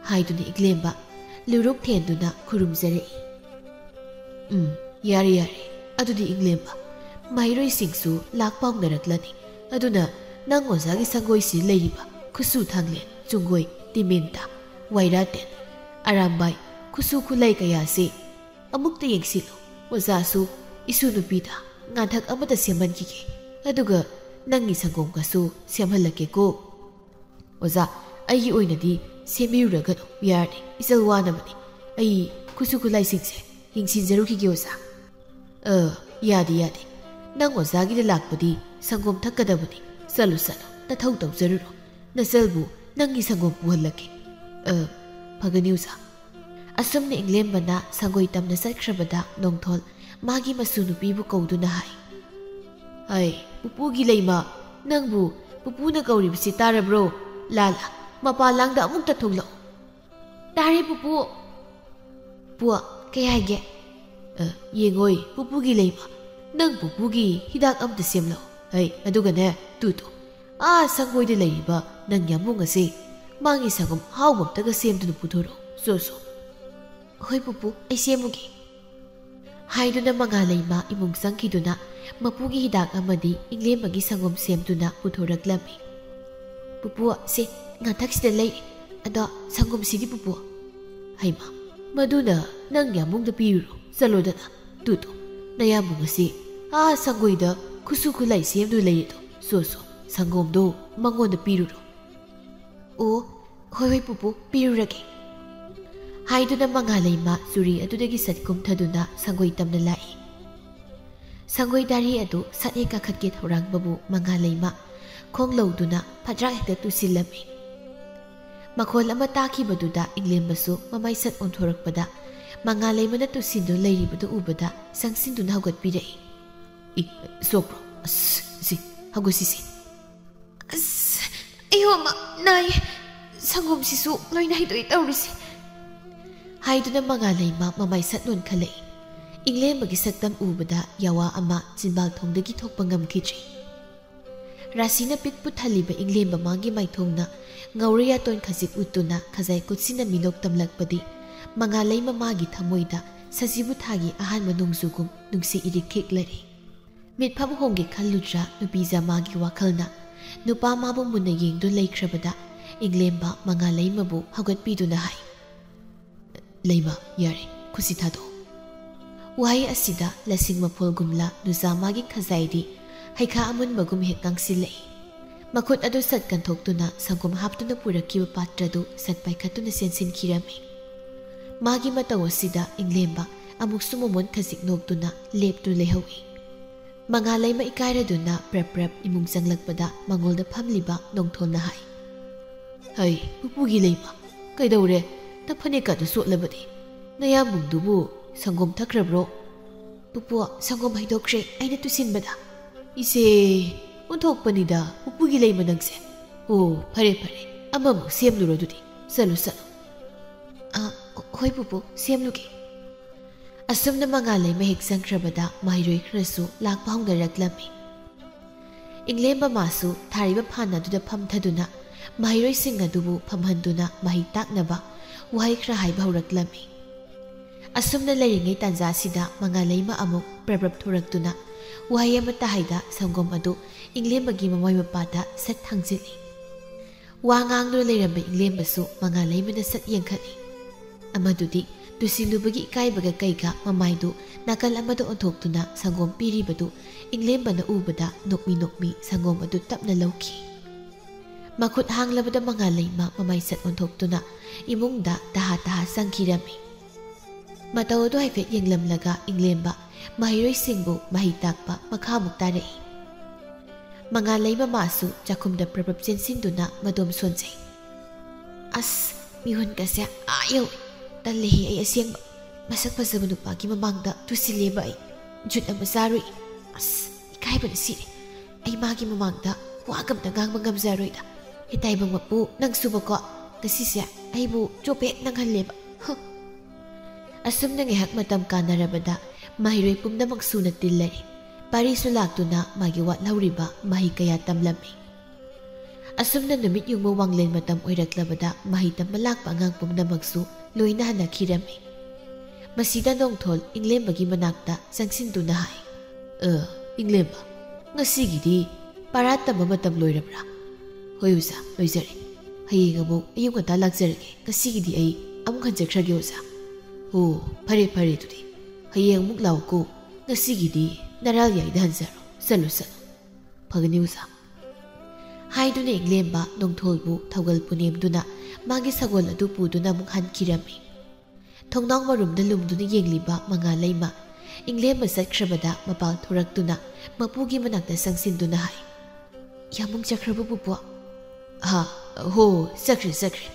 ꯍꯥꯏꯗꯨꯅ ꯏꯪꯂꯦꯝꯕ ꯂꯨꯔꯨꯛ ꯊꯦꯟꯗꯨꯅ ꯈꯨꯔꯨꯝꯖꯔꯛꯏ꯫ ꯎꯝ, ꯌꯥꯔꯦ, ꯌꯥꯔꯦ꯫ ꯑꯗꯨꯗꯤ ꯏꯪꯂꯦꯝꯕ, ꯃꯍꯩꯔꯣꯏꯁꯤꯡꯁꯨ ꯂꯥꯛꯄ ꯍꯧꯅꯔꯛꯂꯅꯤ꯫ ꯑꯗꯨꯅ ꯅꯪ ꯑꯣꯖꯥꯒꯤ ꯁꯪꯒꯣꯏꯁꯤ ꯂꯩꯔꯤꯕ ꯈꯨꯠꯁꯨ ꯊꯥꯡꯂꯦꯟ, ꯆꯨꯡꯒꯣꯏ, ꯇꯤꯃꯦꯟꯇꯥ, ꯋꯥꯏꯔꯥꯇꯦꯟ, ꯑꯔꯥꯝꯕꯥꯏ, ꯈꯨꯠꯁꯨ ꯈꯨꯠꯂꯥꯏ ꯀꯌꯥꯁꯤ ꯑꯃꯨꯛꯇ ꯌꯦꯡꯁꯤꯜꯂꯨ꯫ ꯑꯣꯖꯥꯁꯨ ꯏꯁꯨ ꯅꯨꯄꯤꯗ ꯉꯥꯟꯊꯛ ꯑꯃꯇ ꯁꯦꯝꯍꯟꯈꯤꯒꯦ꯫ ꯑꯗꯨꯒ ꯅꯪꯒꯤ ꯁꯪꯒꯣꯝꯒꯁꯨ ꯁꯦꯝꯍꯜꯂꯛꯀꯦꯀꯣ꯫ ꯑꯣꯖꯥ, ꯑꯩꯒꯤ ꯑꯣꯏꯅꯗꯤ ꯁꯦꯝꯕꯤꯔꯨꯔꯒꯅꯨ, ꯌꯥꯔꯅꯤ, ꯏꯆꯜ ꯋꯥꯅꯕꯅꯤ꯫ ꯑꯩ ꯈꯨꯠꯁꯨ ꯈꯨꯠꯂꯥꯏꯁꯤꯡꯁꯦ ꯌꯦꯡꯁꯤꯟꯖꯔꯨꯈꯤꯒꯦ ꯑꯣꯖꯥ꯫ ꯑ, ꯌꯥꯗꯦ, ꯌꯥꯗꯦ꯫ ꯅꯪ ꯑꯣꯖꯥꯒꯤꯗ ꯂꯥꯛꯄꯗꯤ ꯁꯪꯒꯣꯝ ꯊꯛꯀꯗꯕꯅꯤ꯫ ꯆꯠꯂꯨ, ꯆꯠꯂꯨ, ꯅꯊꯧ ꯇꯧꯖꯔꯨꯔꯣ꯫ ꯅꯆꯜꯕꯨ ꯅꯪꯒꯤ ꯁꯪꯒꯣꯝ ꯄꯨꯍꯜꯂꯛꯀꯦ꯫ ꯑ, ꯐꯒꯅꯤ ꯑꯣꯖꯥ꯫ ꯑꯁꯨꯝꯅ ꯏꯪꯂꯦꯝꯕꯅ ꯁꯪꯒꯣꯏ ꯇꯝꯅ ꯆꯠꯈ꯭ꯔꯕꯗ ꯅꯣꯡꯊꯣꯜ ꯃꯥꯒꯤ ꯃꯁꯨ ꯅꯨꯄꯤꯕꯨ ꯀꯧꯗꯨꯅ ꯍꯥꯏ, "ꯍꯩ, ꯄꯨꯄꯨꯒꯤ ꯂꯩꯃ, ꯅꯪꯕꯨ ꯄꯨꯄꯨꯅ ꯀꯧꯔꯤꯕꯁꯤ ꯇꯥꯔꯕ꯭ꯔꯣ? ꯂꯥꯂꯥ, ꯃꯄꯥꯟ ꯂꯥꯡꯗ ꯑꯃꯨꯛꯇ ꯊꯣꯛꯂꯛꯎ꯫" "ꯇꯥꯔꯦ ꯄꯨꯄꯨ꯫" "ꯄꯨ, ꯀꯩ ꯍꯥꯏꯒꯦ?" "ꯑ, ꯌꯦꯡꯉꯣꯏ, ꯄꯨꯄꯨꯒꯤ ꯂꯩꯃ, ꯅꯪ ꯄꯨꯄꯨꯒꯤ ꯍꯤꯗꯥꯛ ꯑꯝꯇ ꯁꯦꯝꯂꯛꯑꯣ꯫ ꯍꯩ, ꯑꯗꯨꯒꯅꯦ, ꯇꯨ, ꯇꯨ, ꯑꯥ ꯁꯪꯒꯣꯏꯗ ꯂꯩꯔꯤꯕ ꯅꯪ ꯌꯥꯝꯕꯨꯡ ꯑꯁꯦ, ꯃꯥꯒꯤ ꯁꯪꯒꯣꯝ ꯑꯍꯥꯎꯕ ꯑꯝꯇꯒ ꯁꯦꯝꯗꯨꯅ ꯄꯨꯊꯣꯔꯛꯑꯣ꯫ ꯁꯣ, ꯁꯣ꯫" "ꯍꯣꯏ ꯄꯨꯄꯨ, ꯑꯩ ꯁꯦꯝꯃꯨꯒꯦ꯫" ꯍꯥꯏꯗꯨꯅ ꯃꯉꯥꯂꯩꯃ ꯏꯃꯨꯡ ꯆꯪꯈꯤꯗꯨꯅ ꯃꯄꯨꯒꯤ ꯍꯤꯗꯥꯛ ꯑꯃꯗꯤ ꯏꯪꯂꯦꯝꯕꯒꯤ ꯁꯪꯒꯣꯝ ꯁꯦꯝꯗꯨꯅ ꯄꯨꯊꯣꯔꯛꯂꯝꯃꯤ꯫ "ꯄꯨꯄꯨ, ꯁꯦ, ꯉꯥꯊꯛꯁꯤꯗ ꯂꯩꯔꯦ꯫ ꯑꯗꯣ ꯁꯪꯒꯣꯝꯁꯤꯗꯤ ꯄꯨꯄꯨ?" "ꯍꯩꯃꯥ, ꯃꯗꯨꯅ ꯅꯪ ꯌꯥꯝꯕꯨꯡꯗ ꯄꯤꯔꯨꯔꯣ꯫ ꯆꯠꯂꯣꯗꯅ꯫ ꯇꯨꯇꯨ, ꯅꯌꯥꯝꯕꯨꯡ ꯑꯁꯤ ꯑꯥ ꯁꯪꯒꯣꯏꯗ ꯈꯨꯠꯁꯨ ꯈꯨꯠꯂꯥꯏ ꯁꯦꯝꯗꯨ ꯂꯩꯔꯦꯗꯣ꯫ ꯁꯣ, ꯁꯣ, ꯁꯪꯒꯣꯝꯗꯣ ꯃꯉꯣꯟꯗ ꯄꯤꯔꯨꯔꯣ꯫" "ꯑꯣ, ꯍꯣꯏ, ꯍꯣꯏ, ꯄꯨꯄꯨ, ꯄꯤꯔꯨꯔꯒꯦ꯫" ꯍꯥꯏꯗꯨꯅ ꯃꯉꯥꯂꯩꯃ ꯆꯨꯔꯤ ꯑꯗꯨꯗꯒꯤ ꯁꯠ ꯀꯨꯝꯊꯗꯨꯅ ꯁꯪꯒꯣꯏ ꯇꯝꯅ ꯂꯥꯛꯏ꯫ ꯁꯪꯒꯣꯏ ꯗꯥꯔꯤ ꯑꯗꯨ ꯁꯠ ꯍꯦꯛ ꯀꯥꯈꯠꯀꯦ ꯊꯧꯔꯥꯡꯕꯕꯨ ꯃꯉꯥꯂꯩꯃ ꯈꯣꯡ ꯂꯧꯗꯨꯅ ꯐꯠꯗ꯭ꯔꯥꯛ ꯍꯦꯛꯇ ꯇꯨꯁꯤꯜꯂꯝꯃꯤ꯫ ꯃꯈꯣꯜ ꯑꯃ ꯇꯥꯈꯤꯕꯗꯨꯗ ꯏꯪꯂꯦꯝꯕꯁꯨ ꯃꯃꯥꯏ ꯁꯠ ꯑꯣꯟꯊꯣꯔꯛꯄꯗ ꯃꯉꯥꯂꯩꯃꯅ ꯇꯨꯁꯤꯟꯗꯨꯅ ꯂꯩꯔꯤꯕꯗꯨ ꯎꯕꯗ ꯆꯪꯁꯤꯟꯗꯨꯅ ꯍꯧꯒꯠꯄꯤꯔꯛꯏ꯫ "ꯏ, ꯁꯣꯛꯄ꯭ꯔꯣ? ꯑꯁ, ꯁꯤ, ꯍꯧꯒꯠꯁꯤꯁꯦ꯫" "ꯑꯁ, ꯑꯌꯣ ꯑꯃ, ꯅꯥꯏ꯫ ꯁꯪꯒꯣꯝꯁꯤꯁꯨ ꯂꯣꯏꯅ ꯍꯩꯗꯣꯛꯏ ꯇꯧꯔꯤꯁꯦ꯫" ꯍꯥꯏꯗꯨꯅ ꯃꯉꯥꯂꯩꯃ ꯃꯃꯥꯏ ꯁꯠ ꯅꯣꯟꯈꯠꯂꯛꯏ꯫ ꯏꯪꯂꯦꯝꯕꯒꯤ ꯁꯛꯇꯝ ꯎꯕꯗ ꯌꯥꯋꯥ ꯑꯃ ꯆꯤꯟꯕꯥꯜ ꯊꯣꯡꯗꯒꯤ ꯊꯣꯛꯄ ꯉꯝꯈꯤꯗ꯭ꯔꯦ꯫ ꯔꯥꯁꯤꯅ ꯄꯤꯛ ꯄꯨꯊꯜꯂꯤꯕ ꯏꯪꯂꯦꯝꯕ ꯃꯥꯒꯤ ꯃꯥꯏꯊꯣꯡꯅ ꯉꯧꯔ ꯌꯥꯇꯣꯟ ꯈꯖꯤꯛ ꯎꯠꯇꯨꯅ ꯈꯖꯥꯏ ꯀꯨꯠꯁꯤꯟꯅ ꯃꯤꯅꯣꯛ ꯇꯝꯂꯛꯄꯗꯤ ꯃꯉꯥꯂꯩꯃ ꯃꯥꯒꯤ ꯊꯃꯣꯏꯗ ꯁꯖꯤꯕꯨ ꯊꯥꯒꯤ ꯑꯍꯥꯟꯕ ꯅꯣꯡꯖꯨꯒꯨꯝ ꯅꯨꯡꯁꯤ ꯏꯔꯤꯛ ꯈꯤꯛꯂꯔꯦ꯫ ꯃꯤꯠꯐꯝ ꯍꯣꯡꯒꯦ ꯈꯜꯂꯨꯗ꯭ꯔꯥ ꯅꯨꯄꯤꯖꯥ ꯃꯥꯒꯤ ꯋꯥꯈꯜꯅ꯫ ꯅꯨꯄꯥ ꯃꯥꯕꯨ ꯃꯨꯟꯅ ꯌꯦꯡꯗꯨꯅ ꯂꯩꯈ꯭ꯔꯕꯗ ꯏꯪꯂꯦꯝꯕ ꯃꯉꯥꯂꯩꯃꯕꯨ ꯍꯧꯒꯠꯄꯤꯗꯨꯅ ꯍꯥꯏ, "ꯂꯩꯃ, ꯌꯥꯔꯦ, ꯈꯨꯠꯁꯤ ꯊꯥꯗꯣꯛꯑꯣ꯫" ꯋꯥꯍꯩ ꯑꯁꯤꯗ ꯂꯁꯤꯡ ꯃꯐꯣꯜꯒꯨꯝꯂ ꯅꯨꯖꯥ ꯃꯥꯒꯤ ꯈꯖꯥꯏꯗꯤ ꯍꯩꯈꯥ ꯑꯃꯨꯟꯕꯒꯨꯝ ꯍꯦꯛ ꯉꯥꯡꯁꯤꯜꯂꯛꯏ꯫ ꯃꯈꯨꯠ ꯑꯗꯨ ꯁꯠ ꯀꯟꯊꯣꯛꯇꯨꯅ ꯁꯪꯒꯣꯝ ꯍꯥꯞꯇꯨꯅ ꯄꯨꯔꯛꯈꯤꯕ ꯄꯥꯇ꯭ꯔꯗꯨ ꯁꯠ ꯄꯥꯏꯈꯠꯇꯨꯅ ꯆꯦꯟꯁꯤꯟꯈꯤꯔꯝꯃꯤ꯫ ꯃꯥꯒꯤ ꯃꯇꯧ ꯑꯁꯤꯗ ꯏꯪꯂꯦꯝꯕ ꯑꯃꯨꯛꯁꯨ ꯃꯃꯣꯟ ꯈꯖꯤꯛ ꯅꯣꯛꯇꯨꯅ ꯂꯦꯞꯇꯨꯅ ꯂꯩꯍꯧꯏ꯫ ꯃꯉꯥꯂꯩꯃ ꯏꯀꯥꯏꯔꯗꯨꯅ ꯄ꯭ꯔꯞ ꯄ꯭ꯔꯞ ꯏꯃꯨꯡ ꯆꯪꯂꯛꯄꯗ ꯃꯉꯣꯜꯗ ꯐꯝꯂꯤꯕ ꯅꯣꯡꯊꯣꯜꯅ ꯍꯥꯏ, "ꯍꯩ, ꯄꯨꯄꯨꯒꯤ ꯂꯩꯃ, ꯀꯩꯗꯧꯔꯦ? ꯅꯐꯅꯦꯛꯀꯗꯨ ꯆꯣꯠꯂꯕꯗꯤ꯫ ꯅꯌꯥꯝꯕꯨꯡꯗꯨꯕꯨ ꯁꯪꯒꯣꯝ ꯊꯛꯈ꯭ꯔꯕ꯭ꯔꯣ?" "ꯄꯨꯄꯨ, ꯁꯪꯒꯣꯝ ꯍꯩꯗꯣꯛꯈ꯭ꯔꯦ ꯑꯩꯅ ꯇꯨꯁꯤꯟꯕꯗ꯫" "ꯏꯆꯦ, ꯑꯣꯟꯊꯣꯛꯄꯅꯤꯗ ꯄꯨꯄꯨꯒꯤ ꯂꯩꯃ ꯅꯪꯁꯦ꯫ ꯑꯣ, ꯐꯔꯦ ꯐꯔꯦ, ꯑꯃꯃꯨꯛ ꯁꯦꯝꯂꯨꯔꯣ ꯑꯗꯨꯗꯤ꯫ ꯆꯠꯂꯨ, ꯆꯠꯂꯨ꯫" "ꯑ, ꯍꯣꯏ ꯄꯨꯄꯨ, ꯁꯦꯝꯂꯨꯒꯦ꯫" ꯑꯁꯨꯝꯅ ꯃꯉꯥꯂꯩꯃ ꯍꯦꯛ ꯆꯪꯈ꯭ꯔꯕꯗ ꯃꯍꯩꯔꯣꯏ ꯈꯔꯁꯨ ꯂꯥꯛꯄ ꯍꯧꯅꯔꯛꯂꯝꯃꯤ꯫ ꯏꯪꯂꯦꯝꯕ ꯃꯥꯁꯨ ꯊꯥꯔꯤꯕ ꯐꯥꯟ ꯑꯗꯨꯗ ꯐꯝꯊꯗꯨꯅ ꯃꯍꯩꯔꯣꯏꯁꯤꯡ ꯑꯗꯨꯕꯨ ꯐꯝꯍꯟꯗꯨꯅ ꯃꯍꯩ ꯇꯥꯛꯅꯕ ꯋꯥꯍꯩ ꯈꯔ ꯍꯥꯏꯕ ꯍꯧꯔꯛꯂꯝꯃꯤ꯫ ꯑꯁꯨꯝꯅ ꯂꯩꯔꯤꯉꯩ ꯇꯥꯟꯖꯥꯁꯤꯗ ꯃꯉꯥꯂꯩꯃ ꯑꯃꯨꯛ ꯄ꯭ꯔꯞ ꯄ꯭ꯔꯞ ꯊꯣꯔꯛꯇꯨꯅ ꯋꯥꯍꯩ ꯑꯃꯠꯇ ꯍꯥꯏꯗ ꯁꯪꯒꯣꯝ ꯑꯗꯨ ꯏꯪꯂꯦꯝꯕꯒꯤ ꯃꯃꯥꯏ ꯃꯄꯥꯗ ꯁꯠ ꯊꯥꯡꯖꯤꯜꯂꯤ꯫ ꯋꯥ ꯉꯥꯡꯗꯨꯅ ꯂꯩꯔꯝꯕ ꯏꯪꯂꯦꯝꯕꯁꯨ ꯃꯉꯥꯂꯩꯃꯅ ꯁꯠ ꯌꯦꯡꯈꯠꯂꯤ꯫ ꯑꯃꯗꯨꯗꯤ ꯇꯨꯁꯤꯜꯂꯨꯕꯒꯤ ꯏꯀꯥꯏꯕꯒ ꯀꯩꯒ ꯃꯃꯥꯏꯗꯨ ꯅꯥꯀꯜ ꯑꯃꯗ ꯑꯣꯟꯊꯣꯛꯇꯨꯅ ꯁꯪꯒꯣꯝ ꯄꯤꯔꯤꯕꯗꯨ ꯏꯪꯂꯦꯝꯕꯅ ꯎꯕꯗ ꯅꯣꯛꯃꯤ ꯅꯣꯛꯃꯤ ꯁꯪꯒꯣꯝ ꯑꯗꯨ ꯇꯞꯅ ꯂꯧꯈꯤ꯫ ꯃꯈꯨꯠ ꯍꯥꯡꯂꯕꯗ ꯃꯉꯥꯂꯩꯃ ꯃꯃꯥꯏ ꯁꯠ ꯑꯣꯟꯊꯣꯛꯇꯨꯅ ꯏꯃꯨꯡꯗ ꯇꯍꯥ ꯇꯍꯥ ꯆꯪꯈꯤꯔꯝꯃꯤ꯫ ꯃꯇꯧ ꯑꯗꯨ ꯍꯥꯏꯐꯦꯠ ꯌꯦꯡꯂꯝꯂꯒ ꯏꯪꯂꯦꯝꯕ ꯃꯍꯩꯔꯣꯏꯁꯤꯡꯕꯨ ꯃꯍꯩ ꯇꯥꯛꯄ ꯃꯈꯥꯃꯨꯛ ꯇꯥꯔꯛꯏ꯫ ꯃꯉꯥꯂꯩꯃ ꯃꯥꯁꯨ ꯆꯥꯛꯈꯨꯝꯗ ꯄ꯭ꯔꯞ ꯄ꯭ꯔꯞ ꯆꯦꯟꯁꯤꯟꯗꯨꯅ ꯃꯗꯣꯝ ꯁꯣꯟꯖꯩ꯫ "ꯑꯁ, ꯃꯤꯍꯨꯟꯒꯁꯦ ꯑꯥ ꯌꯧꯏ꯫ ꯇꯜꯂꯦꯍꯦ ꯑꯩ ꯑꯁꯦꯡꯕ꯫ ꯃꯁꯛ ꯐꯖꯕ ꯅꯨꯄꯥꯒꯤ ꯃꯃꯥꯡꯗ ꯇꯨꯁꯤꯜꯂꯦꯕ ꯑꯩ꯫ ꯖꯨꯠ ꯑꯃ ꯆꯥꯔꯨꯏ꯫ ꯑꯁ, ꯏꯀꯥꯏꯕꯅ ꯁꯤꯔꯦ꯫ ꯑꯩ ꯃꯥꯒꯤ ꯃꯃꯥꯡꯗ ꯋꯥꯒ ꯑꯝꯇ ꯉꯥꯡꯕ ꯉꯝꯖꯔꯣꯏꯗ꯫ ꯍꯦ ꯇꯥꯏꯕꯪ ꯃꯄꯨ, ꯅꯪꯁꯨꯕꯀꯣ ꯉꯁꯤꯁꯦ ꯑꯩꯕꯨ ꯆꯣꯞꯄ ꯍꯦꯛ ꯅꯪꯍꯜꯂꯦꯕ꯫ ꯍꯨ!" ꯑꯁꯨꯝꯅ ꯉꯥꯏꯍꯥꯛ ꯃꯇꯝ ꯀꯥꯟꯅꯔꯕꯗ ꯃꯍꯩꯔꯣꯏ ꯄꯨꯝꯅꯃꯛ ꯁꯨꯅ ꯇꯤꯜꯂꯔꯤ꯫ ꯄꯥꯔꯤꯁꯨ ꯂꯥꯛꯇꯨꯅ ꯃꯥꯒꯤ ꯋꯥꯠꯍꯧꯔꯤꯕ ꯃꯍꯩ ꯀꯌꯥ ꯇꯝꯂꯝꯃꯤ꯫ ꯑꯁꯨꯝꯅ ꯅꯨꯃꯤꯠ ꯌꯨꯡꯕ ꯋꯥꯡꯂꯦꯟ ꯃꯇꯝ ꯑꯣꯏꯔꯛꯂꯕꯗ ꯃꯍꯩ ꯇꯝꯕ ꯂꯥꯛꯄ ꯑꯉꯥꯡ ꯄꯨꯝꯅꯃꯛꯁꯨ ꯂꯣꯏꯅ ꯍꯟꯅꯈꯤꯔꯝꯃꯤ꯫ ꯃꯁꯤꯗ ꯅꯣꯡꯊꯣꯜ ꯏꯪꯂꯦꯝꯕꯒꯤ ꯃꯅꯥꯛꯇ ꯆꯪꯁꯤꯟꯗꯨꯅ ꯍꯥꯏ, "ꯑ, ꯏꯪꯂꯦꯝꯕ, ꯉꯁꯤꯒꯤꯗꯤ ꯄꯔꯥ ꯇꯝꯕ ꯃꯇꯝ ꯂꯣꯏꯔꯕ꯭ꯔꯥ?" "ꯍꯣꯏ ꯑꯣꯖꯥ, ꯂꯣꯏꯖꯔꯦ꯫ ꯍꯌꯦꯡ ꯑꯃꯨꯛ ꯑꯌꯨꯛ ꯉꯟꯇꯥ ꯂꯥꯛꯆꯔꯒꯦ꯫ ꯉꯁꯤꯒꯤꯗꯤ ꯑꯩ ꯑꯃꯨꯛ ꯍꯟꯖꯈ꯭ꯔꯒꯦ ꯑꯣꯖꯥ꯫" "ꯑꯣ, ꯐꯔꯦ ꯐꯔꯦ, ꯑꯗꯨꯗꯤ ꯍꯌꯦꯡ ꯑꯃꯨꯛ ꯂꯥꯛꯎꯀꯣ꯫ ꯉꯁꯤꯒꯤꯗꯤ ꯅꯔꯥꯜ ꯌꯥꯏꯗ ꯍꯟꯖꯔꯣ꯫ ꯆꯠꯂꯣ ꯆꯠꯂꯣ꯫ ꯐꯒꯅꯤ ꯑꯣꯖꯥ꯫" ꯍꯥꯏꯗꯨꯅ ꯏꯪꯂꯦꯝꯕ ꯅꯣꯡꯊꯣꯜꯕꯨ ꯊꯧꯒꯜ ꯄꯨꯅꯦꯝꯗꯨꯅ ꯃꯥꯒꯤ ꯁꯒꯣꯜ ꯑꯗꯨ ꯄꯨꯗꯨꯅ ꯑꯃꯨꯛ ꯍꯟꯈꯤꯔꯝꯃꯤ꯫ ꯊꯣꯡꯅꯥꯎ ꯃꯔꯨꯝꯗ ꯂꯨꯝꯗꯨꯅ ꯌꯦꯡꯂꯤꯕ ꯃꯉꯥꯂꯩꯃ ꯏꯪꯂꯦꯝꯕ ꯆꯠꯈ꯭ꯔꯕꯗ ꯃꯄꯥꯜ ꯊꯣꯔꯛꯇꯨꯅ ꯃꯄꯨꯒꯤ ꯃꯅꯥꯛꯇ ꯆꯪꯁꯤꯟꯗꯨꯅ ꯍꯥꯏ, "ꯌꯥꯝꯕꯨꯡ ꯆꯠꯈ꯭ꯔꯕ ꯄꯨꯄꯨ?" "ꯍꯥ, ꯍꯣ, ꯆꯠꯈ꯭ꯔꯦ ꯆꯠꯈ꯭ꯔꯦ꯫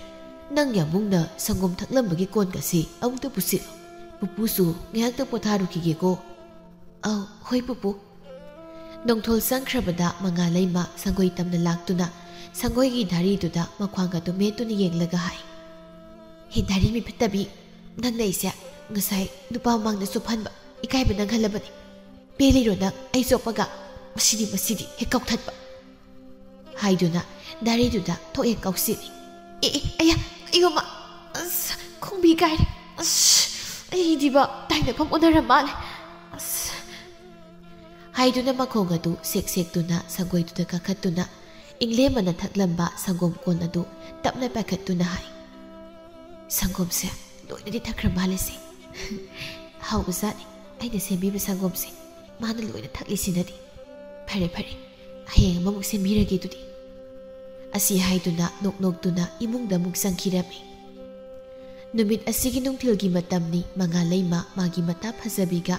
ꯅꯪ ꯌꯥꯝꯕꯨꯡꯅ ꯁꯪꯒꯣꯝ ꯊꯛꯂꯝꯕꯒꯤ ꯀꯣꯟꯒꯁꯤ ꯑꯃꯨꯛꯇ ꯄꯨꯁꯤꯜꯂꯨ꯫ ꯄꯨꯄꯨꯁꯨ ꯉꯥꯏꯍꯥꯛꯇ ꯄꯣꯊꯥꯔꯨꯈꯤꯒꯦꯀꯣ꯫" "ꯑꯧ, ꯍꯣꯏ ꯄꯨꯄꯨ꯫" ꯅꯣꯡꯊꯣꯜ ꯆꯪꯈ꯭ꯔꯕꯗ ꯃꯉꯥꯂꯩꯃ ꯁꯪꯒꯣꯏ ꯇꯝꯅ ꯂꯥꯛꯇꯨꯅ ꯁꯪꯒꯣꯏꯒꯤ ꯙꯥꯔꯤꯗꯨꯗ ꯃꯈ꯭ꯋꯥꯡꯒꯗꯨ ꯃꯦꯠꯇꯨꯅ ꯌꯦꯡꯂꯒ ꯍꯥꯏ, "ꯍꯦ ꯙꯥꯔꯤ ꯃꯤ ꯐꯠꯇꯕꯤ, ꯅꯪꯅ ꯑꯩꯁꯦ ꯉꯁꯥꯏ ꯅꯨꯄꯥ ꯃꯃꯥꯡꯗ ꯆꯣꯞꯍꯟꯕ ꯏꯀꯥꯏꯕ ꯅꯪꯍꯜꯂꯕꯅꯤ꯫ ꯄꯦꯜꯂꯤꯔꯣ ꯅꯪ ꯑꯩ ꯆꯣꯞꯄꯒ? ꯃꯁꯤꯗꯤ, ꯃꯁꯤꯗꯤ ꯍꯦꯛ ꯀꯥꯎꯊꯠꯄ꯫" ꯍꯥꯏꯗꯨꯅ ꯙꯥꯔꯤꯗꯨꯗ ꯊꯣꯛ ꯍꯦꯛ ꯀꯥꯎꯁꯤꯜꯂꯤ꯫ "ꯑꯦ, ꯑꯦ, ꯑꯌꯥ, ꯑꯌꯣꯃ, ꯑꯁ, ꯈꯣꯡꯕꯤ ꯀꯥꯏꯔꯦ꯫ ꯑꯁ, ꯑꯩꯗꯤꯕ ꯇꯥꯏꯅꯐꯝ ꯑꯣꯟꯅꯔ ꯃꯥꯜꯂꯦ꯫ ꯑꯁ꯫ ꯍꯥꯏꯗꯨꯅ ꯃꯈꯣꯡ ꯑꯗꯨ ꯁꯦꯛ ꯁꯦꯛꯇꯨꯅ ꯁꯪꯒꯣꯏꯗꯨꯗ ꯀꯥꯈꯠꯇꯨꯅ ꯏꯪꯂꯦꯝꯕꯅ ꯊꯛꯂꯝꯕ ꯁꯪꯒꯣꯝ ꯀꯣꯟ ꯑꯗꯨ ꯇꯞꯅ ꯄꯥꯏꯈꯠꯇꯨꯅ ꯍꯥꯏ, "ꯁꯪꯒꯣꯝꯁꯦ ꯂꯣꯏꯅꯗꯤ ꯊꯛꯈ꯭ꯔ ꯃꯥꯜꯂꯦꯁꯦ꯫ ꯍꯥꯎꯕꯖꯥꯠꯅꯤ ꯑꯩꯅ ꯁꯦꯝꯕꯤꯕ ꯁꯪꯒꯣꯝꯁꯦ꯫ ꯃꯥꯅ ꯂꯣꯏꯅ ꯊꯛꯂꯤꯁꯤꯅꯗꯤ꯫ ꯐꯔꯦ, ꯐꯔꯦ, ꯍꯌꯦꯡ ꯑꯃꯃꯨꯛ ꯁꯦꯝꯕꯤꯔꯒꯦ ꯑꯗꯨꯗꯤ"꯫ ꯑꯁꯤ ꯍꯥꯏꯗꯨꯅ ꯅꯣꯛ ꯅꯣꯛꯇꯨꯅ ꯏꯃꯨꯡꯗ ꯑꯃꯨꯛ ꯆꯪꯈꯤꯔꯝꯃꯤ꯫ ꯅꯨꯃꯤꯠ ꯑꯁꯤꯒꯤ ꯅꯨꯡꯊꯤꯜꯒꯤ ꯃꯇꯝꯅꯤ꯫ ꯃꯉꯥ ꯂꯩꯃ ꯃꯥꯒꯤ ꯃꯇꯥ ꯐꯖꯕꯤꯒ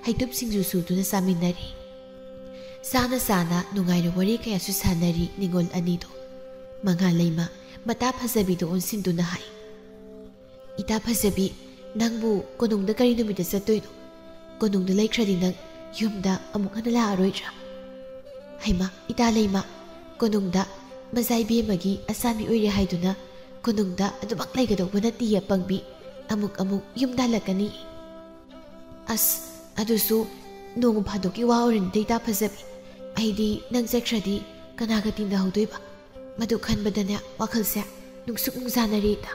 ꯍꯩꯇꯨꯞ ꯁꯤꯡꯖꯨ ꯁꯨꯗꯨꯅ ꯆꯥꯃꯤꯟꯅꯔꯤ꯫ ꯆꯥꯅ ꯆꯥꯅ ꯅꯨꯡꯉꯥꯏꯔ ꯋꯥꯔꯤ ꯀꯌꯥꯁꯨ ꯁꯥꯟꯅꯔꯤ ꯅꯤꯉꯣꯜ ꯑꯅꯤꯗꯣ꯫ ꯃꯉꯥ ꯂꯩꯃ ꯃꯇꯥ ꯐꯖꯕꯤꯗꯣ ꯑꯣꯟꯁꯤꯟꯗꯨꯅ ꯍꯥꯏ, "ꯏꯇꯥ ꯐꯖꯕꯤ, ꯅꯪꯕꯨ ꯀꯣꯅꯨꯡꯗ ꯀꯔꯤ ꯅꯨꯃꯤꯠꯇ ꯆꯠꯇꯣꯏꯅꯣ? ꯀꯣꯅꯨꯡꯗ ꯂꯩꯈ꯭ꯔꯗꯤ ꯅꯪ ꯌꯨꯝꯗ ꯑꯃꯨꯛ ꯍꯟꯅ ꯂꯥꯛꯑꯔꯣꯏꯗ꯭ꯔꯥ?" "ꯍꯩꯃꯥ, ꯏꯇꯥ ꯂꯩꯃ, ꯀꯣꯅꯨꯡꯗ ꯃꯖꯥ ꯏꯕꯦꯝꯃꯒꯤ ꯑꯆꯥꯃꯤ ꯑꯣꯏꯔꯦ ꯍꯥꯏꯗꯨꯅ ꯀꯣꯅꯨꯡꯗ ꯑꯗꯨꯃꯛ ꯂꯩꯒꯗꯧꯕ ꯅꯠꯇꯤꯌꯦ ꯄꯪꯕꯤ꯫ ꯑꯃꯨꯛ ꯑꯃꯨꯛ ꯌꯨꯝꯗ ꯍꯜꯂꯛꯀꯅꯤ"꯫ "ꯑꯁ, ꯑꯗꯨꯁꯨ ꯅꯣꯡꯃ ꯐꯥꯗꯣꯛꯀꯤ ꯋꯥ ꯑꯣꯏꯔꯅꯤꯗ ꯏꯇꯥ ꯐꯖꯕꯤ꯫ ꯑꯩꯗꯤ ꯅꯪ ꯆꯠꯈ꯭ꯔꯗꯤ ꯀꯅꯥꯒ ꯇꯤꯟꯅꯍꯧꯗꯣꯏꯕ? ꯃꯗꯨ ꯈꯟꯕꯗꯅꯦ ꯋꯥꯈꯜꯁꯦ ꯅꯨꯡꯁꯨꯛ ꯅꯨꯡꯖꯥꯅꯔꯦ ꯏꯇꯥ"꯫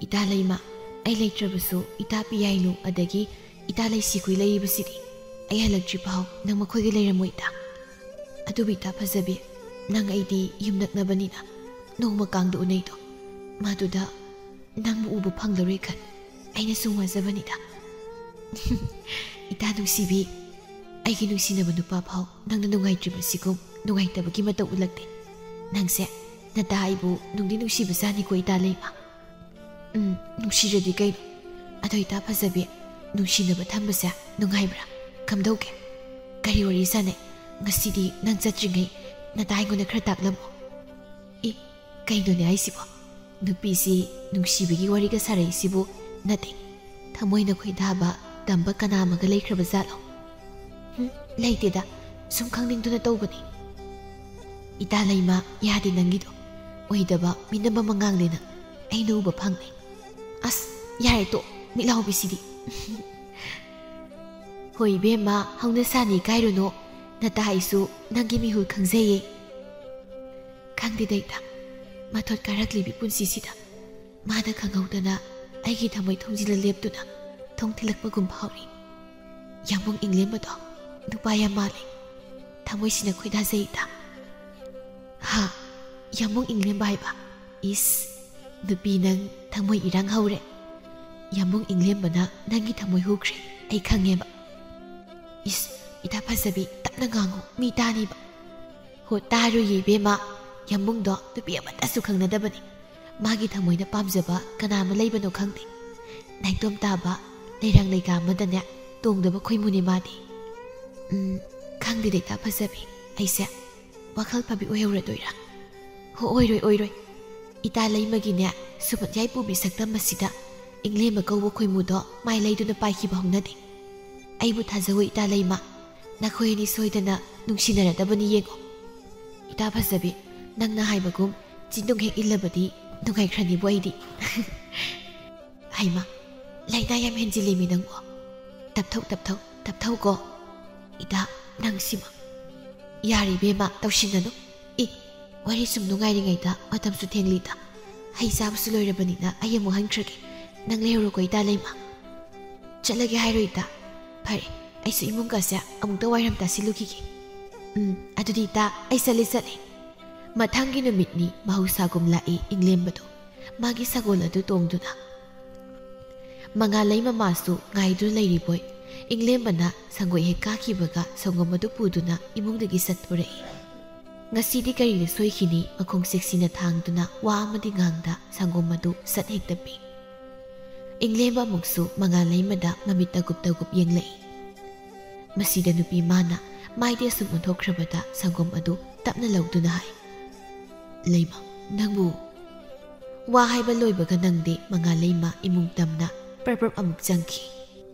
"ꯏꯇꯥ ꯂꯩꯃ, ꯑꯩ ꯂꯩꯇ꯭ꯔꯕꯁꯨ ꯏꯇꯥ ꯄꯤꯌꯥꯏꯅꯨ ꯑꯗꯒꯤ ꯏꯇꯥ ꯂꯩꯁꯤꯈꯨꯏ ꯂꯩꯔꯤꯕꯁꯤꯗꯤ꯫ ꯑꯩ ꯍꯜꯂꯛꯇ꯭ꯔꯤ ꯐꯥꯎ ꯅꯪ ꯃꯈꯣꯏꯒ ꯂꯩꯔꯝꯃꯣ ꯏꯇꯥ꯫ ꯑꯗꯨꯕꯨ ꯏꯇꯥ ꯐꯖꯕꯤ, ꯅꯪ ꯑꯩꯗꯤ ꯌꯨꯝ ꯅꯛꯅꯕꯅꯤꯅ ꯅꯣꯡꯃ ꯀꯥꯡꯗ ꯎꯅꯩꯗꯣ, ꯃꯗꯨꯗ ꯅꯪꯕꯨ ꯎꯕ ꯐꯪꯂꯔꯣꯏ ꯈꯟ ꯑꯩꯅ ꯁꯨꯝ ꯋꯥꯖꯕꯅꯤꯗ"꯫ "ꯏꯇꯥ ꯅꯨꯡꯁꯤꯕꯤ, ꯑꯩꯒꯤ ꯅꯨꯡꯁꯤꯅꯕ ꯅꯨꯄꯥ ꯐꯥꯎ ꯅꯪꯅ ꯅꯨꯡꯉꯥꯏꯇ꯭ꯔꯤꯕꯁꯤꯒꯨꯝ ꯅꯨꯡꯉꯥꯏꯇꯕꯒꯤ ꯃꯇꯧ ꯎꯠꯂꯛꯇꯦ꯫ ꯅꯪꯁꯦ ꯅꯇꯥ ꯑꯩꯕꯨ ꯅꯨꯡꯗꯤ ꯅꯨꯡꯁꯤꯕꯖꯥꯠꯅꯤꯀꯣ ꯏꯇꯥ ꯂꯩꯃ"꯫ "ꯎꯝ, ꯅꯨꯡꯁꯤꯔꯗꯤ ꯀꯩꯅꯣ? ꯑꯗꯣ ꯏꯇꯥ ꯐꯖꯕꯤ, ꯅꯨꯡꯁꯤꯅꯕ ꯊꯝꯕꯁꯦ ꯅꯨꯡꯉꯥꯏꯕ꯭ꯔꯥ? ꯀꯝꯗꯧꯒꯦ? ꯀꯔꯤ ꯋꯥꯔꯤ ꯁꯥꯟꯅꯩ? ꯉꯁꯤꯗꯤ ꯅꯪ ꯆꯠꯇ꯭ꯔꯤꯉꯩ ꯅꯇꯥ ꯑꯩꯉꯣꯟꯗ ꯈꯔ ꯇꯥꯛꯂꯝꯃꯣ"꯫ "ꯑꯦ, ꯀꯩꯅꯣꯅꯦ ꯍꯥꯏꯁꯤꯕꯣ? ꯅꯨꯄꯤꯁꯤ ꯅꯨꯡꯁꯤꯕꯒꯤ ꯋꯥꯔꯤꯒ ꯁꯥꯔꯛꯏꯁꯤꯕꯨ ꯅꯠꯇꯦ꯫ ꯊꯃꯣꯏꯅ ꯈꯣꯏꯗꯥꯕ ꯇꯝꯕ ꯀꯅꯥ ꯑꯃꯒ ꯂꯩꯈ꯭ꯔꯕ ꯖꯥꯠꯂꯣ?" "ꯍꯨꯝ, ꯂꯩꯇꯦꯗ, ꯁꯨꯝ ꯈꯪꯅꯤꯡꯗꯨꯅ ꯇꯧꯕꯅꯤ"꯫ "ꯏꯇꯥ ꯂꯩꯃ, ꯌꯥꯗꯦ ꯅꯪꯒꯤꯗꯣ꯫ ꯑꯣꯏꯗꯕ ꯃꯤꯅꯝꯕ ꯃꯉꯥꯡꯅꯦ ꯅꯪ꯫ ꯑꯩꯅ ꯎꯕ ꯐꯪꯂꯦ"꯫ "ꯑꯁ, ꯌꯥꯔꯦ ꯇꯣꯛ, ꯃꯤꯠ ꯂꯥꯎꯕꯤꯁꯤꯗꯤ"꯫ "ꯍꯣꯏ ꯏꯕꯦꯝꯃ, ꯍꯧꯅ ꯁꯥꯅꯤ ꯀꯥꯏꯔꯨꯅꯨ꯫ ꯅꯇꯥ ꯑꯩꯁꯨ ꯅꯪꯒꯤ ꯃꯤꯍꯨꯜ ꯈꯪꯖꯩꯌꯦ"꯫ ꯈꯪꯗꯦꯗ ꯏꯇꯥ, ꯃꯊꯣꯠ ꯀꯥꯔꯛꯂꯤꯕꯤ ꯄꯨꯟꯁꯤꯁꯤꯗ ꯃꯥꯗ ꯈꯪꯍꯧꯗꯅ ꯑꯩꯒꯤ ꯊꯃꯣꯏ ꯊꯣꯡꯖꯤꯜꯂ ꯂꯦꯞꯇꯨꯅ ꯊꯣꯡ ꯊꯤꯜꯂꯛꯄꯒꯨꯝ ꯐꯥꯎꯔꯤ꯫ ꯌꯥꯝꯕꯨꯡ ꯏꯪꯂꯦꯝꯕꯗꯣ ꯅꯨꯄꯥ ꯌꯥꯝ ꯃꯥꯜꯂꯦ꯫ ꯊꯃꯣꯏꯁꯤꯅ ꯈꯣꯏꯗꯥꯖꯩꯗ꯫ ꯍꯥ? ꯌꯥꯝꯕꯨꯡ ꯏꯪꯂꯦꯝꯕ ꯍꯥꯏꯕ? ꯏꯁ, ꯅꯨꯄꯤ ꯅꯪ ꯊꯃꯣꯏ ꯏꯔꯥꯡ ꯍꯧꯔꯦ꯫ ꯌꯥꯝꯕꯨꯡ ꯏꯪꯂꯦꯝꯕꯅ ꯅꯪꯒꯤ ꯊꯃꯣꯏ ꯍꯨꯈ꯭ꯔꯦ, ꯑꯩ ꯈꯪꯉꯦꯕ꯫ ꯏꯁ, ꯏꯇꯥ ꯐꯖꯕꯤ, ꯇꯞꯅ ꯉꯥꯡꯉꯨ, ꯃꯤ ꯇꯥꯅꯤꯕ꯫ ꯍꯣ, ꯇꯥꯔꯣꯏꯌꯦ ꯏꯕꯦꯝꯃ, ꯌꯥꯝꯕꯨꯡꯗꯣ ꯅꯨꯄꯤ ꯑꯃꯠꯇꯁꯨ ꯈꯪꯅꯗꯕꯅꯤ꯫ ꯃꯥꯒꯤ ꯊꯃꯣꯏꯅ ꯄꯥꯝꯖꯕ ꯀꯅꯥ ꯑꯃ ꯂꯩꯕꯅꯣ ꯈꯪꯗꯦ꯫ ꯅꯥꯏꯇꯣꯝ ꯇꯥꯕ ꯂꯩꯔꯥꯡ ꯂꯩꯀꯥ ꯑꯃꯗꯅꯦ ꯇꯣꯡꯗꯕ ꯈꯣꯏꯃꯨꯅꯦ ꯃꯥꯗꯤ꯫ ꯎꯝ, ꯈꯪꯗꯦꯗ ꯏꯇꯥ ꯐꯖꯕꯤ, ꯑꯩꯁꯦ ꯋꯥꯈꯜ ꯐꯕꯤ ꯑꯣꯏꯍꯧꯔꯗꯣꯏꯔꯥ? ꯍꯣ, ꯑꯣꯏꯔꯣꯏ, ꯑꯣꯏꯔꯣꯏ꯫ ꯏꯇꯥ ꯂꯩꯃꯒꯤꯅꯦ ꯁꯨꯃꯟ ꯌꯥꯏꯄꯨꯕꯤ ꯁꯛꯇꯝ ꯑꯁꯤꯗ ꯏꯪꯂꯦꯝꯕ ꯀꯧꯕ ꯈꯣꯏꯃꯨꯗꯣ ꯃꯥꯏ ꯂꯩꯗꯨꯅ ꯄꯥꯏꯈꯤꯕ ꯍꯧꯅꯗꯦ꯫ ꯑꯩꯕꯨ ꯊꯥꯖꯧ ꯏꯇꯥ ꯂꯩꯃ, ꯅꯈꯣꯏ ꯑꯅꯤ ꯁꯣꯏꯗꯅ ꯅꯨꯡꯁꯤꯅꯔꯗꯕꯅꯤ ꯌꯦꯡꯉꯣ꯫ ꯏꯇꯥ ꯐꯖꯕꯤ, ꯅꯪꯅ ꯍꯥꯏꯕꯒꯨꯝ ꯆꯤꯟꯗꯨꯡ ꯍꯦꯛ ꯏꯜꯂꯕꯗꯤ ꯅꯨꯡꯉꯥꯏꯈ꯭ꯔꯅꯤꯕꯨ ꯑꯩꯗꯤ꯫ ꯍꯩꯃ, ꯂꯥꯏꯅꯥ ꯌꯥꯝ ꯍꯦꯟꯖꯤꯜꯂꯦꯃꯤ ꯅꯪꯕꯣ꯫ ꯇꯞꯊꯧ, ꯇꯞꯊꯧ, ꯇꯞꯊꯧꯀꯣ꯫ ꯏꯇꯥ, ꯅꯪ ꯁꯤꯃ꯫ ꯌꯥꯔꯦ ꯏꯕꯦꯝꯃ, ꯇꯧꯁꯤꯟꯅꯅꯨ꯫ ꯏ, ꯋꯥꯔꯤ ꯁꯨꯝ ꯅꯨꯡꯉꯥꯏꯔꯤꯉꯩꯗ ꯃꯇꯝꯁꯨ ꯊꯦꯡꯂꯤꯗ꯫ ꯍꯩ ꯆꯥꯕꯁꯨ ꯂꯣꯏꯔꯕꯅꯤꯅ ꯑꯩ ꯑꯃꯨꯛ ꯍꯟꯈ꯭ꯔꯒꯦ꯫ ꯅꯪ ꯂꯩꯍꯧꯔꯣꯀꯣ ꯏꯇꯥ ꯂꯩꯃ꯫ ꯆꯠꯂꯒꯦ ꯍꯥꯏꯔꯣ ꯏꯇꯥ? ꯐꯔꯦ, ꯑꯩꯁꯨ ꯏꯃꯨꯡꯒꯁꯦ ꯑꯃꯨꯛꯇ ꯋꯥꯏꯔꯝ ꯇꯥꯁꯤꯜꯂꯨꯈꯤꯒꯦ꯫ ꯎꯝ, ꯑꯗꯨꯗꯤ ꯏꯇꯥ, ꯑꯩ ꯆꯠꯂꯦ, ꯆꯠꯂꯦ꯫ ꯃꯊꯪꯒꯤ ꯅꯨꯃꯤꯠꯅꯤ ꯃꯍꯧꯁꯥꯒꯨꯝ ꯂꯥꯛꯏ ꯏꯪꯂꯦꯝꯕꯗꯣ꯫ ꯃꯥꯒꯤ ꯁꯒꯣꯜ ꯑꯗꯨ ꯇꯣꯡꯗꯨꯅ꯫ ꯃꯉꯥꯂꯩ ꯃꯃꯥꯁꯨ ꯉꯥꯏꯗꯨꯅ ꯂꯩꯔꯤꯕꯣꯏ꯫ ꯏꯪꯂꯦꯝꯕꯅ ꯁꯪꯒꯣꯏ ꯍꯦꯛ ꯀꯥꯈꯤꯕꯒ ꯁꯪꯒꯣꯝ ꯑꯗꯨ ꯄꯨꯗꯨꯅ ꯏꯃꯨꯡꯗꯒꯤ ꯆꯠꯊꯣꯔꯛꯏ꯫ ꯉꯁꯤꯗꯤ ꯀꯔꯤꯅ ꯁꯣꯏꯈꯤꯅꯤ? ꯃꯈꯣꯡ ꯆꯦꯛꯁꯤꯟꯅ ꯊꯥꯡꯗꯨꯅ ꯋꯥ ꯑꯃꯗꯤ ꯉꯥꯡꯗ ꯁꯪꯒꯣꯝ ꯑꯗꯨ ꯁꯠ ꯍꯦꯛꯇ ꯄꯤ꯫ ꯏꯪꯂꯦꯝꯕ ꯑꯃꯨꯛꯁꯨ ꯃꯉꯥꯂꯩꯃꯗ ꯃꯃꯤꯠ ꯇꯒꯨꯞ ꯇꯒꯨꯞ ꯌꯦꯡꯂꯛꯏ꯫ ꯃꯁꯤꯗ ꯅꯨꯄꯤ ꯃꯥꯅ ꯃꯥꯏꯗꯤ ꯑꯁꯨꯝ ꯑꯣꯟꯊꯣꯛꯈ꯭ꯔꯕꯗ ꯁꯪꯒꯣꯝ ꯑꯗꯨ ꯇꯞꯅ ꯂꯧꯗꯨꯅ ꯍꯥꯏ, "ꯂꯩꯃ, ꯅꯪꯕꯨ?" ꯋꯥ ꯍꯥꯏꯕ ꯂꯣꯏꯕꯒ ꯅꯪꯗꯦ ꯃꯉꯥꯂꯩꯃ ꯏꯃꯨꯡ ꯇꯝꯅ ꯄ꯭ꯔꯞ ꯄ꯭ꯔꯞ ꯑꯃꯨꯛ ꯆꯪꯈꯤ꯫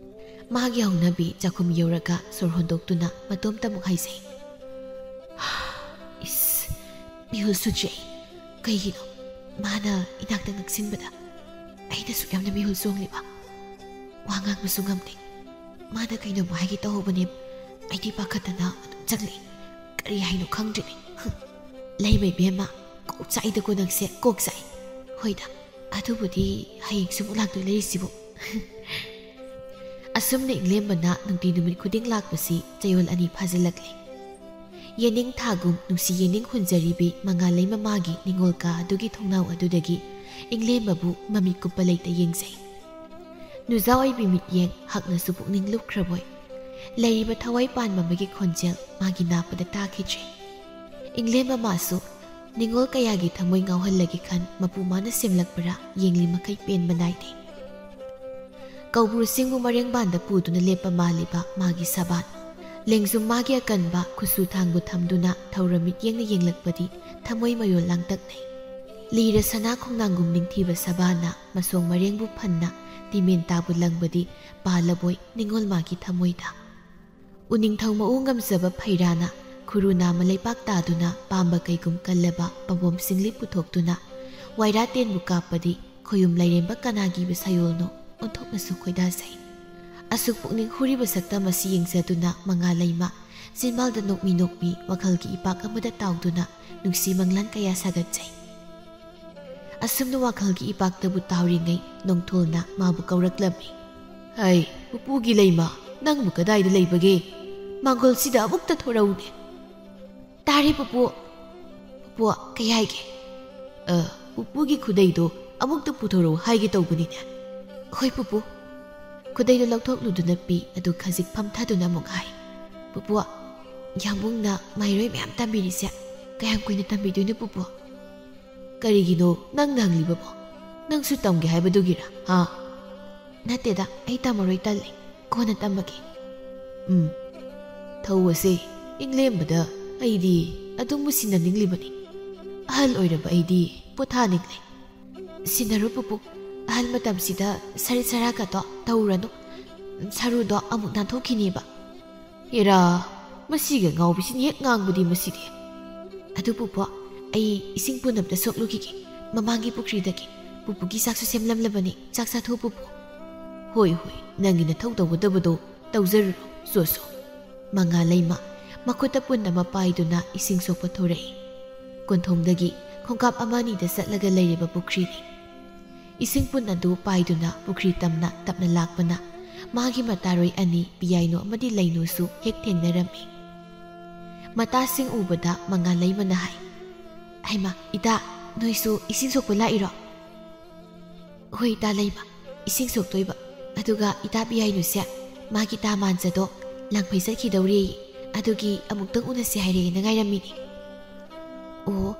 ꯃꯥꯒꯤ ꯍꯧꯅꯕꯤ ꯆꯥꯛꯈꯨꯝ ꯌꯧꯔꯒ ꯁꯣꯔ ꯍꯣꯟꯗꯣꯛꯇꯨꯅ ꯃꯇꯣꯝꯇ ꯑꯃꯨꯛ ꯍꯥꯏꯖꯩ, "ꯏꯁ, ꯃꯤꯍꯨꯜ ꯁꯨꯠꯆꯦ꯫ ꯀꯩꯒꯤꯅꯣ ꯃꯥꯅ ꯏꯅꯥꯛꯇ ꯅꯛꯁꯤꯟꯕꯗ ꯑꯩꯅꯁꯨ ꯌꯥꯝꯅ ꯃꯤꯍꯨꯜ ꯆꯣꯡꯂꯤꯕ? ꯋꯥ ꯉꯥꯡꯕꯁꯨ ꯉꯝꯗꯦ꯫ ꯃꯥꯅ ꯀꯩꯅꯣꯝꯃ ꯍꯥꯏꯒꯦ ꯇꯧꯍꯧꯕꯅꯦ꯫ ꯑꯩꯗꯤ ꯄꯥꯈꯠꯇꯅ ꯑꯗꯨꯝ ꯆꯪꯂꯛꯏ꯫ ꯀꯔꯤ ꯍꯥꯏꯅꯣ ꯈꯪꯗ꯭ꯔꯤꯅꯦ꯫ ꯍꯨꯝ꯫ ꯂꯩꯃ ꯏꯕꯦꯝꯃ, ꯀꯣꯛ ꯆꯥꯛꯏꯗꯀꯣ ꯅꯪꯁꯦ, ꯀꯣꯛ ꯆꯥꯛꯏ꯫ ꯍꯣꯏꯗ, "ꯑꯗꯨꯕꯨꯗꯤ ꯍꯌꯦꯡꯁꯨ ꯑꯃꯨꯛ ꯂꯥꯛꯇꯣꯏ ꯂꯩꯔꯤꯁꯤꯕꯨ?" ꯑꯁꯨꯝꯅ ꯏꯪꯂꯦꯝꯕꯅ ꯅꯨꯡꯇꯤ ꯅꯨꯃꯤꯠ ꯈꯨꯗꯤꯡ ꯂꯥꯛꯄꯁꯤ ꯆꯌꯣꯜ ꯑꯅꯤ ꯐꯥꯖꯤꯜꯂꯛꯂꯦ꯫ ꯌꯦꯅꯤꯡ ꯊꯥꯒꯨꯝ ꯅꯨꯡꯁꯤ ꯌꯦꯅꯤꯡ ꯍꯨꯟꯖꯔꯤꯕꯤ ꯃꯉꯥꯜꯂꯩ ꯃꯃꯥꯒꯤ ꯅꯤꯡꯉꯣꯜ ꯀꯥ ꯑꯗꯨꯒꯤ ꯊꯣꯡꯅꯥꯎ ꯑꯗꯨꯗꯒꯤ ꯏꯪꯂꯦꯝꯕꯕꯨ ꯃꯃꯤꯠ ꯀꯨꯞꯄ ꯂꯩꯇ ꯌꯦꯡꯖꯩ꯫ ꯅꯨꯖꯥ ꯑꯣꯏꯕꯤ ꯃꯤꯠꯌꯦꯡ ꯍꯛꯅꯁꯨ ꯄꯨꯛꯅꯤꯡ ꯂꯨꯞꯈ꯭ꯔꯕꯣꯏ꯫ ꯂꯩꯔꯤꯕ ꯊꯋꯥꯏ ꯄꯥꯟꯕ ꯑꯃꯒꯤ ꯈꯣꯟꯖꯦꯜ ꯃꯥꯒꯤ ꯅꯥꯄꯗ ꯇꯥꯈꯤꯗ꯭ꯔꯦ꯫ ꯏꯪꯂꯦꯝꯕ ꯃꯥꯁꯨ ꯅꯤꯡꯉꯣꯜ ꯀꯌꯥꯒꯤ ꯊꯃꯣꯏ ꯉꯥꯎꯍꯜꯂꯒꯦ ꯈꯟ ꯃꯄꯨ ꯃꯥꯅ ꯁꯦꯝꯂꯛꯄ꯭ꯔꯥ ꯌꯦꯡꯂꯤ ꯃꯈꯩ ꯄꯦꯟꯕ ꯅꯥꯏꯗꯦ꯫ ꯀꯧꯕ꯭ꯔꯨ ꯆꯤꯡꯕꯨ ꯃꯔꯦꯡꯕꯥꯟꯗ ꯄꯨꯗꯨꯅ ꯂꯦꯞꯄ ꯃꯥꯜꯂꯤꯕ ꯃꯥꯒꯤ ꯁꯕꯥꯟ꯫ ꯂꯦꯡꯖꯨꯝ ꯃꯥꯒꯤ ꯑꯀꯟꯕ ꯈꯨꯠꯁꯨ ꯊꯥꯡꯕꯨ ꯊꯝꯗꯨꯅ ꯊꯧꯔꯝ ꯃꯤꯠꯌꯦꯡꯅ ꯌꯦꯡꯂꯛꯄꯗꯤ ꯊꯃꯣꯏ ꯃꯌꯣꯜ ꯂꯥꯡꯇꯛꯅꯩ꯫ ꯂꯤꯔ ꯁꯅꯥ ꯈꯣꯡꯅꯥꯡꯒꯨꯝ ꯅꯤꯡꯊꯤꯕ ꯁꯕꯥꯟꯅ ꯃꯁꯣꯡ ꯃꯔꯦꯡꯕꯨ ꯐꯟꯅ ꯇꯤꯃꯦꯟ ꯇꯥꯕꯨ ꯂꯪꯕꯗꯤ ꯄꯥꯜꯂꯕꯣꯏ ꯅꯤꯡꯉꯣꯜ ꯃꯥꯒꯤ ꯊꯃꯣꯏꯗ꯫ ꯎꯅꯤꯡꯊꯧ ꯃꯎ ꯉꯝꯖꯕ ꯐꯩꯔꯥꯅ ꯈꯨꯔꯨ ꯅꯥꯝꯃ ꯂꯩꯄꯥꯛ ꯇꯥꯗꯨꯅ ꯄꯥꯝꯕ ꯀꯩꯒꯨꯝ ꯀꯜꯂꯕ ꯄꯥꯝꯕꯣꯝ ꯁꯤꯡꯂꯤ ꯄꯨꯊꯣꯛꯇꯨꯅ ꯋꯥꯏꯔꯥ ꯇꯦꯟꯕꯨ ꯀꯥꯞꯄꯗꯤ ꯈꯣꯌꯨꯝ ꯂꯩꯔꯦꯝꯕ ꯀꯅꯥꯒꯤꯕ ꯁꯌꯣꯜꯅꯣ ꯑꯣꯟꯊꯣꯛꯅꯁꯨ ꯈꯣꯏꯗꯥꯖꯩ꯫ ꯑꯁꯨꯛ ꯄꯨꯛꯅꯤꯡ ꯍꯨꯔꯤꯕ ꯁꯛꯇꯝ ꯑꯁꯤ ꯌꯦꯡꯖꯗꯨꯅ ꯃꯉꯥꯜꯂꯩꯃ ꯆꯤꯟꯕꯥꯜꯗ ꯅꯣꯛꯃꯤ ꯅꯣꯛꯃꯤ ꯋꯥꯈꯜꯒꯤ ꯏꯄꯥꯛ ꯑꯃꯗ ꯇꯥꯎꯗꯨꯅ ꯅꯨꯡꯁꯤ ꯃꯪꯂꯥꯟ ꯀꯌꯥ ꯁꯥꯒꯠꯆꯩ꯫ ꯑꯁꯨꯝꯅ ꯋꯥꯈꯜꯒꯤ ꯏꯄꯥꯛꯇꯕꯨ ꯇꯥꯎꯔꯤꯉꯩ ꯅꯣꯡꯊꯣꯜꯅ ꯃꯥꯕꯨ ꯀꯧꯔꯛꯂꯝꯃꯤ꯫ "ꯍꯩ, ꯄꯨꯄꯨꯒꯤ ꯂꯩꯃ, ꯅꯪꯕꯨ ꯀꯗꯥꯏꯗ ꯂꯩꯕꯒꯦ? ꯃꯥꯡꯒꯣꯜꯁꯤꯗ ꯑꯃꯨꯛꯇ ꯊꯣꯔꯛꯎꯅꯦ꯫" "ꯇꯥꯔꯦ ꯄꯨꯄꯨ꯫" "ꯄꯨꯄꯨ, ꯀꯩ ꯍꯥꯏꯒꯦ?" "ꯑ, ꯄꯨꯄꯨꯒꯤ ꯈꯨꯗꯩꯗꯣ ꯑꯃꯨꯛꯇ ꯄꯨꯊꯣꯔꯛꯎ ꯍꯥꯏꯒꯦ ꯇꯧꯕꯅꯤꯅꯦ꯫" "ꯍꯣꯏ ꯄꯨꯄꯨ꯫" ꯈꯨꯗꯩꯗꯣ ꯂꯧꯊꯣꯛꯂꯨꯗꯨꯅ ꯄꯤ ꯑꯗꯨ ꯈꯖꯤꯛ ꯐꯝꯊꯗꯨꯅ ꯑꯃꯨꯛ ꯍꯥꯏ꯫ "ꯄꯨꯄꯨ, ꯌꯥꯝꯕꯨꯡꯅ ꯃꯍꯩꯔꯣꯏ ꯃꯌꯥꯝ ꯇꯝꯕꯤꯔꯤꯁꯦ ꯀꯌꯥꯝ ꯀꯨꯏꯅ ꯇꯝꯕꯤꯗꯣꯏꯅꯣ ꯄꯨꯄꯨ?" "ꯀꯔꯤꯒꯤꯅꯣ ꯅꯪꯅ ꯍꯪꯂꯤꯕꯕꯣ? ꯅꯪꯁꯨ ꯇꯝꯒꯦ ꯍꯥꯏꯕꯗꯨꯒꯤꯔ, ꯍꯥ?" "ꯅꯠꯇꯦꯗ, ꯑꯩ ꯇꯝꯃꯔꯣꯏ, ꯇꯜꯂꯦ, ꯀꯣꯟꯅ ꯇꯝꯃꯒꯦ꯫" "ꯎꯝ, ꯊꯧꯕꯁꯦ ꯏꯪꯂꯦꯝꯕꯗ ꯑꯩꯗꯤ ꯑꯗꯨꯝ ꯃꯨꯁꯤꯟꯅꯅꯤꯡꯂꯤꯕꯅꯤ꯫ ꯑꯍꯜ ꯑꯣꯏꯔꯕ ꯑꯩꯗꯤ ꯄꯣꯊꯥꯅꯤꯡꯂꯦ꯫" "ꯁꯤꯟꯅꯔꯨ ꯄꯨꯄꯨ, ꯑꯍꯜ ꯃꯇꯝꯁꯤꯗ ꯁꯔꯤꯠ ꯁꯔꯥꯛꯀꯗꯣ ꯇꯧꯔꯨꯔꯅꯨ꯫ ꯁꯔꯨꯗꯣ ꯑꯃꯨꯛ ꯅꯥꯟꯊꯣꯛꯈꯤꯅꯦꯕ꯫" "ꯍꯦꯔꯥ, ꯃꯁꯤꯒ ꯉꯥꯎꯕꯤꯁꯤꯅ ꯍꯦꯛ ꯉꯥꯡꯕꯗꯤ ꯃꯁꯤꯗꯤ꯫" "ꯑꯗꯨ ꯄꯨꯄꯨ, ꯑꯩ ꯏꯁꯤꯡ ꯄꯨꯅꯕꯗ ꯁꯣꯛꯂꯨꯈꯤꯒꯦ, ꯃꯃꯥꯡꯒꯤ ꯄꯨꯈ꯭ꯔꯤꯗꯒꯤ꯫ ꯄꯨꯄꯨꯒꯤ ꯆꯥꯛꯁꯨ ꯁꯦꯝꯂꯝꯂꯕꯅꯤ, ꯆꯥꯛ ꯆꯥꯊꯣꯛꯎ ꯄꯨꯄꯨ꯫" "ꯍꯣꯏ, ꯍꯣꯏ, ꯅꯪꯒꯤ ꯅꯊꯧ ꯇꯧꯒꯗꯕꯗꯣ ꯇꯧꯖꯔꯨꯔꯣ, ꯆꯣ ꯆꯣ꯫" ꯃꯉꯥꯜꯂꯩꯃ ꯃꯈꯨꯠꯇ ꯄꯨꯟ ꯑꯃ ꯄꯥꯏꯗꯨꯅ ꯏꯁꯤꯡ ꯁꯣꯛꯄ ꯊꯣꯔꯛꯏ꯫ ꯀꯣꯟꯊꯣꯡꯗꯒꯤ ꯈꯣꯡꯀꯥꯞ ꯑꯃ ꯑꯅꯤꯗ ꯆꯠꯂꯒ ꯂꯩꯔꯤꯕ ꯄꯨꯈ꯭ꯔꯤꯅꯤ꯫ ꯏꯁꯤꯡ ꯄꯨꯟ ꯑꯗꯨ ꯄꯥꯏꯗꯨꯅ ꯄꯨꯈ꯭ꯔꯤ ꯇꯝꯅ ꯇꯞꯅ ꯂꯥꯛꯄꯅ ꯃꯥꯒꯤ ꯃꯇꯥꯔꯣꯏ ꯑꯅꯤ ꯄꯤꯌꯥꯏꯅꯨ ꯑꯃꯗꯤ ꯂꯩꯅꯨꯁꯨ ꯍꯦꯛ ꯊꯦꯡꯅꯔꯝꯃꯤ꯫ ꯃꯇꯥꯁꯤꯡ ꯎꯕꯗ ꯃꯉꯥꯜꯂꯩꯃꯅ ꯍꯥꯏ, "ꯍꯩꯃꯥ, ꯏꯇꯥ, ꯅꯣꯏꯁꯨ ꯏꯁꯤꯡ ꯁꯣꯛꯄ ꯂꯥꯛꯏꯔꯣ?" "ꯍꯣꯏ, ꯏꯇꯥ ꯂꯩꯃ, ꯏꯁꯤꯡ ꯁꯣꯛꯇꯣꯏꯕ꯫ ꯑꯗꯨꯒ ꯏꯇꯥ ꯄꯤꯌꯥꯏꯅꯨꯁꯦ ꯃꯥꯒꯤ ꯇꯥ ꯃꯥꯟꯖꯗꯣ ꯂꯥꯡꯐꯩ ꯆꯠꯈꯤꯗꯧꯔꯦꯌꯦ꯫ ꯑꯗꯨꯒꯤ ꯑꯃꯨꯛꯇꯪ ꯎꯅꯁꯦ ꯍꯥꯏꯔꯛꯑꯦꯅ ꯉꯥꯏꯔꯝꯃꯤꯅꯦ꯫" "ꯑꯣ,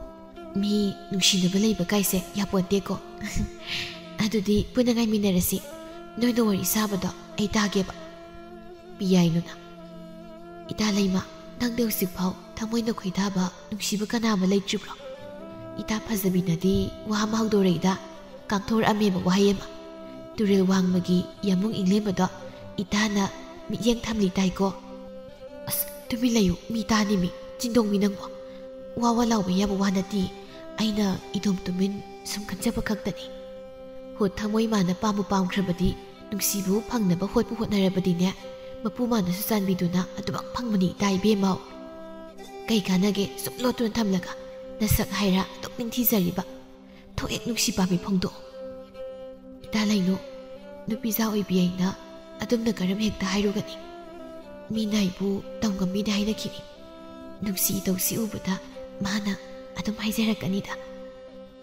ꯃꯤ ꯅꯨꯡꯁꯤꯅꯕ ꯂꯩꯕ ꯀꯥꯏꯁꯦ ꯌꯥꯄꯣꯟꯇꯦꯀꯣ꯫" "ꯑꯗꯨꯗꯤ ꯄꯨꯟꯅ ꯉꯥꯏꯃꯤꯟꯅꯔꯁꯤ꯫ ꯅꯣꯏꯅ ꯋꯥꯔꯤ ꯁꯥꯕꯗꯣ ꯑꯩ ꯇꯥꯒꯦꯕ꯫" ꯄꯤꯌꯥꯏꯅꯨꯅ, "ꯏꯇꯥ ꯂꯩꯃ, ꯅꯪꯗꯤ ꯍꯧꯖꯤꯛꯐꯥꯎ ꯊꯃꯣꯏꯅ ꯈꯣꯏꯗꯥꯕ ꯅꯨꯡꯁꯤꯕ ꯀꯅꯥ ꯑꯃ ꯂꯩꯇ꯭ꯔꯤꯕ꯭ꯔꯣ? ꯏꯇꯥ ꯐꯖꯕꯤꯅꯗꯤ ꯋꯥ ꯑꯃ ꯍꯧꯗꯣꯔꯛꯏꯗ, ꯀꯥꯡꯊꯣꯔꯛꯑꯝꯃꯦꯕ ꯋꯥꯍꯩ ꯑꯃ꯫ ꯇꯨꯔꯦꯜ ꯋꯥꯡꯃꯒꯤ ꯌꯥꯝꯕꯨꯡ ꯏꯪꯂꯦꯝꯕꯗꯣ ꯏꯇꯥꯅ ꯃꯤꯠꯌꯦꯡ ꯊꯝꯂꯤ ꯇꯥꯏꯀꯣ꯫" "ꯑꯁ, ꯇꯨꯃꯤꯟ ꯂꯩꯌꯨ, ꯃꯤ ꯇꯥꯅꯤ ꯃꯤ꯫ ꯆꯤꯟꯗꯣꯡꯕꯤ ꯅꯪꯕꯣ꯫ ꯋꯥ ꯋꯥ ꯂꯥꯎꯕ ꯌꯥꯕ ꯋꯥ ꯅꯠꯇꯦ꯫ ꯑꯩꯅ ꯏꯇꯣꯝ ꯇꯨꯃꯤꯟ ꯁꯨꯝ ꯈꯟꯖꯕ ꯈꯛꯇꯅꯤ꯫ ꯍꯣ, ꯊꯃꯣꯏ ꯃꯥꯅ ꯄꯥꯝꯕꯨ ꯄꯥꯝꯈ꯭ꯔꯕꯗꯤ, ꯅꯨꯡꯁꯤꯕꯕꯨ ꯐꯪꯅꯕ ꯍꯣꯠꯄꯨ ꯍꯣꯠꯅꯔꯕꯗꯤꯅꯦ, ꯃꯄꯨ ꯃꯥꯅꯁꯨ ꯆꯥꯟꯕꯤꯗꯨꯅ ꯑꯗꯨꯃꯛ ꯐꯪꯕꯅꯤ ꯏꯇꯥ ꯏꯕꯦꯝꯃꯧ꯫ ꯀꯩ ꯀꯥꯟꯅꯒꯦ ꯁꯨꯝ ꯂꯣꯠꯇꯨꯅ ꯊꯝꯂꯒ? ꯅꯁꯛ ꯍꯥꯏꯔ ꯑꯗꯨꯛ ꯅꯤꯡꯊꯤꯖꯔꯤꯕ꯫ ꯊꯣꯛ ꯍꯦꯛ ꯅꯨꯡꯁꯤ ꯄꯥꯝꯕꯤ ꯐꯣꯡꯗꯣꯛꯑꯣ꯫" "ꯏꯇꯥ ꯂꯩꯅꯨ, ꯅꯨꯄꯤꯖꯥ ꯑꯣꯏꯕꯤ ꯑꯩꯅ ꯑꯗꯨꯝꯅ ꯀꯔꯝ ꯍꯦꯛꯇ ꯍꯥꯏꯔꯨꯒꯅꯤ? ꯃꯤꯅ ꯑꯩꯕꯨ ꯇꯧꯉꯝꯃꯤꯅ ꯍꯥꯏꯅꯈꯤꯅꯤ꯫ ꯅꯨꯡꯁꯤ ꯇꯧꯁꯤ ꯎꯕꯗ ꯃꯥꯅ ꯑꯗꯨꯝ ꯍꯥꯏꯖꯔꯛꯀꯅꯤꯗ꯫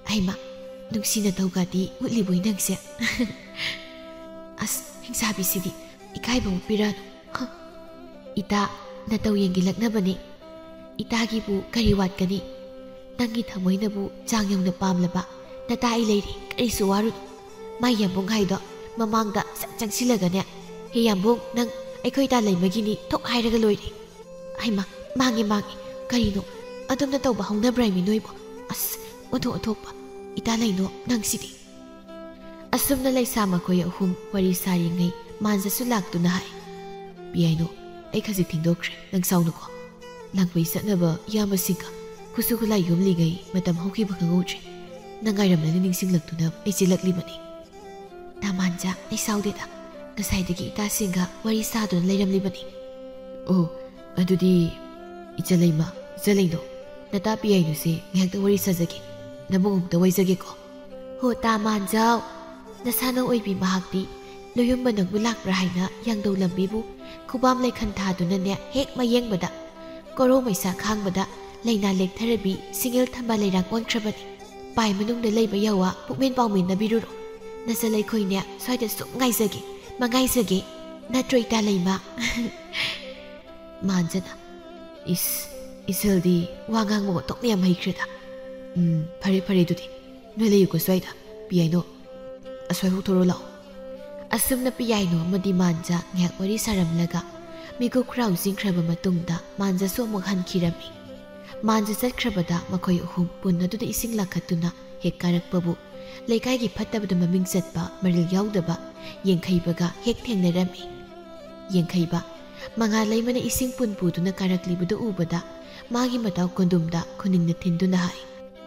ꯍꯩꯃꯥ, ꯅꯨꯡꯁꯤꯅ ꯇꯧꯒꯗꯤ ꯎꯠꯂꯤꯕꯣꯏ ꯅꯪꯁꯦ꯫" "ꯑꯁ, ꯍꯤꯡꯁꯥꯕꯤꯁꯤꯗꯤ ꯏꯀꯥꯏꯕ ꯑꯃꯨꯛ ꯄꯤꯔꯛꯑꯅꯨ꯫ ꯍ, ꯏꯇꯥ, ꯅꯇꯧ ꯌꯦꯡꯒꯤꯜꯂꯛꯅꯕꯅꯦ꯫ ꯏꯇꯥꯒꯤꯕꯨ ꯀꯔꯤ ꯋꯥꯠꯀꯅꯤ? ꯅꯪꯒꯤ ꯊꯃꯣꯏꯅꯕꯨ ꯆꯥꯡ ꯌꯧꯅ ꯄꯥꯝꯂꯕ ꯅꯇꯥ ꯑꯩ ꯂꯩꯔꯤ, ꯀꯔꯤꯁꯨ ꯋꯥꯔꯨꯅꯨ꯫" ꯃꯥꯏ ꯌꯥꯝꯕꯨꯡ ꯍꯥꯏꯗꯣ ꯃꯃꯥꯡꯗ ꯁꯠ ꯆꯪꯁꯤꯜꯂꯒꯅꯦ, "ꯍꯦ ꯌꯥꯝꯕꯨꯡ, ꯅꯪ ꯑꯩꯈꯣꯏ ꯏꯇꯥ ꯂꯩꯃꯒꯤꯅꯤ" ꯊꯣꯛ ꯍꯥꯏꯔꯒ ꯂꯣꯏꯔꯦ꯫ ꯍꯩꯃꯥ, ꯃꯥꯡꯉꯦ, ꯃꯥꯡꯉꯦ꯫ ꯀꯔꯤꯅꯣ? ꯑꯗꯨꯝꯅ ꯇꯧꯕ ꯍꯧꯅꯕ꯭ꯔꯥ ꯃꯤ ꯅꯣꯏꯕꯣ? ꯑꯁ, ꯑꯣꯟꯊꯣꯛ ꯑꯣꯟꯊꯣꯛꯄ꯫ ꯏꯇꯥ ꯂꯩꯅꯣ, ꯅꯪꯁꯤꯗꯤ꯫ ꯑꯁꯨꯝꯅ ꯂꯩꯁꯥ ꯃꯈꯣꯏ ꯑꯍꯨꯝ ꯋꯥꯔꯤ ꯁꯥꯔꯤꯉꯩ ꯃꯥꯟꯖꯁꯨ ꯂꯥꯛꯇꯨꯅ ꯍꯥꯏ, "ꯄꯤꯌꯥꯏꯅꯣ, ꯑꯩ ꯈꯖꯤꯛ ꯊꯦꯡꯗꯣꯛꯈ꯭ꯔꯦ, ꯅꯪ ꯁꯥꯎꯅꯨꯀꯣ꯫ ꯂꯥꯡꯐꯩ ꯆꯠꯅꯕ ꯏꯌꯥꯝꯕꯁꯤꯡꯒ ꯈꯨꯠꯁꯨ ꯈꯨꯠꯂꯥꯏ ꯌꯣꯝꯂꯤꯉꯩ ꯃꯇꯝ ꯍꯧꯈꯤꯕ ꯈꯪꯍꯧꯗ꯭ꯔꯦ꯫ ꯅꯪ ꯉꯥꯏꯔꯝꯂꯅꯤ ꯅꯤꯡꯁꯤꯡꯂꯛꯇꯨꯅ ꯑꯩ ꯆꯦꯜꯂꯛꯂꯤꯕꯅꯤ꯫" "ꯇꯥꯃꯥꯟꯖ, ꯑꯩ ꯁꯥꯎꯗꯦꯗ꯫ ꯉꯁꯥꯏꯗꯒꯤ ꯏꯇꯥꯁꯤꯡꯒ ꯋꯥꯔꯤ ꯁꯥꯗꯨꯅ ꯂꯩꯔꯝꯂꯤꯕꯅꯤ꯫" "ꯑꯣ, ꯑꯗꯨꯗꯤ ꯏꯆꯜ ꯂꯩꯃ, ꯏꯆꯜ ꯂꯩꯅꯣ, ꯅꯇꯥ ꯄꯤꯌꯥꯏꯅꯨꯁꯦ ꯉꯥꯏꯍꯥꯛꯇ ꯋꯥꯔꯤ ꯁꯥꯖꯒꯦ꯫ ꯅꯕꯨꯡ ꯑꯃꯨꯛꯇ ꯋꯥꯏꯖꯒꯦꯀꯣ꯫" ꯍꯣ ꯇꯥ ꯃꯥꯟꯖꯥꯎ, ꯅꯁꯥꯅ ꯑꯣꯏꯕꯤ ꯃꯍꯥꯛꯇꯤ ꯂꯣꯌꯨꯝꯕ ꯅꯪꯕꯨ ꯂꯥꯛꯄ꯭ꯔꯥ ꯍꯥꯏꯅ ꯌꯥꯡꯗꯧ ꯂꯝꯕꯤꯕꯨ ꯈꯨꯕꯥꯝ ꯂꯩꯈꯟ ꯊꯥꯗꯨꯅꯅꯦ ꯍꯦꯛ ꯃꯌꯦꯡꯕꯗ, ꯀꯣꯔꯧ ꯃꯩꯁꯥ ꯈꯥꯡꯕꯗ ꯂꯩꯅꯥ ꯂꯦꯛꯊꯔꯕꯤ ꯁꯤꯡꯒꯦꯜ ꯊꯝꯕꯥꯜ ꯂꯩꯔꯥꯡ ꯑꯣꯟꯈ꯭ꯔꯕꯅꯤ꯫ ꯄꯥꯏ ꯃꯅꯨꯡꯗ ꯂꯩꯕ ꯌꯥꯋꯥ ꯄꯨꯛꯃꯦꯟ ꯄꯥꯎꯃꯤꯟꯅꯕꯤꯔꯨꯔꯣ꯫ ꯅꯆꯜ ꯑꯩꯈꯣꯏꯅꯦ ꯁ꯭ꯋꯥꯏꯗ ꯁꯨꯝ ꯉꯥꯏꯖꯒꯦ, ꯃꯉꯥꯏꯖꯒꯦ꯫ ꯅꯠꯇ꯭ꯔꯣ ꯏꯇꯥ ꯂꯩꯃ? ꯃꯥꯟꯖꯅ, ꯏꯁ, ꯏꯆꯜꯗꯤ ꯋꯥ ꯉꯥꯡꯕ ꯑꯣꯟꯊꯣꯛꯅ ꯌꯥꯝ ꯍꯩꯈ꯭ꯔꯦꯗ꯫ ꯎꯝ, ꯐꯔꯦ ꯐꯔꯦ, ꯑꯗꯨꯗꯤ ꯅꯣꯏ ꯂꯩꯌꯨꯀꯣ ꯁ꯭ꯋꯥꯏꯗ꯫ ꯄꯤꯌꯥꯏꯅꯣ, ꯑꯁ꯭ꯋꯥꯏꯐꯥꯎ ꯊꯣꯔꯛꯑꯣ ꯂꯥꯛꯑꯣ꯫ ꯑꯁꯨꯝꯅ ꯄꯤꯌꯥꯏꯅꯣ ꯑꯃꯗꯤ ꯃꯥꯟꯖ ꯉꯥꯏꯍꯥꯛ ꯋꯥꯔꯤ ꯁꯥꯔꯝꯂꯒ ꯃꯤꯀꯨꯞ ꯈꯨꯔꯥꯎꯖꯤꯡꯈ꯭ꯔꯕ ꯃꯇꯨꯡꯗ ꯃꯥꯟꯖꯁꯨ ꯑꯃꯨꯛ ꯍꯟꯈꯤꯔꯝꯃꯤ꯫ ꯃꯥꯟꯖ ꯆꯠꯈ꯭ꯔꯕꯗ ꯃꯈꯣꯏ ꯑꯍꯨꯝ ꯄꯨꯟ ꯑꯗꯨꯗ ꯏꯁꯤꯡ ꯂꯥꯈꯠꯇꯨꯅ ꯍꯦꯛ ꯀꯥꯔꯛꯄꯕꯨ ꯂꯩꯀꯥꯏꯒꯤ ꯐꯠꯇꯕꯗ ꯃꯃꯤꯡ ꯆꯠꯄ ꯃꯔꯤꯜ ꯌꯥꯎꯗꯕ ꯌꯦꯡꯈꯩꯕꯒ ꯍꯦꯛ ꯊꯦꯡꯅꯔꯝꯃꯤ꯫ ꯌꯦꯡꯈꯩꯕ, ꯃꯉꯥꯜ ꯂꯩꯃꯅ ꯏꯁꯤꯡ ꯄꯨꯟ ꯄꯨꯗꯨꯅ ꯀꯥꯔꯛꯂꯤꯕꯗꯨ ꯎꯕꯗ ꯃꯥꯒꯤ ꯃꯇꯥꯎ ꯀꯣꯟꯗꯨꯝꯗ ꯈꯨꯅꯤꯡꯅ ꯊꯤꯟꯗꯨꯅ ꯍꯥꯏ,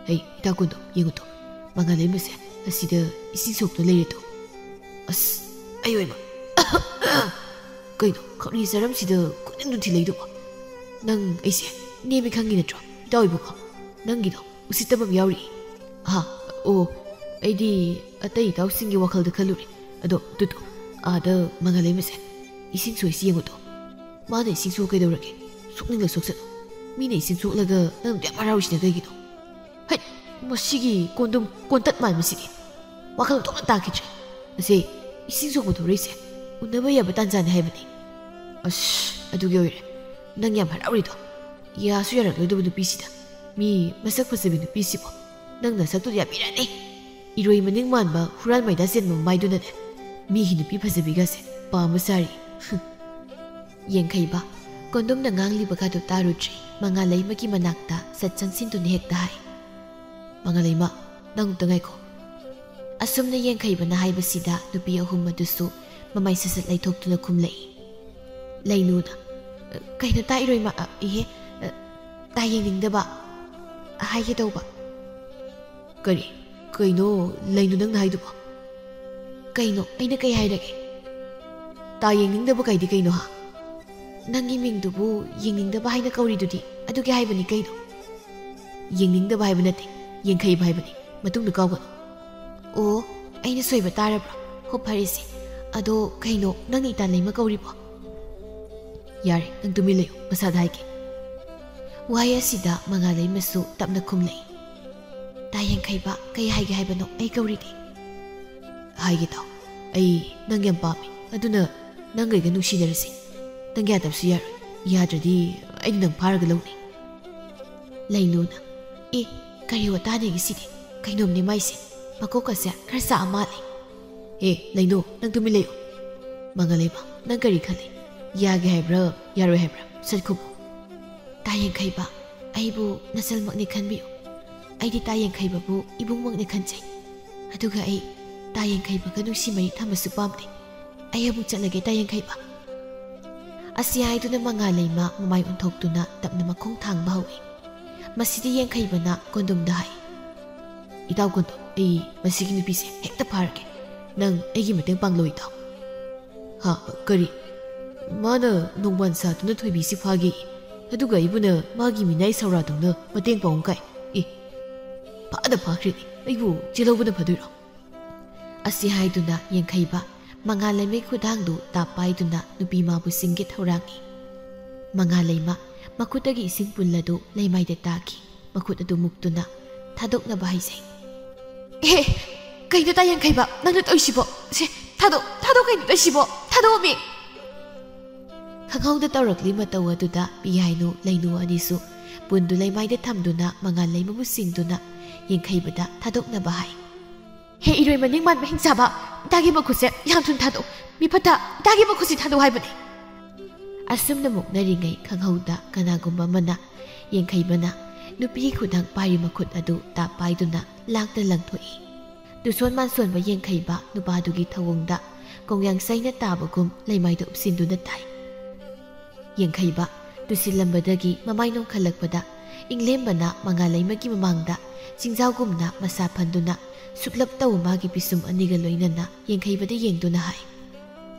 "ꯍꯩ, ꯏꯇꯥ ꯀꯣꯟꯗꯨꯝ, ꯌꯦꯡꯉꯨ ꯇꯣ, ꯃꯉꯥꯜ ꯂꯩꯃꯁꯦ ꯑꯁꯤꯗ ꯏꯁꯤꯡ ꯁꯣꯛꯇ ꯂꯩꯔꯦ ꯇꯣ꯫ ꯑꯁ, ꯑꯩ ꯑꯣꯏꯃ꯫ ꯀꯩꯅꯣ, ꯈꯛꯅꯤ ꯆꯔꯝꯁꯤꯗ ꯈꯨꯅꯤꯡꯗꯨ ꯊꯤꯜꯂꯛꯏꯗꯨꯕꯣ? ꯅꯪ ꯑꯩꯁꯦ ꯅꯦꯝꯃꯤ ꯈꯪꯉꯤ ꯅꯠꯇ꯭ꯔꯣ, ꯏꯇꯥꯎ ꯏꯕꯨꯡꯉꯣ? ꯅꯪꯒꯤꯗꯣ ꯎꯁꯤꯠꯇꯕ ꯑꯃ ꯌꯥꯎꯔꯤ꯫ ꯍꯥ? ꯑꯣ, ꯑꯩꯗꯤ ꯑꯇꯩ ꯏꯇꯥꯎꯁꯤꯡꯒꯤ ꯋꯥꯈꯜꯗ ꯈꯜꯂꯨꯔꯦ꯫ ꯑꯗꯣ, ꯇꯨ, ꯇꯨ, ꯑꯥꯗ ꯃꯉꯥꯜ ꯂꯩꯃꯁꯦ ꯏꯁꯤꯡ ꯁꯣꯛꯏꯁꯤ ꯌꯦꯡꯉꯨ ꯇꯣ꯫ ꯃꯥꯅ ꯏꯁꯤꯡ ꯁꯣꯛ ꯀꯩꯗꯧꯔꯒꯦ? ꯁꯣꯛꯅꯤꯡꯂ ꯁꯣꯛꯁꯅꯨ꯫ ꯃꯤꯅ ꯏꯁꯤꯡ ꯁꯣꯛꯂꯒ ꯅꯪ ꯑꯗꯨꯛ ꯌꯥꯝ ꯍꯔꯥꯎꯔꯤꯁꯤꯅ ꯀꯩꯒꯤꯅꯣ? ꯍꯩꯠ! ꯃꯁꯤꯒꯤ ꯀꯣꯟꯗꯨꯝ ꯀꯣꯟꯇꯠ ꯃꯥꯟꯕꯁꯤꯗꯤ꯫ ꯋꯥꯈꯜ ꯑꯣꯟꯊꯣꯛꯅ ꯇꯥꯈꯤꯗ꯭ꯔꯦ꯫ ꯑꯁꯦ, ꯏꯁꯤꯡ ꯁꯣꯛꯄ ꯊꯣꯔꯛꯏꯁꯦ ꯎꯅꯕ ꯌꯥꯕ ꯇꯥꯟꯖꯥꯅꯤ ꯍꯥꯏꯕꯅꯤ꯫ ꯑꯁ, ꯑꯗꯨꯒꯤ ꯑꯣꯏꯔꯦ ꯅꯪ ꯌꯥꯝ ꯍꯔꯥꯎꯔꯤꯗꯣ꯫ ꯌꯥꯁꯨ ꯌꯥꯔꯛꯂꯣꯏꯗꯕ ꯅꯨꯄꯤꯁꯤꯗ꯫ ꯃꯤ ꯃꯁꯛ ꯐꯖꯕꯤ ꯅꯨꯄꯤꯁꯤꯕꯨ ꯅꯪ ꯅꯁꯛꯇꯨꯗ ꯌꯥꯝ ꯏꯔꯥꯅꯦ꯫ ꯏꯔꯣꯏ ꯃꯅꯤꯡ ꯃꯥꯟꯕ ꯍꯨꯔꯥꯟ ꯃꯩꯗꯥ ꯆꯦꯟꯕ ꯃꯃꯥꯏꯗꯨꯅꯅꯦ ꯃꯤꯒꯤ ꯅꯨꯄꯤ ꯐꯖꯕꯤꯒꯁꯦ ꯄꯥꯝꯕ ꯁꯥꯔꯤ꯫ ꯌꯦꯡꯈꯩꯕ, ꯀꯣꯟꯗꯨꯝꯅ ꯉꯥꯡꯂꯤꯕꯒꯗꯨ ꯇꯥꯔꯨꯗ꯭ꯔꯦ꯫ ꯃꯉꯥꯜ ꯂꯩꯃꯒꯤ ꯃꯅꯥꯛꯇ ꯁꯠ ꯆꯪꯁꯤꯟꯗꯨꯅ ꯍꯦꯛꯇ ꯍꯥꯏ, "ꯃꯉꯥꯜ ꯂꯩꯃ, ꯅꯪ ꯑꯝꯇ ꯉꯥꯏꯈꯣ꯫" ꯑꯁꯨꯝꯅ ꯌꯦꯡꯈꯩꯕꯅ ꯍꯥꯏꯕꯁꯤꯗ ꯅꯨꯄꯤ ꯑꯍꯨꯝ ꯑꯗꯨꯁꯨ ꯃꯃꯥꯏ ꯁꯠ ꯁꯠ ꯂꯩꯊꯣꯛꯇꯨꯅ ꯈꯨꯝꯂꯛꯏ꯫ ꯂꯩꯅꯨꯅ, "ꯀꯩꯅꯣ ꯇꯥ ꯏꯔꯣꯏꯃ, ꯑ, ꯏꯍꯦ, ꯑ, ꯇꯥ ꯌꯦꯡꯅꯤꯡꯗꯕ ꯍꯥꯏꯒꯦ ꯇꯧꯕ꯫" "ꯀꯔꯤ? ꯀꯩꯅꯣ ꯂꯩꯅꯨ ꯅꯪꯅ ꯍꯥꯏꯗꯨꯕꯣ?" "ꯀꯩꯅꯣ? ꯑꯩꯅ ꯀꯩ ꯍꯥꯏꯔꯒꯦ?" "ꯇꯥ ꯌꯦꯡꯅꯤꯡꯗꯕ ꯀꯥꯏꯗꯤ ꯀꯩꯅꯣ, ꯍꯥ?" "ꯅꯪꯒꯤ ꯃꯤꯡꯗꯨꯕꯨ ꯌꯦꯡꯅꯤꯡꯗꯕ ꯍꯥꯏꯅ ꯀꯧꯔꯤꯗꯨꯗꯤ, ꯑꯗꯨꯒꯤ ꯍꯥꯏꯕꯅꯤ ꯀꯩꯅꯣ?" "ꯌꯦꯡꯅꯤꯡꯗꯕ ꯍꯥꯏꯕ ꯅꯠꯇꯦ, ꯌꯦꯡꯈꯩꯕ ꯍꯥꯏꯕꯅꯤ꯫ ꯃꯇꯨꯡꯗ ꯀꯥꯎꯒꯅꯨ꯫" ꯑꯣ, ꯑꯩꯅ ꯁꯣꯏꯕ ꯇꯥꯔꯕ꯭ꯔꯣ? ꯍꯣ, ꯐꯔꯦꯁꯦ꯫ ꯑꯗꯣ ꯀꯩꯅꯣ, ꯅꯪꯅ ꯏꯇꯥ ꯂꯩꯃ ꯀꯧꯔꯤꯕꯣ? ꯌꯥꯔꯦ, ꯅꯪ ꯇꯨꯃꯤꯟ ꯂꯩꯌꯨ, ꯃꯁꯥꯗ ꯍꯥꯏꯒꯦ꯫ ꯋꯥꯍꯩ ꯑꯁꯤꯗ ꯃꯉꯥ ꯂꯩꯃꯁꯨ ꯇꯞꯅ ꯈꯨꯝꯂꯛꯏ꯫ ꯇꯥ ꯌꯦꯡꯈꯩꯕ, ꯀꯩ ꯍꯥꯏꯒꯦ ꯍꯥꯏꯕꯅꯣ? ꯑꯩ ꯀꯧꯔꯤꯗꯤ꯫ ꯍꯥꯏꯒꯦ ꯇꯥꯎ, ꯑꯩ ꯅꯪ ꯌꯥꯝ ꯄꯥꯝꯃꯤ, ꯑꯗꯨꯅ ꯅꯪꯒ ꯑꯩꯒ ꯅꯨꯡꯁꯤꯅꯔꯁꯦ꯫ ꯅꯪ ꯌꯥꯗꯕꯁꯨ ꯌꯥꯔꯣꯏ, ꯌꯥꯗ꯭ꯔꯗꯤ ꯑꯩꯅ ꯅꯪ ꯐꯥꯔꯒ ꯂꯧꯅꯤ꯫ ꯂꯩꯅꯨꯅ, ꯑꯦ, ꯀꯔꯤ ꯋꯥꯇꯥꯅꯤꯒꯦ ꯁꯤꯗꯤ? ꯀꯩꯅꯣꯝꯅꯦ ꯃꯥꯏꯁꯦ, ꯃꯀꯣꯛꯀꯁꯦ ꯈꯔ ꯆꯥꯛꯑ ꯃꯥꯜꯂꯦ꯫ ꯑꯦ, ꯂꯩꯅꯨ, ꯅꯪ ꯇꯨꯃꯤꯟ ꯂꯩꯌꯨ꯫ ꯃꯉꯥ ꯂꯩꯃ, ꯅꯪ ꯀꯔꯤ ꯈꯜꯂꯤ? ꯌꯥꯒꯦ ꯍꯥꯏꯕ꯭ꯔꯥ, ꯌꯥꯔꯣꯏ ꯍꯥꯏꯕ꯭ꯔꯥ? ꯁꯠ ꯈꯨꯝꯃꯨ꯫ ꯇꯥ ꯌꯦꯡꯈꯩꯕ, ꯑꯩꯕꯨ ꯅꯆꯜꯃꯛꯅꯤ ꯈꯟꯕꯤꯌꯨ꯫ ꯑꯩꯗꯤ ꯇꯥ ꯌꯦꯡꯈꯩꯕꯕꯨ ꯏꯕꯨꯡꯃꯛꯅꯤ ꯈꯟꯖꯩ꯫ ꯑꯗꯨꯒ ꯑꯩ ꯇꯥ ꯌꯦꯡꯈꯩꯕꯒ ꯅꯨꯡꯁꯤ ꯃꯔꯤ ꯊꯝꯕꯁꯨ ꯄꯥꯝꯗꯦ꯫ ꯑꯩ ꯑꯃꯨꯛ ꯆꯠꯂꯒꯦ, ꯇꯥ ꯌꯦꯡꯈꯩꯕ꯫ ꯑꯁꯤ ꯍꯥꯏꯗꯨꯅ ꯃꯉꯥ ꯂꯩꯃ ꯃꯃꯥꯏ ꯑꯣꯟꯊꯣꯛꯇꯨꯅ ꯇꯞꯅ ꯃꯈꯣꯡ ꯊꯥꯡꯕ ꯍꯧꯏ꯫ ꯃꯁꯤꯗꯤ ꯌꯦꯡꯈꯩꯕꯅ ꯀꯣꯟꯗꯨꯝꯗ ꯍꯥꯏ, "ꯏꯇꯥꯎ ꯀꯣꯟꯗꯨꯝ, ꯑꯩ ꯃꯁꯤꯒꯤ ꯅꯨꯄꯤꯁꯦ ꯍꯦꯛꯇ ꯐꯥꯔꯒꯦ꯫ ꯅꯪ ꯑꯩꯒꯤ ꯃꯇꯦꯡ ꯄꯥꯡꯂꯣ, ꯏꯇꯥꯎ?" "ꯍꯥ? ꯀꯔꯤ?" "ꯃꯥꯅ ꯅꯣꯡꯕꯥꯟ ꯁꯥꯗꯨꯅ ꯊꯣꯏꯕꯤꯁꯤ ꯐꯥꯒꯦ, ꯑꯗꯨꯒ ꯑꯩꯕꯨꯅ ꯃꯥꯒꯤ ꯃꯤꯅꯥꯏ ꯁꯧꯔꯥꯗꯧꯅ ꯃꯇꯦꯡ ꯄꯥꯡꯉꯨ ꯀꯥꯏ꯫ ꯑꯦ, ꯐꯥꯗ ꯐꯥꯈ꯭ꯔꯦꯅꯦ, ꯑꯩꯕꯨ ꯆꯦꯜꯍꯧꯕꯅ ꯐꯗꯣꯏꯔꯣ?" ꯑꯁꯤ ꯍꯥꯏꯗꯨꯅ ꯌꯦꯡꯈꯩꯕ ꯃꯉꯥ ꯂꯩꯃꯩ ꯈꯨꯗꯥꯡꯗꯨ ꯇꯥꯞ ꯄꯥꯏꯗꯨꯅ ꯅꯨꯄꯤ ꯃꯥꯕꯨ ꯁꯤꯡꯒꯦ ꯊꯧꯔꯥꯡꯏ꯫ ꯃꯉꯥ ꯂꯩꯃ ꯃꯈꯨꯠꯇꯒꯤ ꯏꯁꯤꯡ ꯄꯨꯜ ꯑꯗꯨ ꯂꯩꯃꯥꯏꯗ ꯇꯥꯈꯤ꯫ ꯃꯈꯨꯠ ꯑꯗꯨ ꯃꯨꯛꯇꯨꯅ ꯊꯥꯗꯣꯛꯅꯕ ꯍꯥꯏꯖꯩ꯫ "ꯑꯦ, ꯀꯩꯅꯣ ꯇꯥ ꯌꯦꯡꯈꯩꯕ, ꯅꯪꯅ ꯇꯧꯏꯁꯤꯕꯣ? ꯁꯦ, ꯊꯥꯗꯣꯛ, ꯊꯥꯗꯣꯛ, ꯀꯩꯅꯣ ꯇꯧꯏꯁꯤꯕꯣ? ꯊꯥꯗꯣꯛꯑꯃꯤ!" ꯈꯪꯍꯧꯗ ꯇꯧꯔꯛꯂꯤ ꯃꯇꯧ ꯑꯗꯨꯗ ꯄꯤꯌꯥꯏꯅꯨ ꯂꯩꯅꯨ ꯑꯅꯤꯁꯨ ꯄꯨꯟꯗꯨ ꯂꯩꯃꯥꯏꯗ ꯊꯝꯗꯨꯅ ꯃꯉꯥ ꯂꯩꯃꯕꯨ ꯁꯤꯡꯗꯨꯅ ꯌꯦꯡꯈꯩꯕꯗ ꯊꯥꯗꯣꯛꯅꯕ ꯍꯥꯏ꯫ "ꯍꯦ, ꯏꯔꯣꯏ ꯃꯅꯤꯡ ꯃꯥꯟꯕ ꯍꯤꯡꯆꯥꯕ, ꯏꯇꯥꯒꯤ ꯃꯈꯨꯠꯁꯦ ꯌꯥꯝ ꯊꯨꯅ ꯊꯥꯗꯣꯛꯎ꯫ ꯃꯤ ꯐꯠꯇ, ꯏꯇꯥꯒꯤ ꯃꯈꯨꯠꯁꯤ ꯊꯥꯗꯣꯛꯎ ꯍꯥꯏꯕꯅꯤ!" ꯑꯁꯨꯝꯅ ꯃꯨꯛꯅꯔꯤꯉꯩ ꯈꯪꯍꯧꯗ ꯀꯅꯥꯒꯨꯝꯕ ꯑꯃꯅ ꯌꯦꯡꯈꯩꯕꯅ ꯅꯨꯄꯤꯒꯤ ꯈꯨꯗꯥꯡ ꯄꯥꯏꯔꯤ ꯃꯈꯨꯠ ꯑꯗꯨ ꯇꯥꯞ ꯄꯥꯏꯗꯨꯅ ꯂꯥꯡꯇ ꯂꯪꯊꯣꯛꯏ꯫ ꯇꯨꯁꯣꯟ ꯃꯥꯟꯁꯣꯟꯕ ꯌꯦꯡꯈꯩꯕ ꯅꯨꯄꯥꯗꯨꯒꯤ ꯊꯧꯑꯣꯡꯗ ꯀꯣꯡꯌꯥꯡ ꯆꯩꯅ ꯇꯥꯕꯒꯨꯝ ꯂꯩꯃꯥꯏꯗ ꯎꯞꯁꯤꯟꯗꯨꯅ ꯇꯥꯏ꯫ ꯌꯦꯡꯈꯩꯕ ꯇꯨꯁꯤꯜꯂꯝꯕꯗꯒꯤ ꯃꯃꯥꯏ ꯅꯣꯡꯈꯠꯂꯛꯄꯗ ꯏꯪꯂꯦꯝꯕꯅ ꯃꯉꯥ ꯂꯩꯃꯒꯤ ꯃꯃꯥꯡꯗ ꯆꯤꯡꯖꯥꯎꯒꯨꯝꯅ ꯃꯁꯥ ꯐꯟꯗꯨꯅ ꯁꯨꯛꯂꯞ ꯇꯧꯕ ꯃꯥꯒꯤ ꯄꯤꯁꯨꯝ ꯑꯅꯤꯒ ꯂꯣꯏꯅꯅ ꯌꯦꯡꯈꯩꯕꯗ ꯌꯦꯡꯗꯨꯅ ꯍꯥꯏ,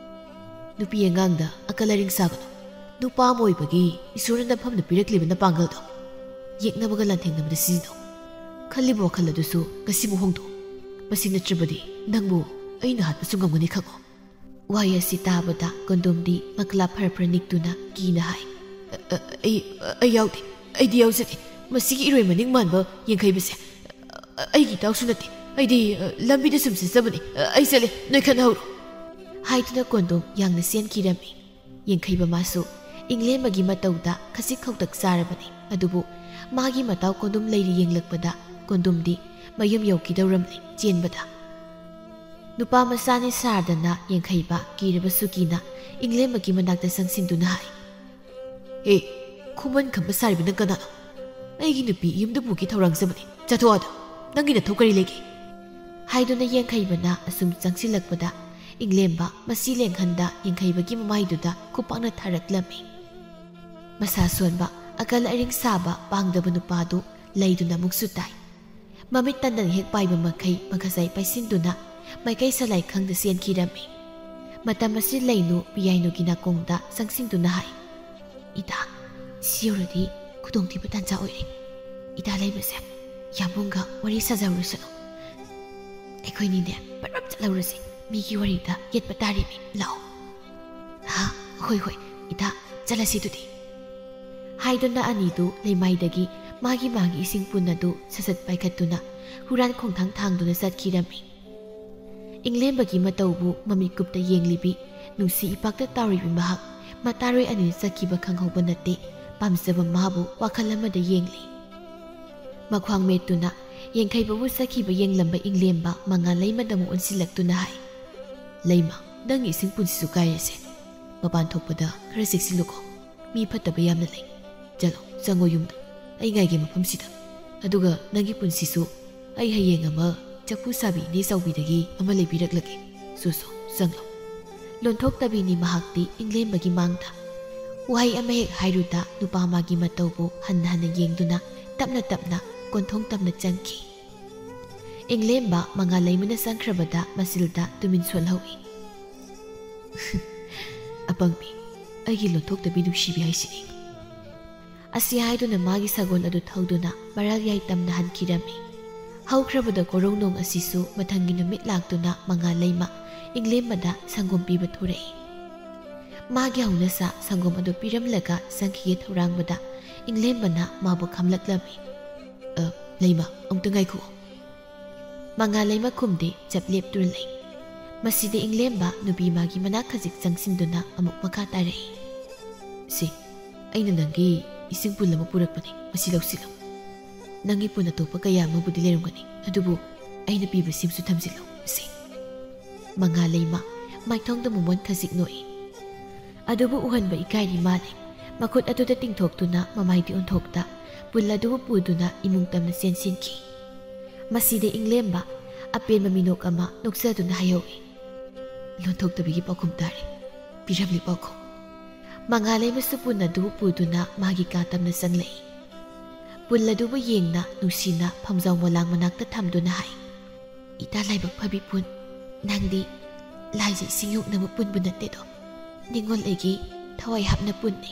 "ꯅꯨꯄꯤ ꯑꯉꯥꯡꯗ ꯑꯀꯜ ꯑꯔꯤꯡ ꯁꯥꯒꯅꯨ꯫ ꯅꯨꯄꯥ ꯑꯃ ꯑꯣꯏꯕꯒꯤ ꯏꯁꯣꯔꯅ ꯅꯐꯝꯗ ꯄꯤꯔꯛꯂꯤꯕ ꯅꯄꯥꯡꯒꯜꯗꯣ ꯌꯦꯛꯅꯕꯒ ꯂꯥꯟꯊꯦꯡꯅꯕꯗ ꯁꯤꯖꯤꯟꯅꯧ꯫ ꯈꯜꯂꯤꯕ ꯋꯥꯈꯜ ꯑꯗꯨꯁꯨ ꯉꯁꯤꯃꯨꯛ ꯍꯣꯡꯗꯣꯛꯎ꯫ "ꯃꯁꯤ ꯅꯠꯇ꯭ꯔꯕꯗꯤ ꯅꯪꯕꯨ ꯑꯩꯅ ꯍꯥꯠꯄꯁꯨ ꯉꯝꯒꯅꯤ ꯈꯪꯉꯣ꯫" ꯋꯥꯍꯩ ꯑꯁꯤ ꯇꯥꯕꯗ ꯀꯣꯟꯗꯣꯝꯗꯤ ꯃꯀꯂꯥ ꯐꯔ ꯐꯔ ꯅꯤꯛꯇꯨꯅ ꯀꯤꯅ ꯍꯥꯏ, "ꯑ, ꯑ, ꯑꯩ, ꯑ, ꯑꯩ ꯌꯥꯎꯗꯦ, ꯑꯩꯗꯤ ꯌꯥꯎꯖꯗꯦ꯫ ꯃꯁꯤꯒꯤ ꯏꯔꯣꯏ ꯃꯅꯤꯡ ꯃꯥꯟꯕ ꯌꯦꯡꯈꯩꯕꯁꯦ, ꯑ, ꯑꯩꯒꯤ ꯏꯇꯥꯎꯁꯨ ꯅꯠꯇꯦ꯫ ꯑꯩꯗꯤ, ꯑ, ꯂꯝꯕꯤꯗ ꯁꯨꯝ ꯆꯠꯆꯕꯅꯤ꯫ ꯑ, ꯑꯩ ꯆꯠꯂꯦ, ꯅꯣꯏ ꯈꯠꯅꯍꯧꯔꯣ꯫" ꯍꯥꯏꯗꯨꯅ ꯀꯣꯟꯗꯣꯝ ꯌꯥꯡꯅ ꯆꯦꯟꯈꯤꯔꯝꯃꯤ꯫ ꯌꯦꯡꯈꯩꯕ ꯃꯥꯁꯨ ꯏꯪꯂꯦꯝꯕꯒꯤ ꯃꯇꯧꯗ ꯈꯖꯤꯛ ꯈꯧꯇꯛ ꯆꯥꯔꯕꯅꯤ꯫ ꯑꯗꯨꯕꯨ ꯃꯥꯒꯤ ꯃꯇꯥꯎ ꯀꯣꯟꯗꯨꯝ ꯂꯩꯔꯤ ꯌꯦꯡꯂꯛꯄꯗ ꯀꯣꯟꯗꯨꯝꯗꯤ ꯃꯌꯨꯝ ꯌꯧꯈꯤꯗꯧꯔꯝꯂꯦ ꯆꯦꯟꯕꯗ꯫ ꯅꯨꯄꯥ ꯃꯆꯥꯅꯤ ꯁꯥꯔꯗꯅ ꯌꯦꯡꯈꯩꯕ ꯀꯤꯔꯕꯁꯨ ꯀꯤꯅ ꯏꯪꯂꯦꯝꯕꯒꯤ ꯃꯅꯥꯛꯇ ꯆꯪꯁꯤꯟꯗꯨꯅ ꯍꯥꯏ, "ꯑꯦ, ꯈꯨꯃꯟ ꯈꯝꯕ ꯁꯥꯔꯤꯕ ꯅꯪ ꯀꯅꯥꯅꯣ? ꯑꯩꯒꯤ ꯅꯨꯄꯤ ꯌꯨꯝꯗ ꯄꯨꯒꯦ ꯊꯧꯔꯥꯡꯖꯕꯅꯤ꯫ ꯆꯠꯊꯣꯛꯑꯗ, ꯅꯪꯒꯤ ꯅꯊꯧ ꯀꯔꯤ ꯂꯩꯒꯦ?" ꯍꯥꯏꯗꯨꯅ ꯌꯦꯡꯈꯩꯕꯅ ꯑꯁꯨꯝ ꯆꯪꯁꯤꯜꯂꯛꯄꯗ ꯏꯪꯂꯦꯝꯕ ꯃꯁꯤ ꯂꯦꯡꯍꯟꯗ ꯌꯦꯡꯈꯩꯕꯒꯤ ꯃꯃꯥꯏꯗꯨꯗ ꯈꯨꯄꯥꯛꯅ ꯊꯥꯔꯛꯂꯝꯃꯤ꯫ ꯃꯁꯥ ꯁꯣꯟꯕ, ꯑꯀꯜ ꯑꯔꯤꯡ ꯁꯥꯕ ꯄꯥꯡꯗꯕ ꯅꯨꯄꯥꯗꯨ ꯂꯩꯗꯨꯅ ꯑꯃꯨꯛꯁꯨ ꯇꯥꯏ꯫ ꯃꯃꯤꯠ ꯇꯟꯗꯟ ꯍꯦꯛ ꯄꯥꯏꯕ ꯃꯈꯩ ꯃꯈꯖꯥꯏ ꯄꯥꯏꯁꯤꯟꯗꯨꯅ ꯃꯥꯏꯀꯩ ꯁꯂꯥꯏ ꯈꯪꯗ ꯆꯦꯟꯈꯤꯔꯝꯃꯤ꯫ ꯃꯇꯝ ꯑꯁꯤ ꯂꯩꯅꯨ ꯄꯤꯌꯥꯏꯅꯨꯒꯤ ꯅꯥꯀꯣꯡꯗ ꯆꯪꯁꯤꯟꯗꯨꯅ ꯍꯥꯏ, "ꯏꯇꯥ, ꯁꯤ ꯌꯧꯔꯗꯤ ꯈꯨꯗꯣꯡꯊꯤꯕ ꯇꯥꯟꯖꯥ ꯑꯣꯏꯔꯦ꯫ ꯏꯇꯥ ꯂꯩꯃꯁꯦ, ꯌꯥꯝꯕꯨꯡꯒ ꯋꯥꯔꯤ ꯁꯥꯖꯍꯧꯔꯁꯅꯨ꯫ ꯑꯩꯈꯣꯏꯅꯤꯅꯦ ꯄꯔꯞ ꯆꯠꯍꯧꯔꯁꯤ꯫ ꯃꯤꯒꯤ ꯋꯥꯔꯤꯗ ꯌꯦꯠꯄ ꯇꯥꯔꯤꯃꯤ꯫ ꯂꯥꯛꯑꯣ꯫" "ꯍꯥ, ꯍꯣꯏ, ꯍꯣꯏ, ꯏꯇꯥ, ꯆꯠꯂꯁꯤ ꯑꯗꯨꯗꯤ꯫" ꯍꯥꯏꯗꯨꯅ ꯑꯅꯤꯗꯨ ꯂꯩꯃꯥꯏꯗꯒꯤ ꯃꯥꯒꯤ ꯃꯥꯒꯤ ꯏꯁꯤꯡ ꯄꯨꯟ ꯑꯗꯨ ꯁꯠ ꯁꯠ ꯄꯥꯏꯈꯠꯇꯨꯅ ꯍꯨꯔꯥꯟ ꯈꯣꯡꯊꯥꯡ ꯊꯥꯡꯗꯨꯅ ꯆꯠꯈꯤꯔꯝꯃꯤ꯫ ꯏꯪꯂꯦꯝꯕꯒꯤ ꯃꯇꯧꯕꯨ ꯃꯃꯤꯠꯀꯨꯞꯇ ꯌꯦꯡꯂꯤꯕꯤ, ꯅꯨꯡꯁꯤ ꯏꯄꯥꯛꯇ ꯇꯥꯎꯔꯤꯕꯤ ꯃꯍꯥꯛ ꯃꯇꯥꯔꯣꯏ ꯑꯅꯤꯅ ꯆꯠꯈꯤꯕ ꯈꯪꯍꯧꯕ ꯅꯠꯇꯦ꯫ ꯄꯥꯝꯖꯕ ꯃꯥꯕꯨ ꯋꯥꯈꯜ ꯑꯃꯗ ꯌꯦꯡꯂꯤ꯫ ꯃꯈ꯭ꯋꯥꯡ ꯃꯦꯠꯇꯨꯅ ꯌꯦꯡꯈꯩꯕꯕꯨ ꯆꯠꯈꯤꯕ ꯌꯦꯡꯂꯝꯕ ꯏꯪꯂꯦꯝꯕ ꯃꯉꯥ ꯂꯩꯃꯗ ꯑꯃꯨꯛ ꯑꯣꯟꯁꯤꯜꯂꯛꯇꯨꯅ ꯍꯥꯏ, "ꯂꯩꯃ, ꯅꯪꯒꯤ ꯏꯁꯤꯡ ꯄꯨꯟꯁꯤꯁꯨ ꯀꯥꯏꯔꯁꯦ꯫ ꯃꯄꯥꯟ ꯊꯣꯛꯄꯗ ꯈꯔ ꯆꯦꯛꯁꯤꯜꯂꯨꯀꯣ꯫ ꯃꯤ ꯐꯠꯇꯕ ꯌꯥꯝꯅ ꯂꯩ꯫ ꯆꯠꯂꯣ, ꯆꯪꯉꯣ ꯌꯨꯝꯗ꯫ ꯑꯩ ꯉꯥꯏꯒꯦ ꯃꯐꯝꯁꯤꯗ꯫ ꯑꯗꯨꯒ ꯅꯪꯒꯤ ꯄꯨꯟꯁꯤꯁꯨ ꯑꯩ ꯍꯌꯦꯡ ꯑꯃ ꯆꯐꯨ ꯁꯥꯕꯤ ꯏꯅꯦ ꯆꯥꯎꯕꯤꯗꯒꯤ ꯑꯃ ꯂꯩꯕꯤꯔꯛꯂꯒꯦ꯫ ꯁꯣ ꯁꯣ, ꯆꯪꯂꯣ꯫" ꯂꯣꯟꯊꯣꯛꯇꯕꯤꯅꯤ ꯃꯍꯥꯛꯇꯤ ꯏꯪꯂꯦꯝꯕꯒꯤ ꯃꯥꯡꯗ꯫ ꯋꯥꯍꯩ ꯑꯃ ꯍꯦꯛ ꯍꯥꯏꯔꯨꯗ ꯅꯨꯄꯥ ꯃꯥꯒꯤ ꯃꯇꯧꯕꯨ ꯍꯟꯅ ꯍꯟꯅ ꯌꯦꯡꯗꯨꯅ ꯇꯞꯅ ꯇꯞꯅ ꯀꯣꯟꯊꯣꯡ ꯇꯝꯅ ꯆꯪꯈꯤ꯫ ꯏꯪꯂꯦꯝꯕ ꯃꯉꯥ ꯂꯩꯃꯅ ꯆꯪꯈ꯭ꯔꯕꯗ ꯃꯆꯤꯜꯗ ꯇꯨꯃꯤꯟ ꯁꯣꯜꯍꯧꯏ꯫ "ꯑꯄꯪꯕꯤ, ꯑꯩꯒꯤ ꯂꯣꯟꯊꯣꯛꯇꯕꯤ ꯅꯨꯡꯁꯤꯕꯤ ꯍꯥꯏꯁꯤꯅꯤ꯫" ꯑꯁꯤ ꯍꯥꯏꯗꯨꯅ ꯃꯥꯒꯤ ꯁꯒꯣꯜ ꯑꯗꯨ ꯊꯧꯗꯨꯅ ꯃꯔꯥꯜ ꯌꯥꯏ ꯇꯝꯅ ꯍꯟꯈꯤꯔꯝꯃꯤ꯫ ꯍꯧꯈ꯭ꯔꯕꯗ ꯀꯣꯔꯧꯅꯣꯡ ꯑꯁꯤꯁꯨ ꯃꯊꯪꯒꯤ ꯅꯨꯃꯤꯠ ꯂꯥꯛꯇꯨꯅ ꯃꯉꯥꯜꯂꯩꯃ ꯏꯪꯂꯦꯝꯕꯗ ꯁꯪꯒꯣꯝ ꯄꯤꯕ ꯊꯣꯔꯛꯏ꯫ ꯃꯥꯒꯤ ꯍꯧꯅꯁꯥ ꯁꯪꯒꯣꯝ ꯑꯗꯨ ꯄꯤꯔꯝꯂꯒ ꯆꯪꯈꯤꯒꯦ ꯊꯧꯔꯥꯡꯕꯗ ꯏꯪꯂꯦꯝꯕꯅ ꯃꯥꯕꯨ ꯈꯝꯂꯛꯂꯝꯃꯤ꯫ "ꯑ, ꯂꯩꯃ, ꯑꯃꯨꯛꯇ ꯉꯥꯏꯈꯣ꯫" ꯃꯉꯥꯜꯂꯩꯃ ꯈꯨꯝꯗꯦ, ꯆꯞ ꯂꯦꯞꯇꯨꯅ ꯂꯩ꯫ ꯃꯁꯤꯗ ꯏꯪꯂꯦꯝꯕ ꯅꯨꯄꯤ ꯃꯥꯒꯤ ꯃꯅꯥꯛ ꯈꯖꯤꯛ ꯆꯪꯁꯤꯟꯗꯨꯅ ꯑꯃꯨꯛ ꯃꯈꯥ ꯇꯥꯔꯛꯏ꯫ "ꯁꯤ, ꯑꯩꯅ ꯅꯪꯒꯤ ꯏꯁꯤꯡ ꯄꯨꯜ ꯑꯃ ꯄꯨꯔꯛꯄꯅꯤ, ꯃꯁꯤ ꯂꯧꯁꯤꯜꯂꯨ꯫ ꯅꯪꯒꯤ ꯄꯨꯟ ꯑꯇꯣꯞꯄ ꯀꯌꯥ ꯑꯃꯕꯨꯗꯤ ꯂꯩꯔꯝꯒꯅꯤ, ꯑꯗꯨꯕꯨ ꯑꯩꯅ ꯄꯤꯕꯁꯤꯃꯁꯨ ꯊꯝꯖꯤꯜꯂꯨ, ꯁꯤ꯫" ꯃꯉꯥꯜꯂꯩꯃ ꯃꯥꯏꯊꯣꯡꯗ ꯃꯣꯃꯣꯟ ꯈꯖꯤꯛ ꯅꯣꯛꯏ꯫ ꯑꯗꯨꯕꯨ ꯎꯍꯟꯕ ꯏꯀꯥꯏꯔꯤ ꯃꯥꯜꯂꯦ꯫ ꯃꯈꯨꯠ ꯑꯗꯨꯗ ꯇꯤꯡꯊꯣꯛꯇꯨꯅ ꯃꯃꯥꯏꯗꯤ ꯑꯣꯟꯊꯣꯛꯇ ꯄꯨꯜ ꯑꯗꯨꯕꯨ ꯄꯨꯗꯨꯅ ꯏꯃꯨꯡ ꯇꯝꯅ ꯆꯦꯟꯁꯤꯟꯈꯤ꯫ ꯃꯁꯤꯗ ꯏꯪꯂꯦꯝꯕ ꯑꯄꯦꯟꯕ ꯃꯤꯅꯣꯛ ꯑꯃ ꯅꯣꯛꯆꯗꯨꯅ ꯍꯥꯏꯍꯧꯏ꯫ "ꯂꯣꯟꯊꯣꯛꯇꯕꯤꯒꯤ ꯄꯥꯎꯈꯨꯝ ꯇꯥꯔꯦ꯫ ꯄꯤꯔꯝꯂꯤ ꯄꯥꯎꯈꯨꯝ꯫" ꯃꯉꯥꯜꯂꯩꯃꯁꯨ ꯄꯨꯟ ꯑꯗꯨꯕꯨ ꯄꯨꯗꯨꯅ ꯃꯥꯒꯤ ꯀꯥ ꯇꯝꯅ ꯆꯪꯂꯛꯏ꯫ ꯄꯨꯜ ꯑꯗꯨꯕꯨ ꯌꯦꯡꯅ ꯅꯨꯡꯁꯤꯅ ꯐꯝꯖꯥꯎ ꯃꯣꯂꯥꯡ ꯃꯅꯥꯛꯇ ꯊꯝꯗꯨꯅ ꯍꯥꯏ, "ꯏꯇꯥ ꯂꯥꯏꯕꯛ ꯐꯕꯤ ꯄꯨꯟ, ꯅꯪꯗꯤ ꯂꯥꯏꯖ ꯏꯁꯤꯡ ꯌꯣꯛꯅꯕ ꯄꯨꯟꯕꯨ ꯅꯠꯇꯦꯗꯣ꯫ ꯅꯤꯡꯉꯣꯜ ꯑꯩꯒꯤ ꯊꯋꯥꯏ ꯍꯥꯞꯅ ꯄꯨꯟꯅꯤ꯫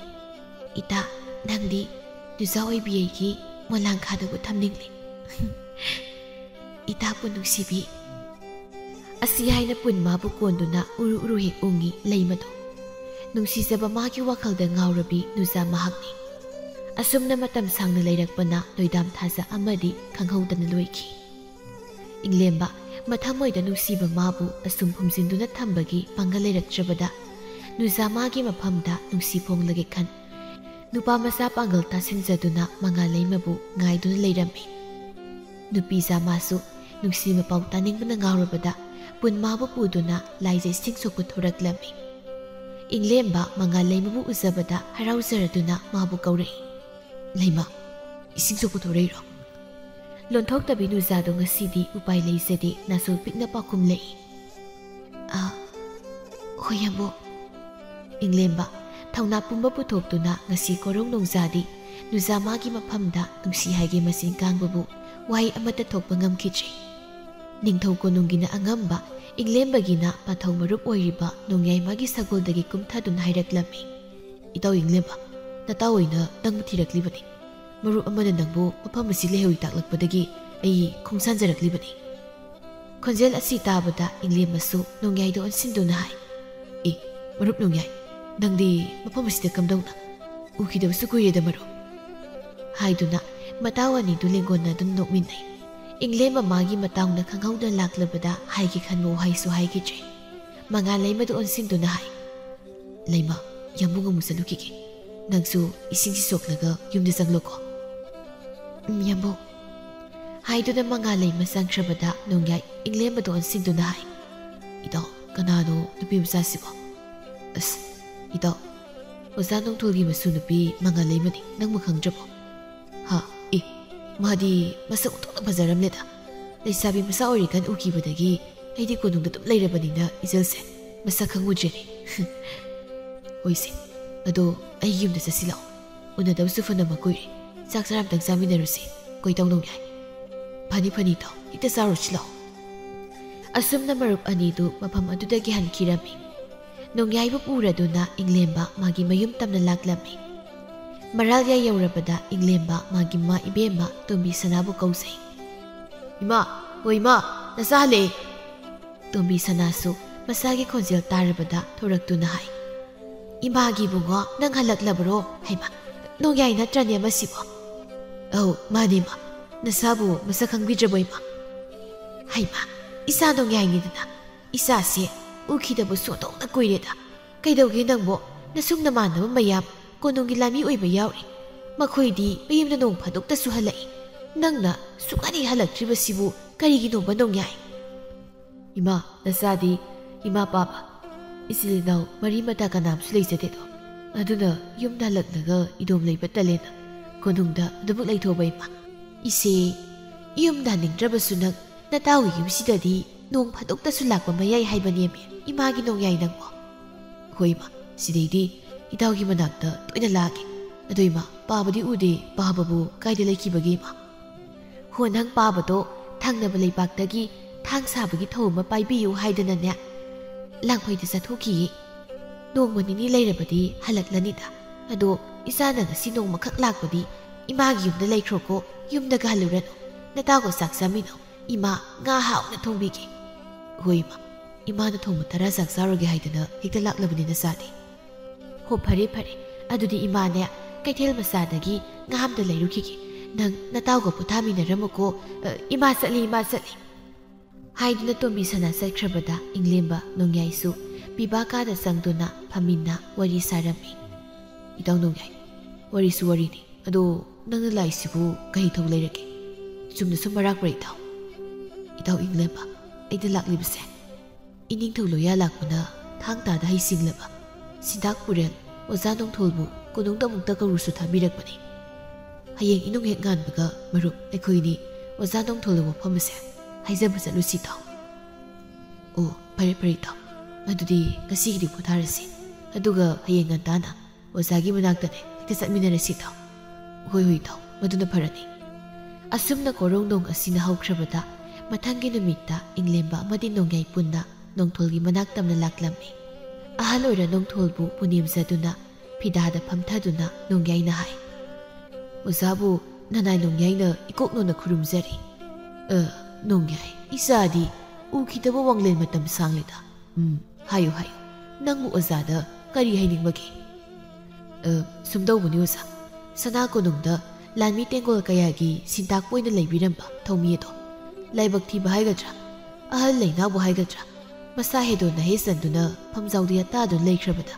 ꯏꯇꯥ, ꯅꯪꯗꯤ ꯅꯨꯖꯥ ꯑꯣꯏꯕꯤ ꯑꯩꯒꯤ ꯃꯣꯂꯥꯡꯈꯥꯗꯕꯨ ꯊꯝꯅꯤꯡꯂꯤ꯫" "ꯏꯇꯥꯕꯨ ꯅꯨꯡꯁꯤꯕꯤ꯫" ꯑꯁꯤ ꯍꯥꯏꯅ ꯄꯨꯟ ꯃꯥꯕꯨ ꯀꯣꯟꯗꯨꯅ ꯎꯔꯨ ꯎꯔꯨ ꯍꯦꯛ ꯎꯡꯉꯤ ꯂꯩꯃꯗꯣ꯫ ꯅꯨꯡꯁꯤꯖꯕ ꯃꯥꯒꯤ ꯋꯥꯈꯜꯗ ꯉꯥꯎꯔꯕꯤ ꯅꯨꯖꯥ ꯃꯍꯥꯛꯅꯤ꯫ ꯑꯁꯨꯝꯅ ꯃꯇꯝ ꯁꯥꯡꯅ ꯂꯩꯔꯛꯄꯅ ꯂꯣꯏꯗꯥꯝ ꯊꯥꯖ ꯑꯃꯗꯤ ꯈꯪꯍꯧꯗꯅ ꯂꯣꯏꯈꯤ꯫ ꯏꯪꯂꯦꯝꯕ ꯃꯊꯃꯣꯏꯗ ꯅꯨꯡꯁꯤꯕ ꯃꯥꯕꯨ ꯑꯁꯨꯝ ꯐꯨꯝꯖꯤꯟꯗꯨꯅ ꯊꯝꯕꯒꯤ ꯄꯥꯡꯒꯜ ꯂꯩꯔꯛꯇ꯭ꯔꯕꯗ ꯅꯨꯖꯥ ꯃꯥꯒꯤ ꯃꯐꯝꯗ ꯅꯨꯡꯁꯤ ꯐꯣꯡꯂꯒꯦ ꯈꯟ ꯅꯨꯄꯥ ꯃꯆꯥ ꯄꯥꯡꯒꯜ ꯇꯥꯁꯤꯟꯖꯗꯨꯅ ꯃꯉꯥꯜꯂꯩꯃꯕꯨ ꯉꯥꯏꯗꯨꯅ ꯂꯩꯔꯝꯃꯤ꯫ ꯅꯨꯄꯤꯖꯥ ꯃꯥꯁꯨ ꯅꯨꯡꯁꯤ ꯃꯄꯥꯎ ꯇꯥꯅꯤꯡꯕꯅ ꯉꯥꯎꯔꯕꯗ ꯄꯨꯟ ꯃꯥꯕꯨ ꯄꯨꯗꯨꯅ ꯂꯥꯏꯖ ꯏꯁꯤꯡ ꯁꯣꯛꯄ ꯊꯣꯔꯛꯂꯝꯃꯤ꯫ ꯏꯪꯂꯦꯝꯕ ꯃꯉꯥꯜꯂꯩꯃꯕꯨ ꯎꯖꯕꯗ ꯍꯔꯥꯎꯖꯔꯗꯨꯅ ꯃꯥꯕꯨ ꯀꯧꯔꯛꯏ꯫ "ꯂꯩꯃ, ꯏꯁꯤꯡ ꯁꯣꯛꯄ ꯊꯣꯔꯛꯏꯔꯣ?" ꯂꯣꯟꯊꯣꯛꯇꯕꯤ ꯅꯨꯖꯥꯗꯣ ꯉꯁꯤꯗꯤ ꯎꯄꯥꯏ ꯂꯩꯖꯗꯦ, ꯅꯥꯁꯣꯜ ꯄꯤꯛꯅ ꯄꯥꯎꯈꯨꯝꯂꯛꯏ꯫ "ꯑ, ꯍꯣꯏ, ꯌꯥꯝꯕꯣ꯫" ꯏꯪꯂꯦꯝꯕ ꯊꯧꯅꯥ ꯄꯨꯝꯕ ꯄꯨꯊꯣꯛꯇꯨꯅ ꯉꯁꯤ ꯀꯣꯔꯧ ꯅꯣꯡꯖꯥꯗꯤ ꯅꯨꯖꯥ ꯃꯥꯒꯤ ꯃꯐꯝꯗ ꯅꯨꯡꯁꯤ ꯍꯥꯏꯒꯦ ꯃꯆꯤꯟ ꯀꯥꯡꯕꯕꯨ ꯋꯥꯍꯩ ꯑꯃꯠꯇ ꯊꯣꯛꯄ ꯉꯝꯈꯤꯗ꯭ꯔꯦ꯫ ꯅꯤꯡꯊꯧ ꯀꯣꯅꯨꯡꯒꯤꯅ ꯑꯉꯝꯕ, ꯏꯪꯂꯦꯝꯕꯒꯤꯅ ꯄꯥꯊꯧ ꯃꯔꯨꯞ ꯑꯣꯏꯔꯤꯕ ꯅꯣꯡꯌꯥꯏꯃꯒꯤ ꯁꯒꯣꯜꯗꯒꯤ ꯀꯨꯝꯊꯗꯨꯅ ꯍꯥꯏꯔꯛꯂꯝꯃꯤ꯫ "ꯏꯇꯥꯎ ꯏꯪꯂꯦꯝꯕ, ꯅꯇꯥꯎ ꯑꯣꯏꯅ ꯅꯪꯕꯨ ꯊꯤꯔꯛꯂꯤꯕꯅꯤ꯫ ꯃꯔꯨꯞ ꯑꯃꯅ ꯅꯪꯕꯨ ꯃꯐꯝ ꯑꯁꯤ ꯂꯩꯍꯧꯏ ꯇꯥꯛꯂꯛꯄꯗꯒꯤ ꯑꯩ ꯈꯣꯡꯁꯥꯟꯖꯔꯛꯂꯤꯕꯅꯤ꯫ ꯈꯣꯟꯖꯦꯜ ꯑꯁꯤ ꯇꯥꯕꯗ ꯏꯪꯂꯦꯝꯕꯁꯨ ꯅꯣꯡꯌꯥꯏꯗ ꯑꯣꯟꯁꯤꯟꯗꯨꯅ ꯍꯥꯏ, "ꯑꯦ, ꯃꯔꯨꯞ ꯅꯣꯡꯌꯥꯏ, ꯅꯪꯗꯤ ꯃꯐꯝ ꯑꯁꯤꯗ ꯀꯝꯗꯧꯅ? ꯎꯈꯤꯗꯕꯁꯨ ꯀꯨꯏꯔꯦꯗ ꯃꯔꯨꯞ," ꯍꯥꯏꯗꯨꯅ ꯃꯇꯥꯎ ꯑꯅꯤꯗꯨ ꯂꯦꯡꯒꯣꯟꯅꯗꯨꯅ ꯅꯣꯛꯃꯤꯟꯅꯩ꯫ ꯏꯪꯂꯦꯝꯕ ꯃꯥꯒꯤ ꯃꯇꯥꯎꯅ ꯈꯪꯍꯧꯗ ꯂꯥꯛꯂꯕꯗ ꯍꯥꯏꯒꯦ ꯈꯟꯕ ꯋꯥꯍꯩꯁꯨ ꯍꯥꯏꯈꯤꯗ꯭ꯔꯦ꯫ ꯃꯉꯥꯜꯂꯩꯃꯗꯨ ꯑꯣꯟꯁꯤꯟꯗꯨꯅ ꯍꯥꯏ, "ꯂꯩꯃ, ꯌꯥꯝꯕꯨꯡ ꯑꯃꯨꯛ ꯆꯠꯂꯨꯈꯤꯒꯦ꯫ ꯅꯪꯁꯨ ꯏꯁꯤꯡꯁꯤ ꯁꯣꯛꯂꯒ ꯌꯨꯝꯗ ꯆꯪꯂꯣꯀꯣ꯫" "ꯎꯝ, ꯌꯥꯝꯕꯨꯡ," ꯍꯥꯏꯗꯨꯅ ꯃꯉꯥꯜꯂꯩꯃ ꯆꯪꯈ꯭ꯔꯕꯗ ꯅꯣꯡꯌꯥꯏ ꯏꯪꯂꯦꯝꯕꯗ ꯑꯣꯟꯁꯤꯟꯗꯨꯅ ꯍꯥꯏ, "ꯏꯇꯥꯎ, ꯀꯅꯥꯅꯣ ꯅꯨꯄꯤ ꯃꯆꯥꯁꯤꯕꯣ? ꯑꯁ, ꯏꯇꯥꯎ, ꯑꯣꯖꯥ ꯅꯣꯡꯊꯣꯜꯒꯤ ꯃꯁꯨ ꯅꯨꯄꯤ ꯃꯉꯥꯜꯂꯩꯃꯅꯤ, ꯅꯪꯕꯨ ꯈꯪꯗ꯭ꯔꯕꯣ?" "ꯍꯥ? ꯑꯦ, ꯃꯥꯗꯤ ꯃꯁꯛ ꯑꯣꯟꯊꯣꯛꯅ ꯐꯖꯔꯝꯂꯦꯗ꯫ ꯂꯩꯁꯥꯕꯤ ꯃꯆꯥ ꯑꯣꯏꯔꯤꯀꯥꯟ ꯎꯈꯤꯕꯗꯒꯤ ꯑꯩꯗꯤ ꯀꯣꯅꯨꯡꯗ ꯑꯗꯨꯝ ꯂꯩꯔꯕꯅꯤꯅ ꯏꯖꯜꯁꯦ ꯃꯁꯛ ꯈꯪꯉꯨꯗ꯭ꯔꯦꯅꯦ꯫" "ꯍꯣꯏꯁꯦ, ꯑꯗꯣ ꯑꯩ ꯌꯨꯝꯗ ꯆꯠꯁꯤ ꯂꯥꯛꯑꯣ꯫ ꯎꯅꯗꯕꯁꯨ ꯐꯅ ꯀꯨꯏꯔꯦ꯫ ꯆꯥꯛ ꯆꯔꯥ ꯑꯝꯇꯪ ꯆꯥꯃꯤꯟꯅꯔꯨꯁꯤ꯫ ꯀꯣꯏꯇꯧ ꯅꯣꯡꯌꯥꯏ꯫" "ꯐꯅꯤ ꯐꯅꯤ ꯏꯇꯥꯎ, ꯍꯦꯛꯇ ꯆꯥꯔꯨꯁꯤ ꯂꯥꯛꯑꯣ꯫" ꯑꯁꯨꯝꯅ ꯃꯔꯨꯞ ꯑꯅꯤꯗꯨ ꯃꯐꯝ ꯑꯗꯨꯗꯒꯤ ꯍꯟꯈꯤꯔꯝꯃꯤ꯫ ꯅꯣꯡꯌꯥꯏꯕꯨ ꯄꯨꯔꯗꯨꯅ ꯏꯪꯂꯦꯝꯕ ꯃꯥꯒꯤ ꯃꯌꯨꯝ ꯇꯝꯅ ꯂꯥꯛꯂꯝꯃꯤ꯫ ꯃꯔꯥꯜꯌꯥꯏ ꯌꯧꯔꯕꯗ ꯏꯪꯂꯦꯝꯕ ꯃꯥꯒꯤ ꯃꯥ ꯏꯕꯦꯝꯃ ꯇꯣꯝꯕꯤ ꯁꯅꯥꯕꯨ ꯀꯧꯖꯩ꯫ "ꯏꯃꯥ, ꯑꯣ ꯏꯃꯥ, ꯅꯆꯥ ꯍꯜꯂꯛꯑꯦ꯫" ꯇꯣꯝꯕꯤ ꯁꯅꯥꯁꯨ ꯃꯆꯥꯒꯤ ꯈꯣꯟꯖꯦꯜ ꯇꯥꯔꯕꯗ ꯊꯣꯔꯛꯇꯨꯅ ꯍꯥꯏ, "ꯏꯃꯥꯒꯤ ꯏꯕꯨꯡꯉꯣ, ꯅꯪ ꯍꯜꯂꯛꯂꯕꯔꯣ? ꯍꯩꯃꯥ, ꯅꯣꯡꯌꯥꯏ ꯅꯠꯇ꯭ꯔꯅꯦ ꯃꯁꯤꯕꯣ?" "ꯑꯧ, ꯃꯥꯅꯦ ꯃꯥ꯫ ꯅꯁꯥꯕꯨ ꯃꯁꯛ ꯈꯪꯕꯤꯗ꯭ꯔꯕꯣ ꯏꯃꯥ?" "ꯍꯩꯃꯥ, ꯏꯆꯥ ꯅꯣꯡꯌꯥꯏꯅꯤꯗꯅ꯫ ꯏꯆꯥꯁꯦ ꯎꯈꯤꯗꯕꯁꯨ ꯑꯣꯟꯊꯣꯛꯅ ꯀꯨꯏꯔꯦꯗ꯫ ꯀꯩꯗꯧꯒꯦ ꯅꯪꯕꯣ? ꯅꯁꯨꯡ ꯅꯃꯥꯟꯅꯕ ꯃꯌꯥꯝ ꯀꯣꯅꯨꯡꯒꯤ ꯂꯥꯟꯃꯤ ꯑꯣꯏꯕ ꯌꯥꯎꯔꯤ꯫ ꯃꯈꯣꯏꯗꯤ ꯃꯌꯨꯝꯗ ꯅꯣꯡ ꯐꯥꯗꯣꯛꯇꯁꯨ ꯍꯜꯂꯛꯏ꯫ ꯅꯪꯅ ꯁꯨꯡꯍꯟ ꯍꯦꯛ ꯍꯜꯂꯛꯇ꯭ꯔꯤꯕꯁꯤꯕꯨ ꯀꯔꯤꯒꯤꯅꯣꯕ ꯅꯣꯡꯌꯥꯏ?" "ꯏꯃꯥ, ꯅꯆꯥꯗꯤ ꯏꯃꯥ ꯄꯥꯕ, ꯏꯆꯤꯜ ꯏꯅꯥꯎ ꯃꯔꯤ ꯃꯇꯥ ꯀꯅꯥꯝꯁꯨ ꯂꯩꯖꯗꯦꯗꯣ꯫ ꯑꯗꯨꯅ ꯌꯨꯝꯗ ꯍꯜꯂꯛꯂꯒ ꯏꯗꯣꯝ ꯂꯩꯕ ꯇꯜꯂꯦꯅ ꯀꯣꯅꯨꯡꯗ ꯑꯗꯨꯃꯛ ꯂꯩꯊꯣꯛꯑꯕ ꯏꯃꯥ꯫" "ꯏꯆꯦ, ꯌꯨꯝꯗ ꯍꯟꯅꯤꯡꯗ꯭ꯔꯕꯁꯨ ꯅꯪ ꯅꯇꯥꯎꯒꯤ ꯌꯨꯝꯁꯤꯗꯗꯤ ꯅꯣꯡ ꯐꯥꯗꯣꯛꯇꯁꯨ ꯂꯥꯛꯄ ꯃꯌꯥꯏ ꯍꯥꯏꯕꯅꯦꯃꯤ ꯏꯃꯥꯒꯤ ꯅꯣꯡꯌꯥꯏ ꯅꯪꯕꯣ꯫" "ꯍꯣꯏ ꯏꯃꯥ, ꯁꯤꯗꯩꯗꯤ ꯏꯇꯥꯎꯒꯤ ꯃꯅꯥꯛꯇ ꯇꯣꯏꯅ ꯂꯥꯛꯑꯒꯦ꯫ ꯑꯗꯣ ꯏꯃꯥ, ꯄꯥꯕꯗꯤ ꯎꯗꯦ, ꯄꯥꯕꯕꯨ ꯀꯥꯏꯗ ꯂꯩꯈꯤꯕꯒꯦ ꯏꯃꯥ?" "ꯍꯣ, ꯅꯪ ꯄꯥꯕꯗꯣ ꯊꯪꯅꯕ ꯂꯩꯕꯥꯛꯇꯒꯤ ꯊꯥꯡ ꯁꯥꯕꯒꯤ ꯊꯧ ꯑꯃ ꯄꯥꯏꯕꯤꯌꯨ ꯍꯥꯏꯗꯅꯅꯦ ꯂꯥꯡꯐꯩꯗ ꯆꯠꯊꯣꯛꯈꯤꯌꯦ꯫ ꯅꯣꯡꯃ ꯅꯤꯅꯤ ꯂꯩꯔꯕꯗꯤ ꯍꯜꯂꯛꯂꯅꯤꯗ꯫ ꯑꯗꯣ ꯏꯆꯥꯅ ꯉꯁꯤ ꯅꯣꯡꯃꯈꯛ ꯂꯥꯛꯄꯗꯤ ꯏꯃꯥꯒꯤ ꯌꯨꯝꯗ ꯂꯩꯈ꯭ꯔꯣꯀꯣ, ꯌꯨꯝꯗꯒ ꯍꯜꯂꯨꯔꯅꯨ꯫" "ꯅꯇꯥꯎꯒ ꯆꯥꯛ ꯆꯥꯃꯤꯟꯅꯧ, ꯏꯃꯥ ꯉꯥ ꯍꯥꯎꯅ ꯊꯣꯡꯕꯤꯒꯦ꯫" "ꯍꯣꯏ ꯏꯃꯥ, ꯏꯃꯥꯅ ꯊꯣꯡꯕ ꯇꯔꯥ ꯆꯥꯛ ꯆꯥꯔꯨꯒꯦ ꯍꯥꯏꯗꯅ ꯍꯦꯛꯇ ꯂꯥꯛꯂꯕꯅꯤ ꯅꯆꯥꯗꯤ꯫" "ꯍꯣ, ꯐꯔꯦ ꯐꯔꯦ, ꯑꯗꯨꯗꯤ ꯏꯃꯥꯅꯦ ꯀꯩꯊꯦꯜ ꯃꯆꯥꯗꯒꯤ ꯉꯥ ꯑꯝꯇ ꯂꯩꯔꯨꯈꯤꯒꯦ꯫ ꯅꯪ ꯅꯇꯥꯎꯒ ꯄꯣꯊꯥꯃꯤꯟꯅꯔꯝꯃꯨꯀꯣ꯫ ꯑ, ꯏꯃꯥ ꯆꯠꯂꯤ, ꯏꯃꯥ ꯆꯠꯂꯤ" ꯍꯥꯏꯗꯨꯅ ꯇꯣꯝꯕꯤ ꯁꯅꯥ ꯆꯠꯈ꯭ꯔꯕꯗ ꯏꯪꯂꯦꯝꯕ ꯅꯣꯡꯌꯥꯏꯁꯨ ꯄꯤꯕꯥ ꯀꯥꯗ ꯆꯪꯗꯨꯅ ꯐꯝꯃꯤꯟꯅ ꯋꯥꯔꯤ ꯁꯥꯔꯝꯃꯤ꯫ "ꯏꯇꯥꯎ ꯅꯣꯡꯌꯥꯏ, ꯋꯥꯔꯤꯁꯨ ꯋꯥꯔꯤꯅꯤ꯫ ꯑꯗꯣ ꯅꯪꯅ ꯂꯥꯛꯏꯁꯤꯕꯨ ꯀꯩ ꯊꯧ ꯂꯩꯔꯒꯦ? ꯆꯨꯝꯅ ꯁꯨꯝ ꯃꯔꯥꯛꯄ꯭ꯔꯥ ꯏꯇꯥꯎ?" "ꯏꯇꯥꯎ ꯏꯪꯂꯦꯝꯕ, ꯑꯩꯅ ꯂꯥꯛꯂꯤꯕꯁꯦ ꯏꯅꯤꯡꯊꯧ ꯂꯣꯌꯥ ꯂꯥꯛꯄꯅ ꯊꯥꯡ ꯇꯥꯗ ꯍꯩꯁꯤꯡꯂꯕ ꯁꯤꯟꯇꯥꯛ ꯄꯨꯔꯦꯜ ꯑꯣꯖꯥ ꯅꯣꯡꯊꯣꯜꯕꯨ ꯀꯣꯅꯨꯡꯗ ꯑꯃꯨꯛꯇ ꯀꯧꯔꯨꯁꯨ ꯊꯥꯕꯤꯔꯛꯄꯅꯤ꯫ ꯍꯌꯦꯡ ꯏꯅꯨꯡ ꯍꯦꯛ ꯉꯥꯟꯕꯒ ꯃꯔꯨꯞ ꯑꯩꯈꯣꯏꯅꯤ ꯑꯣꯖꯥ ꯅꯣꯡꯊꯣꯜꯒꯤ ꯋꯥꯐꯝ ꯑꯁꯦ ꯍꯥꯏꯖꯕ ꯆꯠꯂꯨꯁꯤ ꯏꯇꯥꯎ꯫" "ꯑꯣ, ꯐꯔꯦ ꯐꯔꯦ ꯏꯇꯥꯎ, ꯑꯗꯨꯗꯤ ꯉꯁꯤꯒꯤꯗꯤ ꯄꯣꯊꯥꯔꯁꯤ꯫ ꯑꯗꯨꯒ ꯍꯌꯦꯡ ꯉꯟꯇꯥꯅ ꯑꯣꯖꯥꯒꯤ ꯃꯅꯥꯛꯇꯅꯦ ꯍꯦꯛꯇ ꯆꯠꯃꯤꯟꯅꯔꯁꯤ ꯏꯇꯥꯎ꯫" "ꯍꯣꯏ ꯍꯣꯏ ꯏꯇꯥꯎ, ꯃꯗꯨꯅ ꯐꯔꯅꯤ꯫" ꯑꯁꯨꯝꯅ ꯀꯣꯔꯧꯅꯣꯡ ꯑꯁꯤꯅ ꯍꯧꯈ꯭ꯔꯕꯗ ꯃꯊꯪꯒꯤ ꯅꯨꯃꯤꯠꯇ ꯏꯪꯂꯦꯝꯕ ꯑꯃꯗꯤ ꯅꯣꯡꯌꯥꯏ ꯄꯨꯟꯅ ꯅꯣꯡꯊꯣꯜꯒꯤ ꯃꯅꯥꯛ ꯇꯝꯅ ꯂꯥꯛꯂꯝꯃꯤ꯫ ꯑꯍꯜ ꯑꯣꯏꯔ ꯅꯣꯡꯊꯣꯜꯕꯨ ꯄꯨꯅꯦꯝꯖꯗꯨꯅ ꯐꯤꯗꯥꯗ ꯐꯝꯊꯗꯨꯅ ꯅꯣꯡꯌꯥꯏꯅ ꯍꯥꯏ, "ꯑꯣꯖꯥꯕꯨ ꯅꯅꯥꯏ ꯅꯣꯡꯌꯥꯏꯅ ꯏꯀꯣꯛ ꯅꯣꯟꯅ ꯈꯨꯔꯨꯝꯖꯔꯤ꯫" "ꯑ, ꯅꯣꯡꯌꯥꯏ, ꯏꯆꯥꯗꯤ ꯎꯈꯤꯗꯕ ꯋꯥꯡꯂꯦꯟ ꯃꯇꯝ ꯁꯥꯡꯂꯦꯗ꯫ ꯎꯝ, ꯍꯥꯏꯌꯨ ꯍꯥꯏꯌꯨ, ꯅꯪꯕꯨ ꯑꯣꯖꯥꯗ ꯀꯔꯤ ꯍꯥꯏꯅꯤꯡꯕꯒꯦ?" "ꯑ, ꯁꯨꯝ ꯇꯧꯕꯅꯤ ꯑꯣꯖꯥ, ꯁꯅꯥ ꯀꯣꯅꯨꯡꯗ ꯂꯥꯟꯃꯤ ꯇꯦꯡꯒꯣꯜ ꯀꯌꯥꯒꯤ ꯁꯤꯟꯇꯥꯛꯄ ꯑꯣꯏꯅ ꯂꯩꯕꯤꯔꯝꯕ ꯊꯧꯃꯤ ꯑꯗꯣ ꯂꯥꯏꯕꯛ ꯊꯤꯕ ꯍꯥꯏꯒꯗ꯭ꯔꯥ, ꯑꯍꯜ ꯂꯩꯅꯥꯕꯨ ꯍꯥꯏꯒꯗ꯭ꯔꯥ, ꯃꯁꯥ ꯍꯦꯗꯣꯟꯅ ꯍꯦ ꯆꯟꯗꯨꯅ ꯐꯝꯖꯥꯎꯗ ꯌꯥꯇꯥꯗꯨꯅ ꯂꯩꯈ꯭ꯔꯕꯗ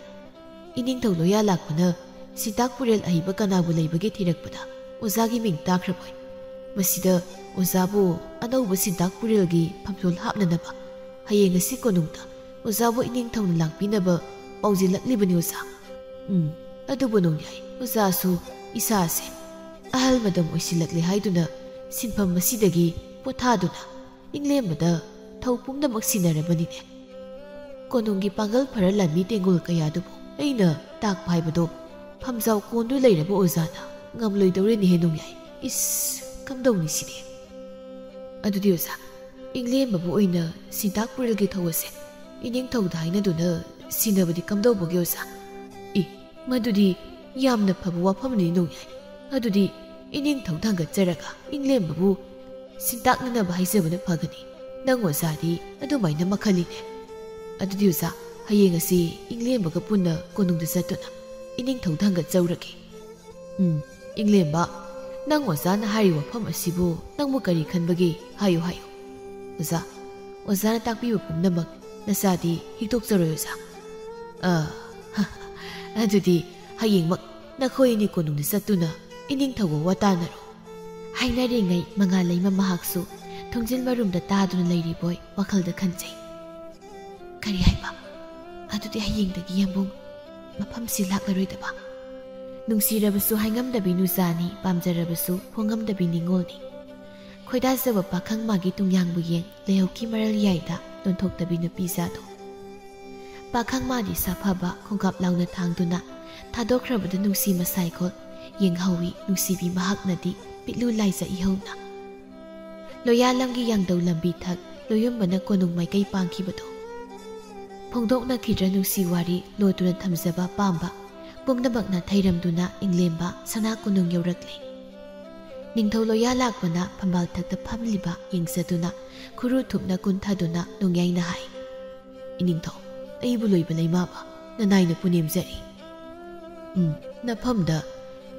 ꯏꯅꯤꯡꯊꯧ ꯂꯣꯌꯥ ꯂꯥꯛꯄꯅ ꯁꯤꯟꯇꯥꯛ ꯄꯨꯔꯦꯜ ꯑꯍꯩꯕ ꯀꯅꯥꯕꯨ ꯂꯩꯕꯒꯦ ꯊꯤꯔꯛꯄꯗ ꯑꯣꯖꯥꯒꯤ ꯃꯤꯡ ꯇꯥꯈ꯭ꯔꯕꯣꯏ꯫ ꯃꯁꯤꯗ ꯑꯣꯖꯥꯕꯨ ꯑꯅꯧꯕ ꯁꯤꯟꯇꯥꯛ ꯄꯨꯔꯦꯜꯒꯤ ꯐꯝꯁꯣꯜ ꯍꯥꯞꯅꯅꯕ ꯍꯌꯦꯡ ꯑꯁꯤ ꯀꯣꯅꯨꯡꯗ ꯑꯣꯖꯥꯕꯨ ꯏꯅꯤꯡꯊꯧꯅ ꯂꯥꯛꯄꯤꯅꯕ ꯄꯥꯎꯖꯦꯜꯂꯛꯂꯤꯕꯅꯤ ꯑꯣꯖꯥ꯫" "ꯎꯝ, ꯑꯗꯨꯕꯨ ꯅꯣꯡꯌꯥꯏ, ꯑꯣꯖꯥꯁꯨ ꯏꯁꯥꯁꯦ ꯑꯍꯜ ꯃꯇꯝ ꯑꯣꯏꯁꯤꯜꯂꯛꯂꯦ ꯍꯥꯏꯗꯨꯅ ꯁꯤꯟꯐꯝ ꯑꯁꯤꯗꯒꯤ ꯄꯣꯊꯥꯗꯨꯅ ꯏꯪꯂꯦꯝꯕꯗ ꯊꯧ ꯄꯨꯝꯅꯃꯛ ꯁꯤꯟꯅꯔꯕꯅꯤꯅꯦ꯫ ꯀꯣꯅꯨꯡꯒꯤ ꯄꯥꯡꯒꯜ ꯐꯔ ꯂꯥꯟꯃꯤ ꯇꯦꯡꯒꯣꯜ ꯀꯌꯥꯗꯨꯕꯨ ꯑꯩꯅ ꯇꯥꯛꯄ ꯍꯥꯏꯕꯗꯣ ꯐꯝꯖꯥꯎ ꯀꯣꯟꯗꯨ ꯂꯩꯔꯕ ꯑꯣꯖꯥꯅ ꯉꯝꯂꯣꯏꯗꯧꯔꯦꯅꯦꯍꯦ ꯅꯣꯡꯌꯥꯏ꯫ ꯏꯁ, ꯀꯝꯗꯧꯅꯤ ꯁꯤꯗꯤ?" "ꯑꯗꯨꯗꯤ ꯑꯣꯖꯥ, ꯏꯪꯂꯦꯝꯕꯕꯨ ꯑꯣꯏꯅ ꯁꯤꯟꯇꯥꯛ ꯄꯨꯔꯦꯜꯒꯤ ꯊꯧ ꯑꯁꯦ ꯏꯅꯤꯡꯊꯧꯗ ꯍꯥꯏꯅꯗꯨꯅ ꯁꯤꯟꯅꯕꯗꯤ ꯀꯝꯗꯧꯕꯒꯦ ꯑꯣꯖꯥ?" "ꯏ, ꯃꯗꯨꯗꯤ ꯌꯥꯝꯅ ꯐꯕ ꯋꯥꯐꯝꯅꯤ ꯅꯣꯡꯌꯥꯏ꯫ ꯑꯗꯨꯗꯤ ꯏꯅꯤꯡꯊꯧ ꯊꯥꯡꯒꯠꯆꯔꯒ ꯏꯪꯂꯦꯝꯕꯕꯨ ꯁꯤꯟꯇꯥꯛꯅꯅꯕ ꯍꯥꯏꯖꯕꯅ ꯐꯒꯅꯤ꯫ ꯅꯪ ꯑꯣꯖꯥꯗꯤ ꯑꯗꯨꯃꯥꯏꯅ ꯃꯈꯜꯅꯤꯅꯦ꯫ ꯑꯗꯨꯗꯤ ꯑꯣꯖꯥ, ꯍꯌꯦꯡ ꯑꯁꯤ ꯏꯪꯂꯦꯝꯕꯒ ꯄꯨꯟꯅ ꯀꯣꯅꯨꯡꯗ ꯆꯠꯇꯨꯅ ꯏꯅꯤꯡꯊꯧꯗ ꯍꯪꯒꯠꯆꯧꯔꯒꯦ꯫ ꯎꯝ, ꯏꯪꯂꯦꯝꯕ, ꯅꯪ ꯑꯣꯖꯥꯅ ꯍꯥꯏꯔꯤꯕ ꯋꯥꯐꯝ ꯑꯁꯤꯕꯨ ꯅꯪꯕꯨ ꯀꯔꯤ ꯈꯟꯕꯒꯦ? ꯍꯥꯏꯌꯨ, ꯍꯥꯏꯌꯨ꯫ ꯑꯣꯖꯥ, ꯑꯣꯖꯥꯅ ꯇꯥꯛꯄꯤꯕ ꯄꯨꯝꯅꯃꯛ ꯅꯆꯥꯗꯤ ꯍꯤꯛꯇꯣꯛꯆꯔꯣꯏ ꯑꯣꯖꯥ꯫ ꯑ, ꯑꯗꯨꯗꯤ ꯍꯌꯦꯡꯃꯛ ꯅꯈꯣꯏ ꯑꯅꯤ ꯀꯣꯅꯨꯡꯗ ꯆꯠꯇꯨꯅ ꯏꯅꯤꯡꯊꯧꯒ ꯋꯥ ꯇꯥꯅꯔꯣ꯫ ꯍꯥꯏꯅꯔꯤꯉꯩ ꯃꯉꯥꯜꯂꯩꯃ ꯃꯍꯥꯛꯁꯨ ꯊꯣꯡꯖꯤꯜ ꯃꯔꯨꯝꯗ ꯇꯥꯗꯨꯅ ꯂꯩꯔꯤꯕꯣꯏ ꯋꯥꯈꯜꯗ ꯈꯟꯖꯩ꯫ ꯀꯔꯤ ꯍꯥꯏꯕ? ꯑꯗꯨꯗꯤ ꯍꯌꯦꯡꯗꯒꯤ ꯌꯥꯝꯕꯨꯡ ꯃꯐꯝꯁꯤ ꯂꯥꯛꯂꯔꯣꯏꯗꯕ? ꯅꯨꯡꯁꯤꯔꯕꯁꯨ ꯍꯥꯏꯉꯝꯗꯕꯤ ꯅꯨꯖꯥꯅꯤ, ꯄꯥꯝꯖꯔꯕꯁꯨ ꯐꯣꯡꯉꯝꯗꯕꯤ ꯅꯤꯉꯣꯜꯅꯤ꯫ ꯈꯣꯏꯗꯥꯖꯕ ꯄꯥꯈꯪ ꯃꯥꯒꯤ ꯇꯨꯡꯌꯥꯡꯕꯨ ꯌꯦꯡ ꯂꯩꯍꯧꯈꯤ ꯃꯔꯜ ꯌꯥꯏꯗ ꯂꯣꯟꯊꯣꯛꯇꯕꯤ ꯅꯨꯄꯤꯖꯥꯗꯣ꯫ ꯄꯥꯈꯪ ꯃꯥꯗꯤ ꯁꯥꯐꯕ ꯈꯣꯡꯀꯥꯞ ꯂꯥꯎꯅ ꯊꯥꯡꯗꯨꯅ ꯊꯥꯗꯣꯛꯈ꯭ꯔꯕꯗ ꯅꯨꯡꯁꯤ ꯃꯁꯥꯏꯈꯣꯜ ꯌꯦꯡꯍꯧꯏ ꯅꯨꯡꯁꯤꯕꯤ ꯃꯍꯥꯛꯅꯗꯤ ꯄꯤꯛꯂꯨ ꯂꯥꯏꯖ ꯏꯍꯧꯅ꯫ ꯂꯣꯌꯥꯂꯝꯒꯤ ꯌꯥꯡꯗꯧ ꯂꯝꯕꯤ ꯊꯛ ꯂꯣꯌꯨꯝꯕꯅ ꯀꯣꯅꯨꯡ ꯃꯥꯏꯀꯩ ꯄꯥꯡꯈꯤꯕꯗꯣ꯫ ꯐꯣꯡꯗꯣꯛꯅꯈꯤꯗ꯭ꯔ ꯅꯨꯡꯁꯤ ꯋꯥꯔꯤ ꯂꯣꯠꯇꯨꯅ ꯊꯝꯖꯕ ꯑꯄꯥꯝꯕ ꯄꯨꯝꯅꯃꯛꯅ ꯊꯩꯔꯝꯗꯨꯅ ꯏꯪꯂꯦꯝꯕ ꯁꯅꯥ ꯀꯣꯅꯨꯡ ꯌꯧꯔꯛꯂꯦ꯫ ꯅꯤꯡꯊꯧ ꯂꯣꯌꯥ ꯂꯥꯛꯄꯅ ꯐꯝꯕꯥꯜ ꯊꯛꯇ ꯐꯝꯂꯤꯕ ꯌꯦꯡꯖꯗꯨꯅ ꯈꯨꯔꯨ ꯊꯨꯞꯅ ꯀꯨꯟꯊꯗꯨꯅ ꯅꯣꯡꯌꯥꯏꯅ ꯍꯥꯏ, "ꯏꯅꯤꯡꯊꯧ, ꯑꯩꯕꯨ ꯂꯣꯏꯕ ꯂꯩꯃꯥꯕ ꯅꯅꯥꯏꯅ ꯄꯨꯅꯦꯝꯖꯔꯤ꯫ ꯎꯝ, ꯅꯐꯝꯗ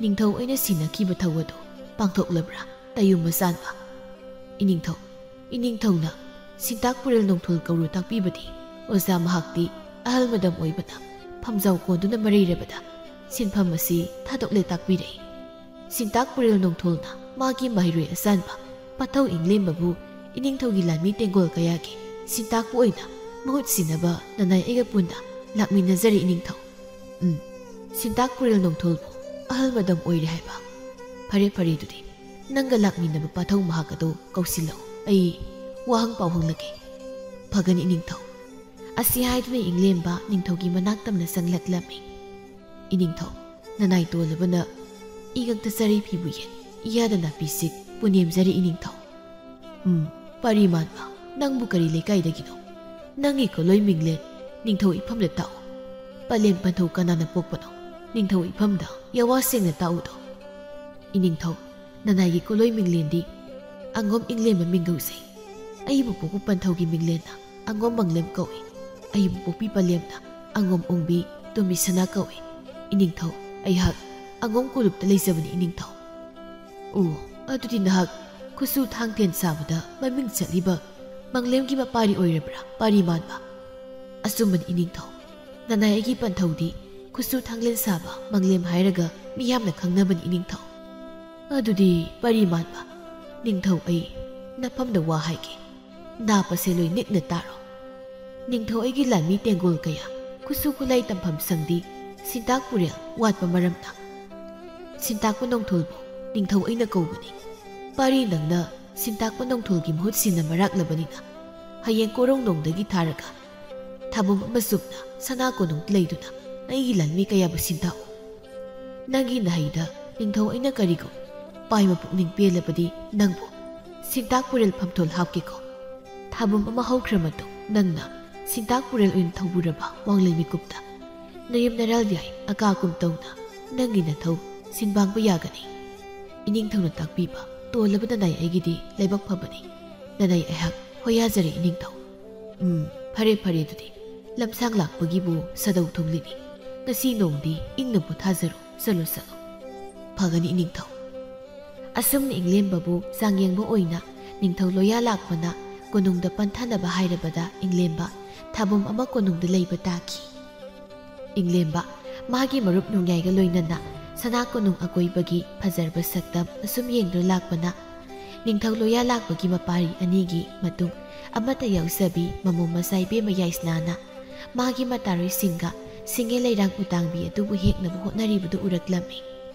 ꯅꯤꯡꯊꯧ ꯑꯩꯅ ꯁꯤꯟꯅꯈꯤꯕ ꯊꯧ ꯑꯗꯨ ꯄꯥꯡꯊꯣꯛꯂꯕ꯭ꯔꯥ, ꯇꯌꯨꯝ ꯃꯆꯥꯟꯕ?" "ꯏꯅꯤꯡꯊꯧ, ꯏꯅꯤꯡꯊꯧꯅ ꯁꯤꯟꯇꯥꯛ ꯄꯨꯔꯦꯜ ꯅꯣꯡꯊꯣꯜ ꯀꯧꯔꯨ ꯇꯥꯛꯄꯤꯕꯗꯤ ꯑꯣꯖꯥ ꯃꯍꯥꯛꯇꯤ ꯑꯍꯜ ꯃꯗꯝ ꯑꯣꯏꯕꯅ ꯐꯝꯖꯥꯎ ꯀꯣꯟꯗꯨꯅ ꯃꯔꯩꯔꯕꯗ ꯁꯤꯟꯐꯝ ꯑꯁꯤ ꯊꯥꯗꯣꯛꯂꯦ ꯇꯥꯛꯄꯤꯔꯛꯏ꯫ ꯁꯤꯟꯇꯥꯛ ꯄꯨꯔꯦꯜ ꯅꯣꯡꯊꯣꯜꯅ ꯃꯥꯒꯤ ꯃꯍꯩꯔꯣꯏ ꯑꯆꯥꯟꯕ ꯄꯥꯊꯧ ꯏꯪꯂꯦꯝꯕꯕꯨ ꯏꯅꯤꯡꯊꯧꯒꯤ ꯂꯥꯟꯃꯤ ꯇꯦꯡꯒꯣꯜ ꯀꯌꯥꯒꯤ ꯁꯤꯟꯇꯥꯛꯄꯨ ꯑꯣꯏꯅ ꯃꯍꯨꯠ ꯁꯤꯟꯅꯕ ꯅꯅꯥꯏ ꯑꯩꯒ ꯄꯨꯟꯅ ꯂꯥꯛꯃꯤꯟꯅꯖꯔꯤ ꯏꯅꯤꯡꯊꯧ꯫ ꯎꯝ, ꯁꯤꯟꯇꯥꯛ ꯄꯨꯔꯦꯜ ꯅꯣꯡꯊꯣꯜꯕꯨ ꯑꯍꯜ ꯃꯗꯝ ꯑꯣꯏꯔꯦ ꯍꯥꯏꯕ꯫ ꯐꯔꯦ, ꯐꯔꯦ, ꯑꯗꯨꯗꯤ ꯅꯪꯒ ꯂꯥꯛꯃꯤꯟꯅꯕ ꯄꯥꯊꯧ ꯃꯍꯥꯛ ꯑꯗꯨ ꯀꯧꯁꯤꯜꯂꯛꯎ꯫ ꯑꯩ ꯋꯥꯍꯪ ꯄꯥꯎꯍꯪꯂꯒꯦ꯫" "ꯐꯒꯅꯤ ꯏꯅꯤꯡꯊꯧ꯫" ꯑꯁꯤ ꯍꯥꯏꯗꯨꯅ ꯏꯪꯂꯦꯝꯕ ꯅꯤꯡꯊꯧꯒꯤ ꯃꯅꯥꯛ ꯇꯝꯅ ꯆꯪꯂꯛꯂꯝꯃꯤ꯫ "ꯏꯅꯤꯡꯊꯧ, ꯅꯅꯥꯏ ꯇꯣꯜꯂꯕꯅ ꯏꯉꯛꯇ ꯆꯔꯩ ꯐꯤꯕꯨ ꯌꯦꯟ, ꯏꯌꯥꯗ ꯅꯥꯄꯤ ꯁꯤꯠ ꯄꯨꯅꯦꯝꯖꯔꯤ ꯏꯅꯤꯡꯊꯧ꯫" "ꯎꯝ, ꯄꯔꯤꯃꯥꯟꯕ, ꯅꯪꯕꯨ ꯀꯔꯤ ꯂꯩꯀꯥꯏꯗꯒꯤꯅꯣ? ꯅꯪꯒꯤ ꯀꯣꯂꯣꯏ ꯃꯤꯡꯂꯦꯟ ꯅꯤꯡꯊꯧ ꯏꯐꯝꯗ ꯇꯥꯛꯎ꯫ ꯄꯂꯦꯝ ꯄꯟꯊꯧ ꯀꯅꯥꯅ ꯄꯣꯛꯄꯅꯣ? ꯅꯤꯡꯊꯧ ꯏꯐꯝꯗ ꯌꯥꯋꯥ ꯁꯦꯡꯅ ꯇꯥꯛꯎꯗꯣ꯫" "ꯏꯅꯤꯡꯊꯧ, ꯅꯅꯥꯏꯒꯤ ꯀꯣꯂꯣꯏ ꯃꯤꯡꯂꯦꯟꯗꯤ ꯑꯉꯣꯝ ꯏꯪꯂꯦꯝꯕ ꯃꯤꯡꯒꯧꯁꯦ꯫ ꯑꯩꯕꯨ ꯄꯣꯛꯄ ꯄꯟꯊꯧꯒꯤ ꯃꯤꯡꯂꯦꯟꯅ ꯑꯉꯣꯝ ꯃꯪꯂꯦꯝ ꯀꯧꯏ꯫ ꯑꯩꯕꯨ ꯄꯣꯛꯄꯤ ꯄꯂꯦꯝꯅ ꯑꯉꯣꯝ ꯑꯣꯡꯕꯤ ꯇꯣꯝꯕꯤ ꯁꯅꯥ ꯀꯧꯏ꯫ ꯏꯅꯤꯡꯊꯧ, ꯑꯩꯍꯥꯛ ꯑꯉꯣꯝ ꯀꯣꯂꯨꯞꯇ ꯂꯩꯖꯕꯅꯤ, ꯏꯅꯤꯡꯊꯧ꯫ ꯑꯣ, ꯑꯗꯨꯗꯤ ꯅꯍꯥꯛ ꯈꯨꯠꯁꯨ ꯊꯥꯡ ꯇꯦꯟ ꯁꯥꯕꯗ ꯃꯃꯤꯡ ꯆꯠꯂꯤꯕ ꯃꯪꯂꯦꯝꯒꯤ ꯃꯄꯥꯔꯤ ꯑꯣꯏꯔꯕ꯭ꯔꯥ, ꯄꯥꯔꯤ ꯃꯥꯟꯕ? ꯑꯆꯨꯝꯕꯅꯤ, ꯏꯅꯤꯡꯊꯧ꯫ ꯅꯅꯥꯏ ꯑꯩꯒꯤ ꯄꯟꯊꯧꯗꯤ ꯈꯨꯠꯁꯨ ꯊꯥꯡꯂꯦꯟ ꯁꯥꯕ ꯃꯪꯂꯦꯝ ꯍꯥꯏꯔꯒ ꯃꯤꯌꯥꯝꯅ ꯈꯪꯅꯕꯅꯤ, ꯏꯅꯤꯡꯊꯧ꯫ ꯑꯗꯨꯗꯤ ꯄꯥꯔꯤ ꯃꯥꯟꯕ ꯅꯤꯡꯊꯧ, ꯑꯩ ꯅꯐꯝꯗ ꯋꯥ ꯍꯥꯏꯒꯦ꯫ ꯅꯥ ꯄꯁꯦ ꯂꯣꯏ ꯅꯤꯛꯅ ꯇꯥꯔꯣ꯫ ꯅꯤꯡꯊꯧ ꯑꯩꯒꯤ ꯂꯥꯟꯃꯤ ꯇꯦꯡꯒꯣꯜ ꯀꯌꯥ ꯈꯨꯠꯁꯨ ꯈꯨꯠꯂꯥꯏ ꯇꯝꯐꯝ ꯁꯪꯗꯤ ꯁꯤꯟꯇꯥꯛ ꯄꯨꯔꯦꯜ ꯋꯥꯠꯄ ꯃꯔꯝꯅ꯫ ꯁꯤꯟꯇꯥꯛꯄ ꯅꯣꯡꯊꯣꯜꯕꯨ ꯅꯤꯡꯊꯧ ꯑꯩꯅ ꯀꯧꯕꯅꯤ꯫ ꯄꯥꯔꯤ ꯅꯪꯅ ꯁꯤꯟꯇꯥꯛꯄ ꯅꯣꯡꯊꯣꯜꯒꯤ ꯃꯍꯨꯠ ꯁꯤꯟꯅ ꯃꯔꯥꯛꯂꯕꯅꯤꯅ ꯍꯌꯦꯡ ꯀꯣꯔꯣꯡꯅꯣꯡꯗꯒꯤ ꯊꯥꯔꯒ ꯊꯥꯕꯨꯝ ꯑꯃ ꯆꯨꯞꯅ ꯁꯅꯥ ꯀꯣꯅꯨꯡꯗ ꯂꯩꯗꯨꯅ ꯑꯩꯒꯤ ꯂꯥꯟꯃꯤ ꯀꯌꯥꯕꯨ ꯁꯤꯟꯇꯥꯛꯎ꯫ ꯅꯪꯒꯤ ꯅꯍꯩꯗ ꯅꯤꯡꯊꯧ ꯑꯩꯅ ꯀꯔꯤꯒꯨꯝ ꯄꯥꯏꯕ ꯄꯨꯛꯅꯤꯡ ꯄꯦꯜꯂꯕꯗꯤ ꯅꯪꯕꯨ ꯁꯤꯟꯇꯥꯛ ꯄꯨꯔꯦꯜ ꯐꯝꯊꯣꯜ ꯍꯥꯞꯀꯦꯀꯣ꯫ ꯊꯥꯕꯨꯝ ꯑꯃ ꯍꯧꯈ꯭ꯔ ꯃꯇꯨꯡ ꯅꯪꯅ ꯁꯤꯟꯇꯥꯛ ꯄꯨꯔꯦꯜ ꯑꯣꯏꯅ ꯊꯧꯕꯨꯔꯕ ꯋꯥꯡꯂꯦꯟ ꯃꯤꯀꯨꯞꯇ ꯅꯌꯨꯝ ꯅꯔꯥꯜ ꯌꯥꯏ ꯑꯀꯥ ꯑꯀꯨꯝ ꯇꯧꯅ ꯅꯪꯒꯤ ꯅꯊꯧ ꯁꯤꯟꯕꯥꯡꯕ ꯌꯥꯒꯅꯤ꯫ ꯏꯅꯤꯡꯊꯧꯅ ꯇꯥꯛꯄꯤꯕ ꯇꯣꯜꯂꯕ ꯅꯅꯥꯏ ꯑꯩꯒꯤꯗꯤ ꯂꯥꯏꯕꯛ ꯐꯕꯅꯤ꯫ ꯅꯅꯥꯏ ꯑꯩꯍꯥꯛ ꯍꯣꯌꯥꯖꯔꯦ ꯏꯅꯤꯡꯊꯧ꯫ ꯎꯝ, ꯐꯔꯦ ꯐꯔꯦ, ꯑꯗꯨꯗꯤ ꯂꯝꯁꯥꯡ ꯂꯥꯛꯄꯒꯤꯕꯨ ꯁꯥꯗꯧ ꯊꯨꯡꯂꯤꯅꯤ꯫ ꯉꯁꯤ ꯅꯣꯡꯗꯤ ꯏꯪꯅ ꯄꯣꯊꯥꯖꯔꯣ꯫ ꯆꯠꯂꯣ ꯆꯠꯂꯣ꯫ ꯐꯒꯅꯤ ꯏꯅꯤꯡꯊꯧ꯫ ꯑꯁꯨꯝꯅ ꯏꯪꯂꯦꯝꯕꯕꯨ ꯆꯥꯡꯌꯦꯡꯕ ꯑꯣꯏꯅ ꯅꯤꯡꯊꯧ ꯂꯣꯌꯥ ꯂꯥꯛꯄꯅ ꯀꯣꯅꯨꯡꯗ ꯄꯟꯊꯅꯕ ꯍꯥꯏꯔꯕꯗ ꯏꯪꯂꯦꯝꯕ ꯊꯥꯕꯨꯝ ꯑꯃ ꯀꯣꯅꯨꯡꯗ ꯂꯩꯕ ꯇꯥꯈꯤ꯫ ꯏꯪꯂꯦꯝꯕ ꯃꯥꯒꯤ ꯃꯔꯨꯞ ꯅꯣꯡꯌꯥꯏꯒ ꯂꯣꯏꯅꯅ ꯁꯅꯥ ꯀꯣꯅꯨꯡ ꯑꯀꯣꯏꯕꯒꯤ ꯐꯖꯔꯕ ꯁꯛꯇꯝ ꯑꯁꯨꯝ ꯌꯦꯡꯗꯨꯅ ꯂꯥꯛꯄꯅ ꯅꯤꯡꯊꯧ ꯂꯣꯌꯥ ꯂꯥꯛꯄꯒꯤ ꯃꯄꯥꯔꯤ ꯑꯅꯤꯒꯤ ꯃꯇꯨꯡ ꯑꯃꯠꯇ ꯌꯥꯎꯖꯕꯤ ꯃꯃꯣꯝ ꯃꯆꯥꯏꯕꯦꯝꯃ ꯌꯥꯏꯁꯅꯥꯅ ꯃꯥꯒꯤ ꯃꯇꯥꯔꯣꯏꯁꯤꯡꯒ ꯁꯤꯡꯉꯦ ꯂꯩꯔꯥꯡ ꯎꯇꯥꯡꯕꯤ ꯑꯗꯨꯕꯨ ꯍꯦꯛꯅꯕ ꯍꯣꯠꯅꯔꯤꯕꯗꯨ ꯎꯔꯛꯂꯝꯃꯤ꯫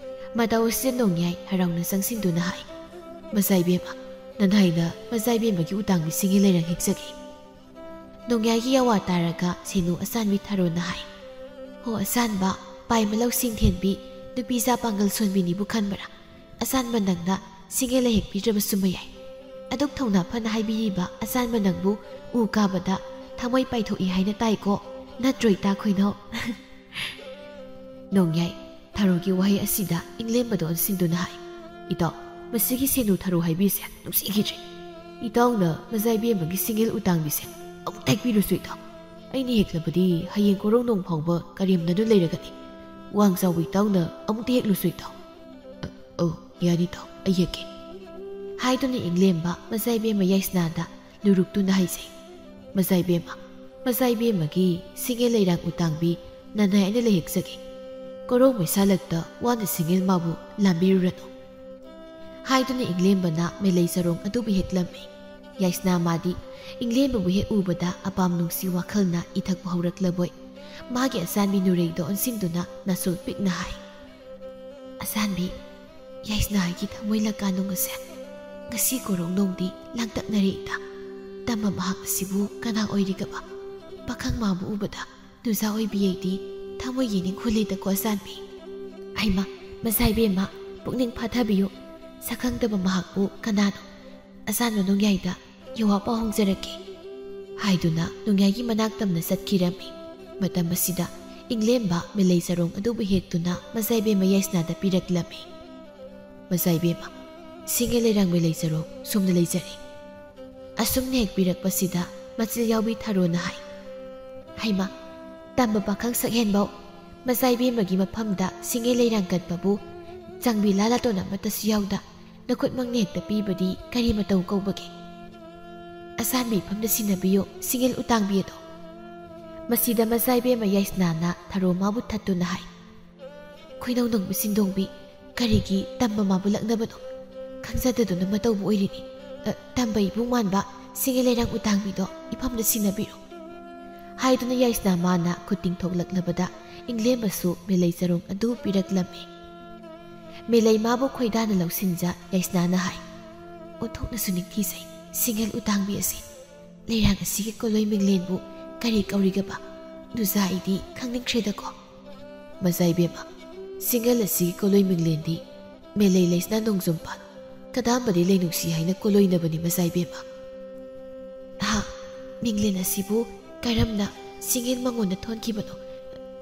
ꯃꯇꯧ ꯑꯁꯤꯗ ꯅꯣꯡꯌꯥꯏ ꯍꯔꯥꯎꯅ ꯆꯪꯁꯤꯟꯗꯨꯅ ꯍꯥꯏ, "ꯃꯆꯥꯏꯕꯦꯝꯃ, ꯅꯅꯥꯏꯅ ꯃꯆꯥꯏꯕꯦꯝꯃꯒꯤ ꯎꯇꯥꯡꯕꯤ ꯁꯤꯡꯉꯦ ꯂꯩꯔꯥꯡ ꯍꯦꯛꯆꯒꯦ?" ꯅꯣꯡꯌꯥꯏꯒꯤ ꯑꯋꯥ ꯇꯥꯔꯒ ꯁꯦꯅꯨ ꯑꯆꯥꯟꯕꯤ ꯊꯔꯣꯅ ꯍꯥꯏ, "ꯍꯣ ꯑꯆꯥꯟꯕ, ꯄꯥꯏꯃ ꯂꯧꯁꯤꯡ ꯊꯦꯟꯕꯤ, ꯅꯨꯄꯤ ꯆꯥ ꯄꯥꯡꯒꯜ ꯁꯣꯟꯕꯤꯅꯤꯕꯨ ꯈꯟꯕ꯭ꯔꯥ? ꯑꯆꯥꯟꯕ ꯅꯪꯅ ꯁꯤꯡꯉꯦ ꯂꯩꯍꯦꯛꯄꯤꯗ꯭ꯔꯕꯁꯨ ꯃꯌꯥꯏ꯫ ꯑꯗꯨꯛ ꯊꯧꯅꯥ ꯐꯅ ꯍꯥꯏꯕꯤꯔꯤꯕ ꯑꯆꯥꯟꯕ ꯅꯪꯕꯨ ꯎ ꯀꯥꯕꯗ ꯊꯃꯣꯏ ꯄꯥꯏꯊꯣꯛꯏ ꯍꯥꯏꯅ ꯇꯥꯏꯀꯣ, ꯅꯠꯇ꯭ꯔꯣ ꯏꯇꯥ ꯈꯣꯏꯅꯥꯎ?" ꯅꯣꯡꯌꯥꯏ ꯊꯔꯣꯒꯤ ꯋꯥꯍꯩ ꯑꯁꯤꯗ ꯏꯪꯂꯦꯝꯕꯗ ꯑꯣꯟꯁꯤꯟꯗꯨꯅ ꯍꯥꯏ, "ꯏꯇꯥꯎ, ꯃꯁꯤꯒꯤ ꯁꯦꯟꯗꯨ ꯊꯔꯣ ꯍꯥꯏꯕꯤꯁꯦ ꯅꯨꯡꯁꯤꯈꯤꯗ꯭ꯔꯦ꯫ ꯏꯇꯥꯎꯅ ꯃꯖꯥꯏꯕꯦꯝꯃꯒꯤ ꯁꯤꯡꯒꯦꯜ ꯎꯇꯥꯡꯕꯤꯁꯦ ꯑꯃꯨꯛꯇ ꯍꯦꯛꯄꯤꯔꯨꯁꯨ ꯏꯇꯥꯎ꯫ ꯑꯩꯅ ꯍꯦꯛꯂꯕꯗꯤ ꯍꯌꯦꯡ ꯀꯣꯔꯧꯅꯣꯡ ꯐꯥꯎꯕ ꯀꯔꯦꯝꯅꯗꯨꯅ ꯂꯩꯔꯒꯅꯤ꯫ ꯋꯥꯡ ꯆꯥꯎꯕ ꯏꯇꯥꯎꯅ ꯑꯃꯨꯛꯇ ꯍꯦꯛꯂꯨꯁꯨ ꯏꯇꯥꯎ꯫ "ꯑ, ꯑꯧ, ꯌꯥꯅꯤ ꯏꯇꯥꯎ, ꯑꯩ ꯍꯦꯛꯀꯦ" ꯍꯥꯏꯗꯨꯅ ꯏꯪꯂꯦꯝꯕ ꯃꯖꯥꯏꯕꯦꯝꯃ ꯌꯥꯏꯁꯅꯥꯗ ꯂꯨꯔꯨꯛꯇꯨꯅ ꯍꯥꯏꯖꯩ꯫ "ꯃꯖꯥꯏꯕꯦꯝꯃ, ꯃꯖꯥꯏꯕꯦꯝꯃꯒꯤ ꯁꯤꯡꯒꯦꯜ ꯂꯩꯔꯥꯡ ꯎꯇꯥꯡꯕꯤ ꯅꯅꯥꯏ ꯑꯩꯅ ꯂꯩꯍꯦꯛꯆꯒꯦ꯫ ꯀꯣꯔꯧ ꯃꯩꯁꯥꯂꯛꯇ ꯋꯥꯅ ꯁꯤꯡꯒꯦꯜ ꯃꯥꯕꯨ ꯂꯥꯝꯕꯤꯔꯨꯔꯅꯨ" ꯍꯥꯏꯗꯨꯅ ꯏꯪꯂꯦꯝꯕꯅ ꯃꯦꯂꯩ ꯆꯔꯣꯡ ꯑꯗꯨꯕꯨ ꯍꯦꯛꯂꯝꯃꯤ꯫ ꯌꯥꯏꯁꯅꯥ ꯃꯥꯗꯤ ꯏꯪꯂꯦꯝꯕꯕꯨ ꯍꯦꯛ ꯎꯕꯗ ꯑꯄꯥꯝ ꯅꯨꯡꯁꯤ ꯋꯥꯈꯜꯅ ꯏꯊꯛꯄ ꯍꯧꯔꯛꯂꯕꯣꯏ, ꯃꯥꯒꯤ ꯑꯆꯥꯟꯕꯤ ꯅꯨꯔꯩꯗ ꯑꯣꯟꯁꯤꯟꯗꯨꯅ ꯅꯥꯁꯣꯜ ꯄꯤꯛꯅ ꯍꯥꯏ, "ꯑꯆꯥꯟꯕꯤ, ꯌꯥꯏꯁꯅꯥꯒꯤ ꯊꯃꯣꯏ ꯂꯀꯥꯅꯨꯡ ꯑꯁꯦ ꯉꯁꯤ ꯀꯣꯔꯧꯅꯣꯡꯗꯤ ꯂꯥꯡꯇꯛꯅꯔꯦ ꯏꯇꯥ꯫ ꯇꯝꯕ ꯃꯍꯥꯛ ꯑꯁꯤꯕꯨ ꯀꯅꯥ ꯑꯣꯏꯔꯤꯒꯕ? ꯄꯥꯈꯪ ꯃꯥꯕꯨ ꯎꯕꯗ ꯅꯨꯖꯥ ꯑꯣꯏꯕꯤ ꯑꯩꯗꯤ ꯊꯃꯣꯏ ꯌꯦꯡꯅꯤꯡ ꯈꯨꯂꯩꯗꯀꯣ ꯑꯆꯥꯟꯕꯤ꯫ ꯍꯩꯃ, ꯃꯖꯥꯏꯕꯦꯝꯃ, ꯄꯨꯛꯅꯤꯡ ꯐꯥꯊꯕꯤꯌꯨ꯫ ꯁꯛꯈꯪꯗꯕ ꯃꯍꯥꯛꯄꯨ ꯀꯅꯥꯅꯣ? ꯑꯆꯥꯟꯕ ꯅꯣꯡꯌꯥꯏꯗ ꯌꯣꯋꯥ ꯄꯥꯎ ꯍꯣꯡꯖꯔꯛꯀꯦ" ꯍꯥꯏꯗꯨꯅ ꯅꯣꯡꯌꯥꯏꯒꯤ ꯃꯅꯥꯛ ꯇꯝꯅ ꯆꯠꯈꯤꯔꯝꯃꯤ꯫ ꯃꯇꯝ ꯑꯁꯤꯗ ꯏꯪꯂꯦꯝꯕ ꯃꯦꯂꯩ ꯆꯔꯣꯡ ꯑꯗꯨꯕꯨ ꯍꯦꯛꯇꯨꯅ ꯃꯖꯥꯏꯕꯦꯝꯃ ꯌꯥꯏꯁꯅꯥꯗ ꯄꯤꯔꯛꯂꯝꯃꯤ꯫ "ꯃꯖꯥꯏꯕꯦꯝꯃ, ꯁꯤꯡꯒꯦꯜ ꯂꯩꯔꯥꯡ ꯃꯦꯂꯩ ꯆꯔꯣꯡ ꯁꯣꯝꯅ ꯂꯩꯖꯔꯦ"꯫ ꯑꯁꯨꯝꯅ ꯍꯦꯛ ꯄꯤꯔꯛꯄꯁꯤꯗ ꯃꯆꯤꯜ ꯌꯥꯎꯕꯤ ꯊꯔꯣꯅ ꯍꯥꯏ, "ꯍꯩꯃ, ꯇꯝꯕ ꯄꯥꯈꯪ ꯁꯛꯍꯦꯟꯕꯧ, ꯃꯆꯥꯏꯕꯦꯝꯃꯒꯤ ꯃꯐꯝꯗ ꯁꯤꯡꯒꯦ ꯂꯩꯔꯥꯡ ꯀꯠꯄꯕꯨ ꯆꯥꯡꯕꯤ ꯂꯥ ꯂꯥꯇꯣꯟ ꯑꯃꯠꯇꯁꯨ ꯌꯥꯎꯗ ꯅꯈꯨꯠꯃꯛꯅ ꯍꯦꯛꯇ ꯄꯤꯕꯗꯤ ꯀꯔꯤ ꯃꯇꯧ ꯀꯧꯕꯒꯦ? ꯑꯁꯥꯟꯕꯤ ꯏꯐꯝꯗ ꯁꯤꯟꯅꯕꯤꯌꯨ, ꯁꯤꯡꯒꯦꯜ ꯎꯇꯥꯡꯕꯤ ꯑꯗꯣ"꯫ ꯃꯁꯤꯗ ꯃꯆꯥꯏꯕꯦꯝꯃ ꯌꯥꯏꯁꯅꯥꯅ ꯊꯔꯣ ꯃꯥꯕꯨ ꯊꯠꯇꯨꯅ ꯍꯥꯏ, "ꯈꯣꯏꯅꯧ ꯅꯧꯕꯤ ꯁꯤꯟꯗꯣꯡꯕꯤ, ꯀꯔꯤꯒꯤ ꯇꯝꯕ ꯃꯥꯕꯨ ꯂꯛꯅꯕꯅꯣ? ꯈꯪꯖꯗꯗꯨꯅ ꯃꯇꯧꯕꯨ ꯑꯣꯏꯔꯤꯅꯤ꯫ ꯑ, ꯇꯝꯕ ꯏꯕꯨꯡ ꯃꯥꯟꯕ ꯁꯤꯡꯒꯦ ꯂꯩꯔꯥꯡ ꯎꯇꯥꯡꯕꯤꯗꯣ ꯏꯐꯝꯗ ꯁꯤꯟꯅꯕꯤꯔꯣ"꯫ ꯍꯥꯏꯗꯨꯅ ꯌꯥꯏꯁꯅꯥ ꯃꯥꯅ ꯈꯨꯠ ꯇꯤꯡꯊꯣꯛꯂꯛꯂꯕꯗ ꯏꯪꯂꯦꯝꯕꯁꯨ ꯃꯦꯂꯩ ꯆꯔꯣꯡ ꯑꯗꯨ ꯄꯤꯔꯛꯂꯝꯃꯤ꯫ ꯃꯦꯂꯩ ꯃꯥꯕꯨ ꯈꯣꯏꯗꯥꯅ ꯂꯧꯁꯤꯟꯖ ꯌꯥꯏꯁꯅꯥꯅ ꯍꯥꯏ, "ꯑꯣꯟꯊꯣꯛꯅꯁꯨ ꯅꯤꯡꯊꯤꯖꯩ ꯁꯤꯡꯒꯦꯜ ꯎꯇꯥꯡꯕꯤ ꯑꯁꯤ꯫ ꯂꯩꯔꯥꯡ ꯑꯁꯤꯒꯤ ꯀꯣꯂꯣꯏ ꯃꯤꯡꯂꯦꯟꯕꯨ ꯀꯔꯤ ꯀꯧꯔꯤꯒꯕ? ꯅꯨꯖꯥ ꯑꯩꯗꯤ ꯈꯪꯅꯤꯡꯈ꯭ꯔꯦꯗꯀꯣ"꯫ ꯃꯖꯥꯏꯕꯦꯝꯃ, ꯁꯤꯡꯒꯜ ꯑꯁꯤꯒꯤ ꯀꯣꯂꯣꯏ ꯃꯤꯡꯂꯦꯟꯗꯤ ꯃꯦꯂꯩ ꯂꯩꯁꯅꯥ ꯅꯣꯡꯖꯨꯝꯄꯥꯠ, ꯀꯗꯥꯝꯕꯗꯤ ꯂꯩꯅꯨꯡꯁꯤ ꯍꯥꯏꯅ ꯀꯣꯂꯣꯏꯅꯕꯅꯤ ꯃꯖꯥꯏꯕꯦꯝꯃ꯫ ꯍꯥ, ꯃꯤꯡꯂꯦꯟ ꯑꯁꯤꯕꯨ ꯀꯔꯝꯅ ꯁꯤꯡꯒꯦꯜ ꯃꯉꯣꯟꯗ ꯊꯣꯟꯈꯤꯕꯅꯣ?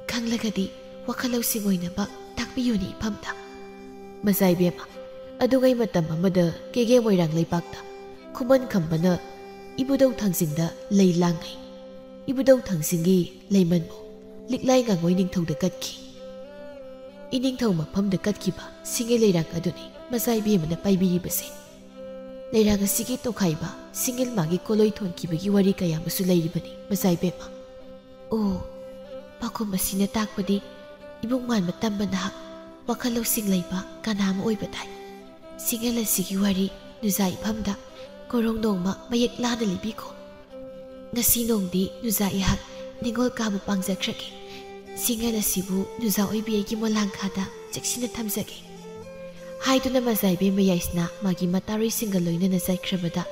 ꯈꯪꯂꯒꯗꯤ ꯋꯥꯈꯜ ꯂꯧꯁꯤꯡ ꯑꯣꯏꯅꯕ ꯇꯥꯛꯄꯤꯌꯨꯅꯤ ꯏꯐꯝꯗ꯫ ꯃꯖꯥꯏꯕꯦꯝꯃ, ꯑꯗꯨꯉꯩ ꯃꯇꯝ ꯑꯃꯗ ꯀꯦꯒꯦ ꯃꯣꯏꯔꯥꯡ ꯂꯩꯕꯥꯛꯇ ꯈꯨꯃꯟ ꯈꯝꯕꯅ ꯏꯕꯨꯙꯧ ꯊꯥꯡꯖꯤꯡꯗ ꯂꯩ ꯂꯥꯡꯉꯩ꯫ ꯏꯕꯨꯙꯧ ꯊꯥꯡꯖꯤꯡꯒꯤ ꯂꯩꯃꯟꯕꯨ ꯂꯤꯛꯂꯥꯏ ꯉꯥꯡꯉꯣꯏ ꯅꯤꯡꯊꯧꯗ ꯀꯠꯈꯤ꯫ ꯏꯅꯤꯡꯊꯧ ꯃꯐꯝꯗ ꯀꯠꯈꯤꯕ ꯁꯤꯡꯉꯦ ꯂꯩꯔꯥꯡ ꯑꯗꯨꯅꯤ ꯃꯆꯥ ꯏꯕꯦꯝꯃꯅ ꯄꯥꯏꯕꯤꯔꯤꯕꯁꯦ꯫ ꯂꯩꯔꯥꯡ ꯑꯁꯤꯒꯤ ꯇꯣꯈꯥꯏꯕ ꯁꯤꯡꯉꯦꯜ ꯃꯥꯒꯤ ꯀꯣꯂꯣꯏ ꯊꯣꯟꯈꯤꯕꯒꯤ ꯋꯥꯔꯤ ꯀꯌꯥ ꯑꯃꯁꯨ ꯂꯩꯔꯤꯕꯅꯤ ꯃꯆꯥ ꯏꯕꯦꯝꯃ꯫ ꯑꯣ, ꯄꯥꯎꯈꯨꯝ ꯑꯁꯤꯅ ꯇꯥꯛꯄꯗꯤ ꯏꯕꯨꯡ ꯃꯥꯟꯕ ꯇꯝꯕ ꯅꯍꯥꯛ ꯋꯥꯈꯜ ꯂꯧꯁꯤꯡ ꯂꯩꯕ ꯀꯅꯥ ꯑꯃ ꯑꯣꯏꯕ ꯇꯥꯏ꯫ ꯁꯤꯡꯉꯦꯜ ꯑꯁꯤꯒꯤ ꯋꯥꯔꯤ ꯅꯨꯖꯥ ꯏꯐꯝꯗ ꯀꯣꯔꯣꯡ ꯅꯣꯡꯃ ꯃꯌꯦꯛ ꯂꯥꯅ ꯂꯤꯕꯤꯈꯣ꯫ ꯉꯁꯤ ꯅꯣꯡꯗꯤ ꯅꯨꯖꯥ ꯑꯩꯍꯥꯛ ꯅꯤꯡꯉꯣꯜ ꯀꯥꯕ ꯄꯥꯡꯖꯈ꯭ꯔꯒꯦ꯫ ꯁꯤꯡꯉꯦꯜ ꯑꯁꯤꯕꯨ ꯅꯨꯖꯥ ꯑꯣꯏꯕꯤ ꯑꯩꯒꯤ ꯃꯣꯂꯥꯡꯈꯥꯗ ꯆꯦꯛꯁꯤꯟꯅ ꯊꯝꯖꯒꯦ꯫ ꯍꯥꯏꯗꯨꯅ ꯃꯆꯥ ꯏꯕꯦꯝꯃ ꯌꯥꯏꯁꯅꯥ ꯃꯥꯒꯤ ꯃꯇꯥꯔꯣꯏꯁꯤꯡꯒ ꯂꯣꯏꯅꯅ ꯆꯠꯈ꯭ꯔꯕꯗ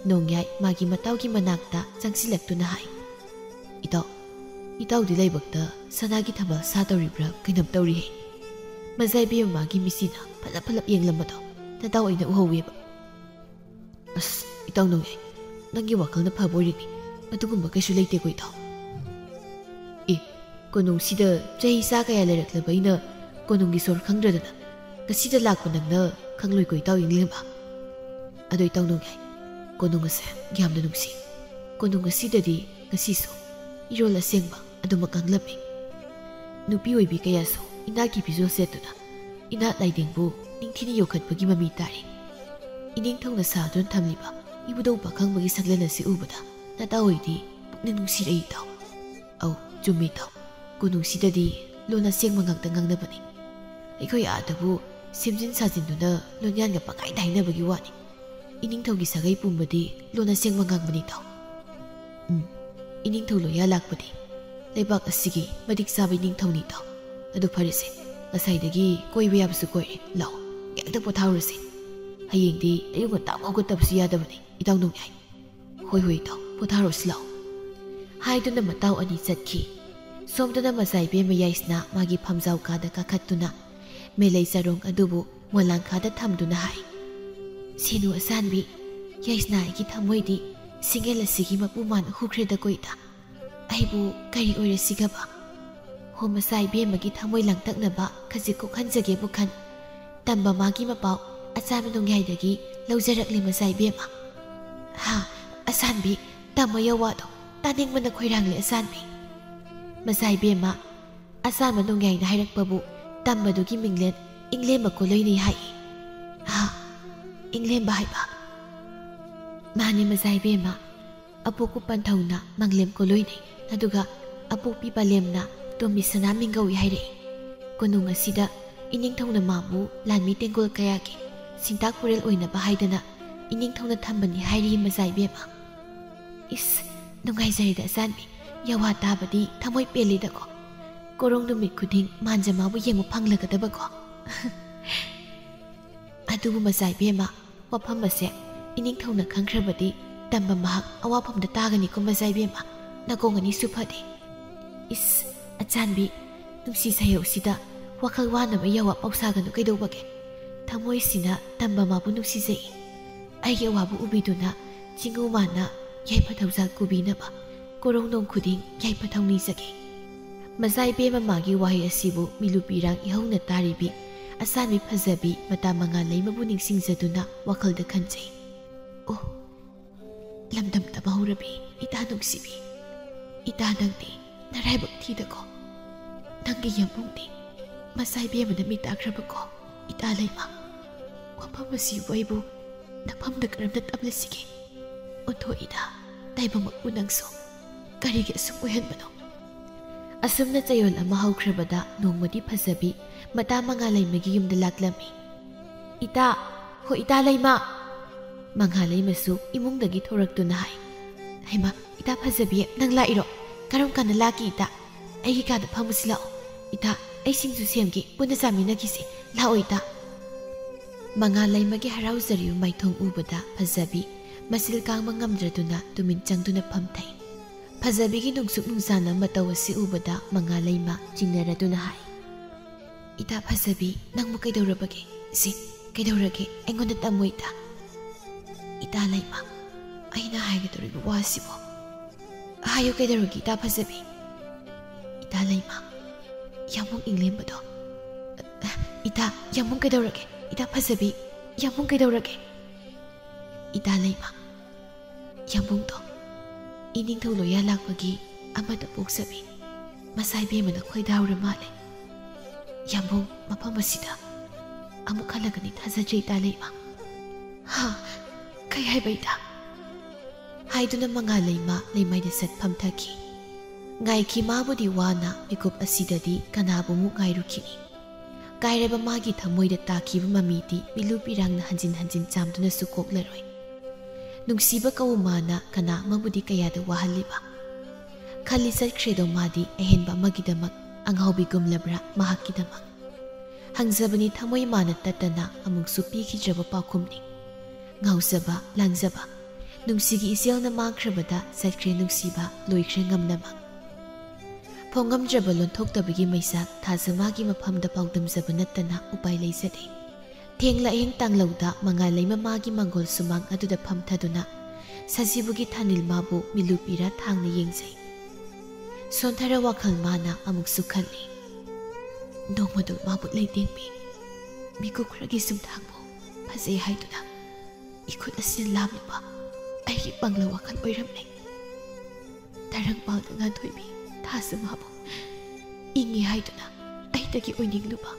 ꯅꯣꯡꯌꯥꯏ ꯃꯥꯒꯤ ꯃꯇꯥꯎꯒꯤ ꯃꯅꯥꯛꯇ ꯆꯪꯁꯤꯜꯂꯛꯇꯨꯅ ꯍꯥꯏ, "ꯏꯇꯥꯎ, ꯏꯇꯥꯎꯗꯤ ꯂꯥꯏꯕꯛꯇ ꯁꯅꯥꯒꯤ ꯊꯝꯕꯥꯜ ꯁꯥ ꯇꯧꯔꯤꯕ꯭ꯔꯥ ꯀꯩꯅꯣꯝ ꯇꯧꯔꯤꯍꯦ?" ꯃꯆꯥ ꯏꯕꯦꯝꯃ ꯃꯥꯒꯤ ꯃꯤꯠꯁꯤꯅ ꯐꯠꯂꯞ ꯐꯠꯂꯞ ꯌꯦꯡꯂꯝꯕꯗꯣ ꯅꯇꯥꯎ ꯑꯩꯅ ꯎꯍꯧꯋꯦꯕ꯫ "ꯑꯁ, ꯏꯇꯥꯎ ꯅꯣꯡꯌꯥꯏ, ꯅꯪꯒꯤ ꯋꯥꯈꯜꯅ ꯐꯕ ꯑꯣꯏꯔꯤꯅꯤ꯫ ꯑꯗꯨꯒꯨꯝꯕ ꯀꯩꯁꯨ ꯂꯩꯇꯦꯀꯣ ꯏꯇꯥꯎ?" "ꯑꯦ, ꯀꯣꯅꯨꯡꯁꯤꯗ ꯆꯍꯤ ꯆꯥ ꯀꯌꯥ ꯂꯩꯔꯛꯂꯕ ꯑꯩꯅ ꯀꯣꯅꯨꯡꯒꯤ ꯁꯣꯔ ꯈꯪꯗ꯭ꯔꯗꯅ ꯉꯁꯤꯗ ꯂꯥꯛꯄ ꯅꯪꯅ ꯈꯪꯂꯣꯏꯀꯣ ꯏꯇꯥꯎ ꯏꯪꯂꯦꯝꯕ?" "ꯑꯗꯣ ꯏꯇꯥꯎ ꯅꯣꯡꯌꯥꯏ, ꯀꯣꯅꯨꯡ ꯑꯁꯦ ꯌꯥꯝꯅ ꯅꯨꯡꯁꯤ꯫ ꯀꯣꯅꯨꯡ ꯑꯁꯤꯗꯗꯤ ꯉꯁꯤꯁꯨ ꯏꯔꯣꯜ ꯑꯁꯦꯡꯕ ꯑꯗꯨꯃꯛ ꯉꯥꯡꯂꯝꯃꯤ꯫ ꯅꯨꯄꯤ ꯑꯣꯏꯕꯤ ꯀꯌꯥꯁꯨ ꯏꯅꯥꯠꯀꯤ ꯐꯤꯖꯣꯜ ꯁꯦꯠꯇꯨꯅ ꯏꯅꯥꯠ ꯂꯥꯏꯅꯤꯡꯕꯨ ꯅꯤꯡꯊꯤꯅ ꯌꯣꯛꯈꯠꯄꯒꯤ ꯃꯃꯤ ꯇꯥꯔꯤ꯫ ꯏꯅꯤꯡꯊꯧꯅ ꯁꯥꯗꯨꯅ ꯊꯝꯂꯤꯕ ꯏꯕꯨꯙꯧ ꯄꯥꯈꯪꯕꯒꯤ ꯁꯪꯂꯦꯟ ꯑꯁꯤ ꯎꯕꯗ ꯅꯇꯥ ꯍꯣꯏꯗꯤ ꯄꯨꯛꯅꯤꯡ ꯅꯨꯡꯁꯤꯔꯛꯏ ꯏꯇꯥꯎ꯫ ꯑꯧ, ꯆꯨꯝꯃꯤ ꯏꯇꯥꯎ꯫ ꯀꯣꯅꯨꯡꯁꯤꯗꯗꯤ ꯂꯣꯟ ꯑꯁꯦꯡꯕ ꯉꯥꯛꯇ ꯉꯥꯡꯅꯕꯅꯤ꯫ ꯑꯩꯈꯣꯏ ꯑꯥꯗꯕꯨ ꯁꯦꯝꯖꯤꯟ ꯁꯥꯖꯤꯟꯗꯨꯅ ꯂꯣꯟꯌꯥꯟꯒ ꯄꯪꯍꯥꯏꯗ ꯍꯥꯏꯅꯕꯒꯤ ꯋꯥꯅꯤ꯫ ꯏꯅꯤꯡꯊꯧꯒꯤ ꯁꯥꯒꯩ ꯄꯨꯝꯕꯗꯤ ꯂꯣꯟ ꯑꯁꯦꯡꯕ ꯉꯥꯡꯕꯅꯤ ꯏꯇꯥꯎ꯫ ꯎꯝ, ꯏꯅꯤꯡꯊꯧ ꯂꯣꯌꯥ ꯂꯥꯛꯄꯗꯤ ꯂꯩꯕꯥꯛ ꯑꯁꯤꯒꯤ ꯃꯇꯤꯛ ꯆꯥꯕ ꯏꯅꯤꯡꯊꯧꯅꯤ ꯏꯇꯥꯎ꯫ ꯑꯗꯨ ꯐꯔꯦꯁꯦ, ꯉꯁꯥꯏꯗꯒꯤ ꯀꯣꯏꯕ ꯌꯥꯕꯁꯨ ꯀꯣꯏꯔꯦ, ꯂꯥꯛꯑꯣ, ꯉꯥꯏꯍꯥꯛꯇ ꯄꯣꯊꯥꯔꯨꯔꯁꯦ꯫ ꯍꯌꯦꯡꯗꯤ ꯑꯌꯨꯛ ꯉꯟꯇꯥ ꯍꯧꯒꯠꯇꯕꯁꯨ ꯌꯥꯗꯕꯅꯤ ꯏꯇꯥꯎ ꯅꯣꯡꯌꯥꯏ꯫ ꯍꯣꯏ ꯍꯣꯏ ꯏꯇꯥꯎ, ꯄꯣꯊꯥꯔꯨꯔꯁꯤ ꯂꯥꯛꯑꯣ꯫ ꯍꯥꯏꯗꯨꯅ ꯃꯇꯥꯎ ꯑꯅꯤ ꯆꯠꯈꯤ꯫ ꯁꯣꯝꯗꯅ ꯃꯆꯥ ꯏꯕꯦꯝꯃ ꯌꯥꯏꯁꯅꯥ ꯃꯥꯒꯤ ꯐꯝꯖꯥꯎ ꯀꯥꯗ ꯀꯥꯈꯠꯇꯨꯅ ꯃꯦꯂꯩ ꯆꯔꯣꯡ ꯑꯗꯨꯕꯨ ꯃꯣꯂꯥꯡꯈꯥꯗ ꯊꯝꯗꯨꯅ ꯍꯥꯏ, "ꯁꯦꯅꯨ ꯑꯁꯥꯟꯕꯤ, ꯌꯥꯏꯁꯅꯥ ꯑꯩꯒꯤ ꯊꯃꯣꯏꯗꯤ ꯁꯤꯡꯒꯦꯜ ꯑꯁꯤꯒꯤ ꯃꯄꯨ ꯃꯥꯟ ꯍꯨꯈ꯭ꯔꯦꯗ ꯀꯣꯏꯗ꯫ ꯑꯩꯕꯨ ꯀꯔꯤ ꯑꯣꯏꯔꯁꯤꯒꯕ? ꯍꯣ ꯃꯆꯥ ꯏꯕꯦꯝꯃꯒꯤ ꯊꯃꯣꯏ ꯂꯥꯡꯇꯛꯅꯕ ꯈꯖꯤꯛ ꯀꯣꯛꯍꯟꯖꯒꯦꯕꯨ ꯈꯟ꯫ ꯇꯝꯕ ꯃꯥꯒꯤ ꯃꯄꯥꯎ ꯑꯆꯥꯟꯕ ꯅꯣꯡꯌꯥꯏꯗꯒꯤ ꯂꯧꯖꯔꯛꯂꯦ ꯃꯆꯥ ꯏꯕꯦꯝꯃ꯫ ꯍꯥ, ꯑꯁꯥꯟꯕꯤ, ꯇꯝꯃꯣ ꯌꯥꯋꯥꯗꯣ, ꯇꯥꯅꯤꯡꯕꯅ ꯈꯣꯏꯔꯥꯡꯂꯦ ꯑꯁꯥꯟꯕꯤ꯫ ꯃꯆꯥ ꯏꯕꯦꯝꯃ, ꯑꯆꯥꯟꯕ ꯅꯣꯡꯌꯥꯏꯅ ꯍꯥꯏꯔꯛꯄꯕꯨ ꯇꯝꯕꯗꯨꯒꯤ ꯃꯤꯡꯂꯦꯟ ꯏꯪꯂꯦꯝꯕ ꯀꯣꯂꯣꯏꯅꯩ ꯍꯥꯏꯌꯦ꯫ ꯍꯥ, ꯏꯪꯂꯦꯝꯕ ꯍꯥꯏꯕ? ꯃꯥꯅꯦ ꯃꯆꯥ ꯏꯕꯦꯝꯃ, ꯑꯄꯣꯛꯄ ꯄꯟꯊꯧꯅ ꯃꯪꯂꯦꯝ ꯀꯣꯂꯣꯏꯅꯩ, ꯑꯗꯨꯒ ꯑꯄꯣꯛꯄꯤ ꯄꯂꯦꯝꯅ ꯇꯣꯝꯕꯤ ꯁꯅꯥ ꯃꯤꯡꯒꯧꯏ ꯍꯥꯏꯔꯛꯏ꯫ ꯀꯣꯅꯨꯡ ꯑꯁꯤꯗ ꯏꯅꯤꯡꯊꯧꯅ ꯃꯥꯕꯨ ꯂꯥꯟꯃꯤ ꯇꯦꯡꯒꯣꯜ ꯀꯌꯥꯒꯤ ꯁꯤꯟꯇꯥꯛ ꯄꯨꯔꯦꯜ ꯑꯣꯏꯅꯕ ꯍꯥꯏꯗꯅ ꯏꯅꯤꯡꯊꯧꯅ ꯊꯝꯕꯅꯤ ꯍꯥꯏꯔꯤ ꯃꯆꯥ ꯏꯕꯦꯝꯃ꯫ ꯏꯁ, ꯅꯨꯡꯉꯥꯏꯖꯔꯦꯗ ꯑꯆꯥꯟꯕꯤ, ꯌꯥꯋꯥ ꯇꯥꯕꯗꯤ ꯊꯃꯣꯏ ꯄꯦꯜꯂꯤꯗꯀꯣ꯫ ꯀꯣꯔꯣꯡ ꯅꯨꯃꯤꯠ ꯈꯨꯗꯤꯡ ꯃꯥꯟꯖ ꯃꯥꯕꯨ ꯌꯦꯡꯕ ꯐꯪꯂꯒꯗꯕꯀꯣ꯫ ꯑꯗꯨꯕꯨ ꯃꯆꯥ ꯏꯕꯦꯝꯃ, ꯋꯥꯐꯝ ꯑꯁꯦ ꯏꯅꯤꯡꯊꯧꯅ ꯈꯪꯈ꯭ꯔꯕꯗꯤ ꯇꯝꯕ ꯃꯍꯥꯛ ꯑꯋꯥꯐꯝꯗ ꯇꯥꯒꯅꯤꯀꯣ ꯃꯆꯥ ꯏꯕꯦꯝꯃ, ꯅꯥꯀꯣꯡ ꯑꯅꯤꯁꯨ ꯐꯗꯦ꯫ ꯏꯁ, ꯑꯆꯥꯟꯕꯤ, ꯅꯨꯡꯁꯤ ꯁꯩꯍꯧꯁꯤꯗ ꯋꯥꯈꯜ ꯋꯥꯅꯕ ꯌꯥꯋꯥ ꯄꯥꯎꯁꯥꯒꯅꯨ ꯀꯩꯗꯧꯕꯒꯦ? ꯊꯃꯣꯏꯁꯤꯅ ꯇꯝꯕ ꯃꯥꯕꯨ ꯅꯨꯡꯁꯤꯖꯩ꯫ ꯑꯩꯒꯤ ꯑꯋꯥꯕ ꯎꯕꯤꯗꯨꯅ ꯆꯤꯡꯉꯨ ꯃꯥꯅ ꯌꯥꯏꯐ ꯊꯧꯖꯥꯜ ꯀꯨꯕꯤꯅꯕ ꯀꯣꯔꯣꯡ ꯅꯣꯡ ꯈꯨꯗꯤꯡ ꯌꯥꯏꯐ ꯊꯧꯅꯤꯖꯒꯦ꯫ ꯃꯆꯥ ꯏꯕꯦꯝꯃ ꯃꯥꯒꯤ ꯋꯥꯍꯩ ꯑꯁꯤꯕꯨ ꯃꯤꯂꯨꯄꯤꯔꯥꯡ ꯏꯍꯧꯅ ꯇꯥꯔꯤꯕꯤ ꯑꯆꯥꯟꯕꯤ ꯐꯖꯕꯤ ꯃꯇꯥ ꯃꯉꯥ ꯂꯩꯃꯕꯨ ꯅꯤꯡꯁꯤꯡꯖꯗꯨꯅ ꯋꯥꯈꯜꯗ ꯈꯟꯖꯩ꯫ ꯑꯣ, ꯂꯝꯗꯝꯇꯕ ꯍꯧꯔꯕꯤ ꯏꯇꯥ ꯅꯨꯡꯁꯤꯕꯤ, ꯏꯇꯥ ꯅꯪꯗꯤ ꯅꯔꯥꯏꯕꯛ ꯊꯤꯗꯀꯣ꯫ ꯅꯪꯒꯤ ꯌꯥꯝꯕꯨꯡꯗꯤ ꯃꯆꯥ ꯏꯕꯦꯝꯃꯅ ꯃꯤ ꯇꯥꯈ꯭ꯔꯕꯀꯣ ꯏꯇꯥ ꯂꯩꯃ꯫ ꯋꯥꯐꯝ ꯑꯁꯤꯕꯨ ꯑꯩꯕꯨ ꯅꯐꯝꯗ ꯀꯔꯝꯅ ꯇꯝꯂꯁꯤꯒꯦ? ꯑꯣꯟꯊꯣꯛꯏꯗ, ꯇꯥꯏꯕꯪꯃꯛꯄꯨ ꯅꯪꯁꯨ ꯀꯔꯤꯒꯤ ꯑꯁꯨꯝ ꯑꯣꯏꯍꯟꯕꯅꯣ? ꯑꯁꯨꯝꯅ ꯆꯌꯣꯜ ꯑꯃ ꯍꯧꯈ꯭ꯔꯕꯗ ꯅꯣꯡꯃꯗꯤ ꯐꯖꯕꯤ ꯃꯇꯥ ꯃꯉꯥ ꯂꯩꯃꯒꯤ ꯌꯨꯝꯗ ꯂꯥꯛꯂꯝꯃꯤ꯫ "ꯏꯇꯥ, ꯍꯣ ꯏꯇꯥ ꯂꯩꯃ!" ꯃꯉꯥ ꯂꯩꯃꯁꯨ ꯏꯃꯨꯡꯗꯒꯤ ꯊꯣꯔꯛꯇꯨꯅ ꯍꯥꯏ꯫ "ꯍꯩꯃꯥ, ꯏꯇꯥ ꯐꯖꯕꯤ, ꯅꯪ ꯂꯥꯛꯏꯔꯣ? ꯀꯔꯝ ꯀꯥꯟꯗ ꯂꯥꯛꯀꯦ ꯏꯇꯥ? ꯑꯩꯒꯤ ꯀꯥꯗ ꯐꯝꯃꯨꯁꯤ ꯂꯥꯛꯑꯣ꯫ ꯏꯇꯥ, ꯑꯩ ꯁꯤꯡꯖꯨ ꯁꯦꯝꯒꯦ, ꯄꯨꯟꯅ ꯆꯥꯃꯤꯟꯅꯈꯤꯁꯤ꯫ ꯂꯥꯛꯑꯣ ꯏꯇꯥ꯫" ꯃꯉꯥ ꯂꯩꯃꯒꯤ ꯍꯔꯥꯎꯖꯔꯤꯕ ꯃꯥꯏꯊꯣꯡ ꯎꯕꯗ ꯐꯖꯕꯤ ꯃꯆꯤꯜ ꯀꯥꯡꯕ ꯉꯝꯗ꯭ꯔꯗꯨꯅ ꯇꯨꯃꯤꯟ ꯆꯪꯗꯨꯅ ꯐꯝꯊꯩ꯫ ꯐꯖꯕꯤꯒꯤ ꯅꯨꯡꯁꯨꯛ ꯅꯨꯡꯁꯥꯅ ꯃꯇꯧ ꯑꯁꯤ ꯎꯕꯗ ꯃꯉꯥ ꯂꯩꯃ ꯆꯤꯡꯅꯔꯗꯨꯅ ꯍꯥꯏ, "ꯏꯇꯥ ꯐꯖꯕꯤ, ꯅꯪꯕꯨ ꯀꯩꯗꯧꯔꯕꯒꯦ? ꯁꯤ, ꯀꯩꯗꯧꯔꯒꯦ? ꯑꯩꯉꯣꯟꯗ ꯇꯝꯃꯣ ꯏꯇꯥ꯫" "ꯏꯇꯥ ꯂꯩꯃ, ꯑꯩꯅ ꯍꯥꯏꯒꯗꯧꯔꯤꯕ ꯋꯥꯁꯤꯕꯨ꯫" "ꯍꯥꯏꯌꯨ, ꯀꯩꯗꯧꯔꯒꯦ ꯏꯇꯥ ꯐꯖꯕꯤ?" "ꯏꯇꯥ ꯂꯩꯃ, ꯌꯥꯝꯕꯨꯡ ꯏꯪꯂꯦꯝꯕꯗꯣ꯫" "ꯏꯇꯥ, ꯌꯥꯝꯕꯨꯡ ꯀꯩꯗꯧꯔꯒꯦ? ꯏꯇꯥ ꯐꯖꯕꯤ, ꯌꯥꯝꯕꯨꯡ ꯀꯩꯗꯧꯔꯒꯦ? ꯏꯇꯥ ꯂꯩꯃ, ꯌꯥꯝꯕꯨꯡꯗꯣ ꯏꯅꯤꯡꯊꯧ ꯂꯣꯌꯥ ꯂꯥꯛꯄꯒꯤ ꯑꯃꯗ ꯄꯣꯛꯆꯕꯤ ꯃꯁꯥ ꯏꯕꯦꯝꯃꯅ ꯈꯣꯏꯗꯥꯎꯔ ꯃꯥꯜꯂꯦ꯫ ꯌꯥꯝꯕꯨꯡ ꯃꯐꯝ ꯑꯁꯤꯗ ꯑꯃꯨꯛ ꯍꯜꯂꯒꯅꯤ ꯊꯥꯖꯗ꯭ꯔꯦ ꯏꯇꯥ ꯂꯩꯃ꯫ ꯍꯥ? ꯀꯩ ꯍꯥꯏꯕ ꯏꯇꯥ? ꯍꯥꯏꯗꯨꯅ ꯃꯉꯥꯜ ꯂꯩꯃ ꯂꯩꯃꯥꯏꯗ ꯁꯠ ꯐꯝꯊꯈꯤ꯫ ꯉꯥꯏꯈꯤ ꯃꯥꯕꯨꯗꯤ ꯋꯥꯅ ꯃꯤꯀꯨꯞ ꯑꯁꯤꯗꯗꯤ ꯀꯅꯥꯕꯨ ꯑꯃꯨꯛ ꯉꯥꯏꯔꯨꯈꯤꯅꯤ? ꯀꯥꯏꯔꯕ ꯃꯥꯒꯤ ꯊꯃꯣꯏꯗ ꯇꯥꯈꯤꯕ ꯃꯃꯤꯗꯤ ꯃꯤꯂꯨ ꯄꯤꯔꯥꯡꯅ ꯍꯟꯖꯤꯟ ꯍꯟꯖꯤꯟ ꯆꯥꯝꯗꯨꯅꯁꯨ ꯀꯣꯛꯂꯔꯣꯏ꯫ ꯅꯨꯡꯁꯤꯕ ꯀꯧ ꯃꯥꯅ ꯀꯅꯥ ꯑꯃꯕꯨꯗꯤ ꯀꯌꯥꯗ ꯋꯥꯍꯜꯂꯤꯕ? ꯈꯜꯂꯤ ꯆꯠꯈ꯭ꯔꯦꯗꯣ ꯃꯥꯗꯤ ꯑꯍꯦꯟꯕ ꯑꯃꯒꯤꯗꯃꯛ ꯑꯉꯥꯎꯕꯤꯒꯨꯝꯂꯕ꯭ꯔꯥ ꯃꯍꯥꯛꯀꯤꯗꯃꯛ? ꯍꯪꯖꯕꯅꯤ ꯊꯃꯣꯏ ꯃꯥꯅ ꯇꯠꯇꯅ ꯑꯃꯨꯛꯁꯨ ꯄꯤꯈꯤꯗ꯭ꯔꯕ ꯄꯥꯎꯈꯨꯝꯅꯤ꯫ ꯉꯥꯎꯖꯕ, ꯂꯥꯡꯖꯕ, ꯅꯨꯡꯁꯤꯒꯤ ꯏꯆꯦꯜꯅ ꯃꯥꯡꯈ꯭ꯔꯕꯗ ꯆꯠꯈ꯭ꯔꯦ ꯅꯨꯡꯁꯤꯕ, ꯂꯣꯏꯈ꯭ꯔꯦ ꯉꯝꯅꯕ꯫ ꯐꯣꯡꯉꯝꯗ꯭ꯔꯕ ꯂꯣꯟꯊꯣꯛꯇꯕꯒꯤ ꯃꯩꯁꯥꯛ ꯊꯥꯖ ꯃꯥꯒꯤ ꯃꯐꯝꯗ ꯄꯥꯎꯗꯝꯖꯕ ꯅꯠꯇꯅ ꯎꯄꯥꯏ ꯂꯩꯖꯗꯦ꯫ ꯊꯦꯡꯂ ꯑꯍꯤꯡ ꯇꯥꯡꯂꯧꯗ ꯃꯉꯥꯜ ꯂꯩꯃ ꯃꯥꯒꯤ ꯃꯪꯒꯣꯜ ꯁꯨꯃꯥꯡ ꯑꯗꯨꯗ ꯐꯝꯊꯗꯨꯅ ꯁꯖꯤꯕꯨꯒꯤ ꯊꯥꯅꯤꯜ ꯃꯥꯕꯨ ꯃꯤꯠꯂꯨ ꯄꯤꯔꯥ ꯊꯥꯡꯅ ꯌꯦꯡꯖꯩ꯫ ꯁꯣꯟꯊꯔ ꯋꯥꯈꯜ ꯃꯥꯅ ꯑꯃꯨꯛꯁꯨ ꯈꯜꯂꯤ꯫ ꯅꯣꯡꯃꯗꯨ ꯃꯥꯕꯨ ꯂꯩꯇꯦꯡꯕꯤ, ꯃꯤꯀꯨꯞ ꯈꯔꯒꯤ ꯆꯨꯝꯊꯥꯡꯕꯨ ꯐꯖꯩ ꯍꯥꯏꯗꯨꯅ ꯏꯈꯨꯠ ꯑꯁꯤꯅ ꯂꯥꯝꯂꯨꯕ ꯑꯩꯒꯤ ꯄꯪꯂ ꯋꯥꯈꯜ ꯑꯣꯏꯔꯝꯂꯦ꯫ ꯇꯔꯪꯄꯥꯜꯗ ꯉꯥꯟꯊꯣꯏꯕꯤ ꯊꯥꯖ ꯃꯥꯕꯨ ꯏꯪꯉꯤ ꯍꯥꯏꯗꯨꯅ ꯑꯩꯗꯒꯤ ꯑꯣꯏꯅꯤꯡꯂꯨꯕ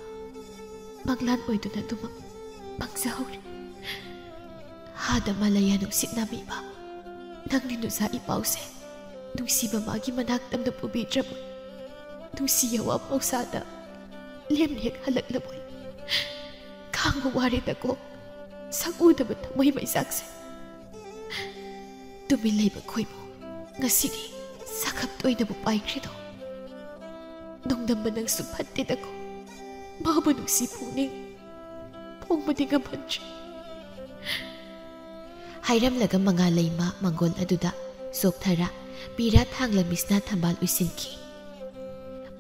ꯃꯪꯂꯥꯟ ꯑꯣꯏꯗꯨꯅ ꯑꯗꯨꯃꯛ ꯃꯪꯖꯍꯧꯔꯦ꯫ ꯍꯥꯗ ꯃꯂꯌꯥ ꯅꯨꯡꯁꯤꯠ ꯅꯥꯝꯃꯤꯕ ꯅꯪꯗꯤ ꯅꯨꯖꯥ ꯏꯄꯥꯎꯁꯦ ꯅꯨꯡꯁꯤꯕ ꯃꯥꯒꯤ ꯃꯅꯥꯛ ꯇꯝꯅ ꯄꯨꯕꯤꯗ꯭ꯔꯕꯣꯏ? ꯅꯨꯡꯁꯤ ꯌꯥꯋꯥ ꯄꯥꯎꯁꯥꯗ ꯂꯦꯝꯅ ꯍꯦꯛ ꯍꯜꯂꯛꯂꯕꯣꯏ? ꯈꯥꯡꯕ ꯋꯥꯔꯦꯗꯀꯣ ꯁꯛ ꯎꯗꯕ ꯊꯃꯣꯏ ꯃꯩꯆꯥꯛꯁꯦ꯫ ꯇꯨꯃꯤꯟ ꯂꯩꯕ ꯈꯣꯏꯕꯨ ꯉꯁꯤꯗꯤ ꯁꯥꯈꯞ ꯇꯣꯏꯅꯕꯨ ꯄꯥꯏꯈ꯭ꯔꯦꯗꯣ꯫ ꯅꯣꯡꯗꯝꯕ ꯅꯪꯁꯨ ꯐꯠꯇꯦꯗꯀꯣ꯫ ꯃꯥꯕꯨ ꯅꯨꯡꯁꯤ ꯄꯨꯛꯅꯤꯡ ꯐꯣꯡꯕꯗꯤ ꯉꯝꯍꯟꯗ꯭ꯔꯦ꯫ ꯍꯥꯏꯔꯝꯂꯒ ꯃꯉꯥꯜ ꯂꯩꯃ ꯃꯪꯒꯣꯜ ꯑꯗꯨꯗ ꯆꯣꯛꯊꯔ ꯄꯤꯔꯥ ꯊꯥꯡꯂ ꯃꯤꯁꯅꯥ ꯊꯝꯕꯥꯜ ꯎꯏꯁꯤꯟꯈꯤ꯫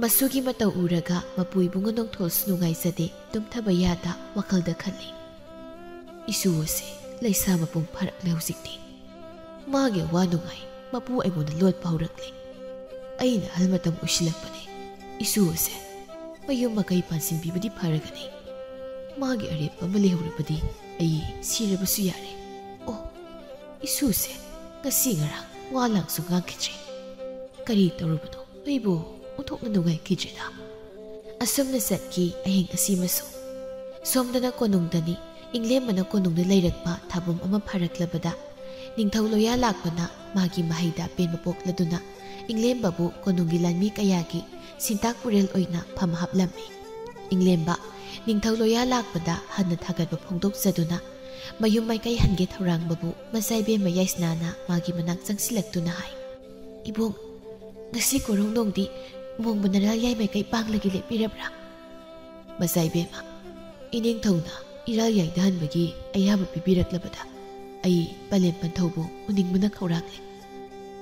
ꯃꯁꯨꯒꯤ ꯃꯇꯧ ꯎꯔꯒ ꯃꯄꯨ ꯏꯕꯨꯡꯉꯣ ꯅꯣꯡꯊꯣꯜꯁꯨ ꯅꯨꯡꯉꯥꯏꯖꯗꯦ, ꯇꯨꯝꯊꯕ ꯌꯥꯗ ꯋꯥꯈꯜꯗ ꯈꯜꯂꯤ꯫ ꯏꯁꯨ ꯑꯁꯦ ꯂꯩꯁꯥ ꯃꯄꯨꯡ ꯐꯥꯔꯛꯂꯦ ꯍꯧꯖꯤꯛꯇꯤ꯫ ꯃꯥꯒꯤ ꯑꯋꯥ ꯅꯨꯡꯉꯥꯏ ꯃꯄꯨ ꯑꯩꯉꯣꯟꯗ ꯂꯣꯠꯄ ꯍꯧꯔꯛꯂꯦ꯫ ꯑꯩꯅ ꯑꯍꯜ ꯃꯇꯝ ꯑꯣꯏꯁꯤꯜꯂꯛꯄꯅꯦ꯫ ꯏꯁꯨ ꯑꯁꯦ ꯃꯌꯨꯝ ꯃꯀꯩ ꯄꯥꯟꯁꯤꯟꯕꯤꯕꯗꯤ ꯐꯔꯒꯅꯤ꯫ ꯃꯥꯒꯤ ꯑꯔꯦꯞꯄ ꯑꯃ ꯂꯩꯍꯧꯔꯕꯗꯤ ꯑꯩ ꯁꯤꯔꯕꯁꯨ ꯌꯥꯔꯦ꯫ ꯑꯣ, ꯏꯁꯨꯁꯦ ꯉꯁꯤ ꯉꯔꯥꯡ ꯋꯥ ꯂꯥꯡꯁꯨ ꯉꯥꯡꯈꯤꯗ꯭ꯔꯦ꯫ ꯀꯔꯤ ꯇꯧꯔꯨꯕꯅꯣ? ꯑꯩꯕꯨ ꯑꯣꯟꯊꯣꯛꯅ ꯅꯨꯡꯉꯥꯏꯈꯤꯗ꯭ꯔꯦꯗ꯫ ꯑꯁꯨꯝꯅ ꯆꯠꯈꯤ ꯑꯍꯤꯡ ꯑꯁꯤꯃꯁꯨ꯫ ꯁꯣꯝꯗꯅ ꯀꯣꯅꯨꯡꯗꯅꯤ, ꯏꯪꯂꯦꯝꯕꯅ ꯀꯣꯅꯨꯡꯗ ꯂꯩꯔꯛꯄ ꯊꯥꯕꯨꯝ ꯑꯃ ꯐꯥꯔꯛꯂꯕꯗ, ꯅꯤꯡꯊꯧ ꯂꯣꯌꯥ ꯂꯥꯛꯄꯅ ꯃꯥꯒꯤ ꯃꯍꯩꯗ ꯄꯦꯟꯕ ꯄꯣꯛꯂꯗꯨꯅ, ꯏꯪꯂꯦꯝꯕꯕꯨ ꯀꯣꯅꯨꯡꯒꯤ ꯂꯥꯟꯃꯤ ꯀꯌꯥꯒꯤ ꯁꯤꯟꯇꯥꯛ ꯄꯨꯔꯦꯜ ꯑꯣꯏꯅ ꯐꯝ ꯍꯥꯞꯂꯝꯃꯤ꯫ ꯏꯪꯂꯦꯝꯕ ꯅꯤꯡꯊꯧ ꯂꯣꯌꯥ ꯂꯥꯛꯄꯗ ꯍꯟꯅ ꯊꯥꯒꯠꯄ ꯐꯣꯡꯗꯣꯛꯆꯗꯨꯅ, ꯃꯌꯨꯝ ꯃꯥꯏꯀꯩ ꯍꯟꯒꯦ ꯊꯧꯔꯥꯡꯕꯕꯨ ꯃꯆꯥꯏꯕꯦꯝꯃ ꯌꯥꯏꯁꯅꯥꯅ ꯃꯥꯒꯤ ꯃꯅꯥꯛ ꯆꯪꯁꯤꯜꯂꯛꯇꯨꯅ ꯍꯥꯏ, "ꯏꯕꯨꯡ, ꯉꯁꯤ ꯀꯣꯔꯧꯅꯣꯡꯗꯤ ꯃꯣꯡꯕ ꯅꯔꯥꯜ ꯌꯥꯏ ꯃꯥꯏꯀꯩ ꯄꯥꯡꯂꯒ ꯂꯦꯞꯄꯤꯔꯕ꯭ꯔꯥ?" ꯃꯆꯥꯏꯕꯦꯝꯃ, ꯏꯅꯤꯡꯊꯧꯅ ꯏꯔꯥꯜ ꯌꯥꯏꯗ ꯍꯟꯕꯒꯤ ꯑꯌꯥꯕ ꯄꯤꯕꯤꯔꯛꯂꯕꯗ ꯑꯩ ꯄꯂꯦꯝ ꯄꯟꯊꯧꯕꯨ ꯎꯅꯤꯡꯕꯅ ꯈꯧꯔꯥꯡꯂꯦ꯫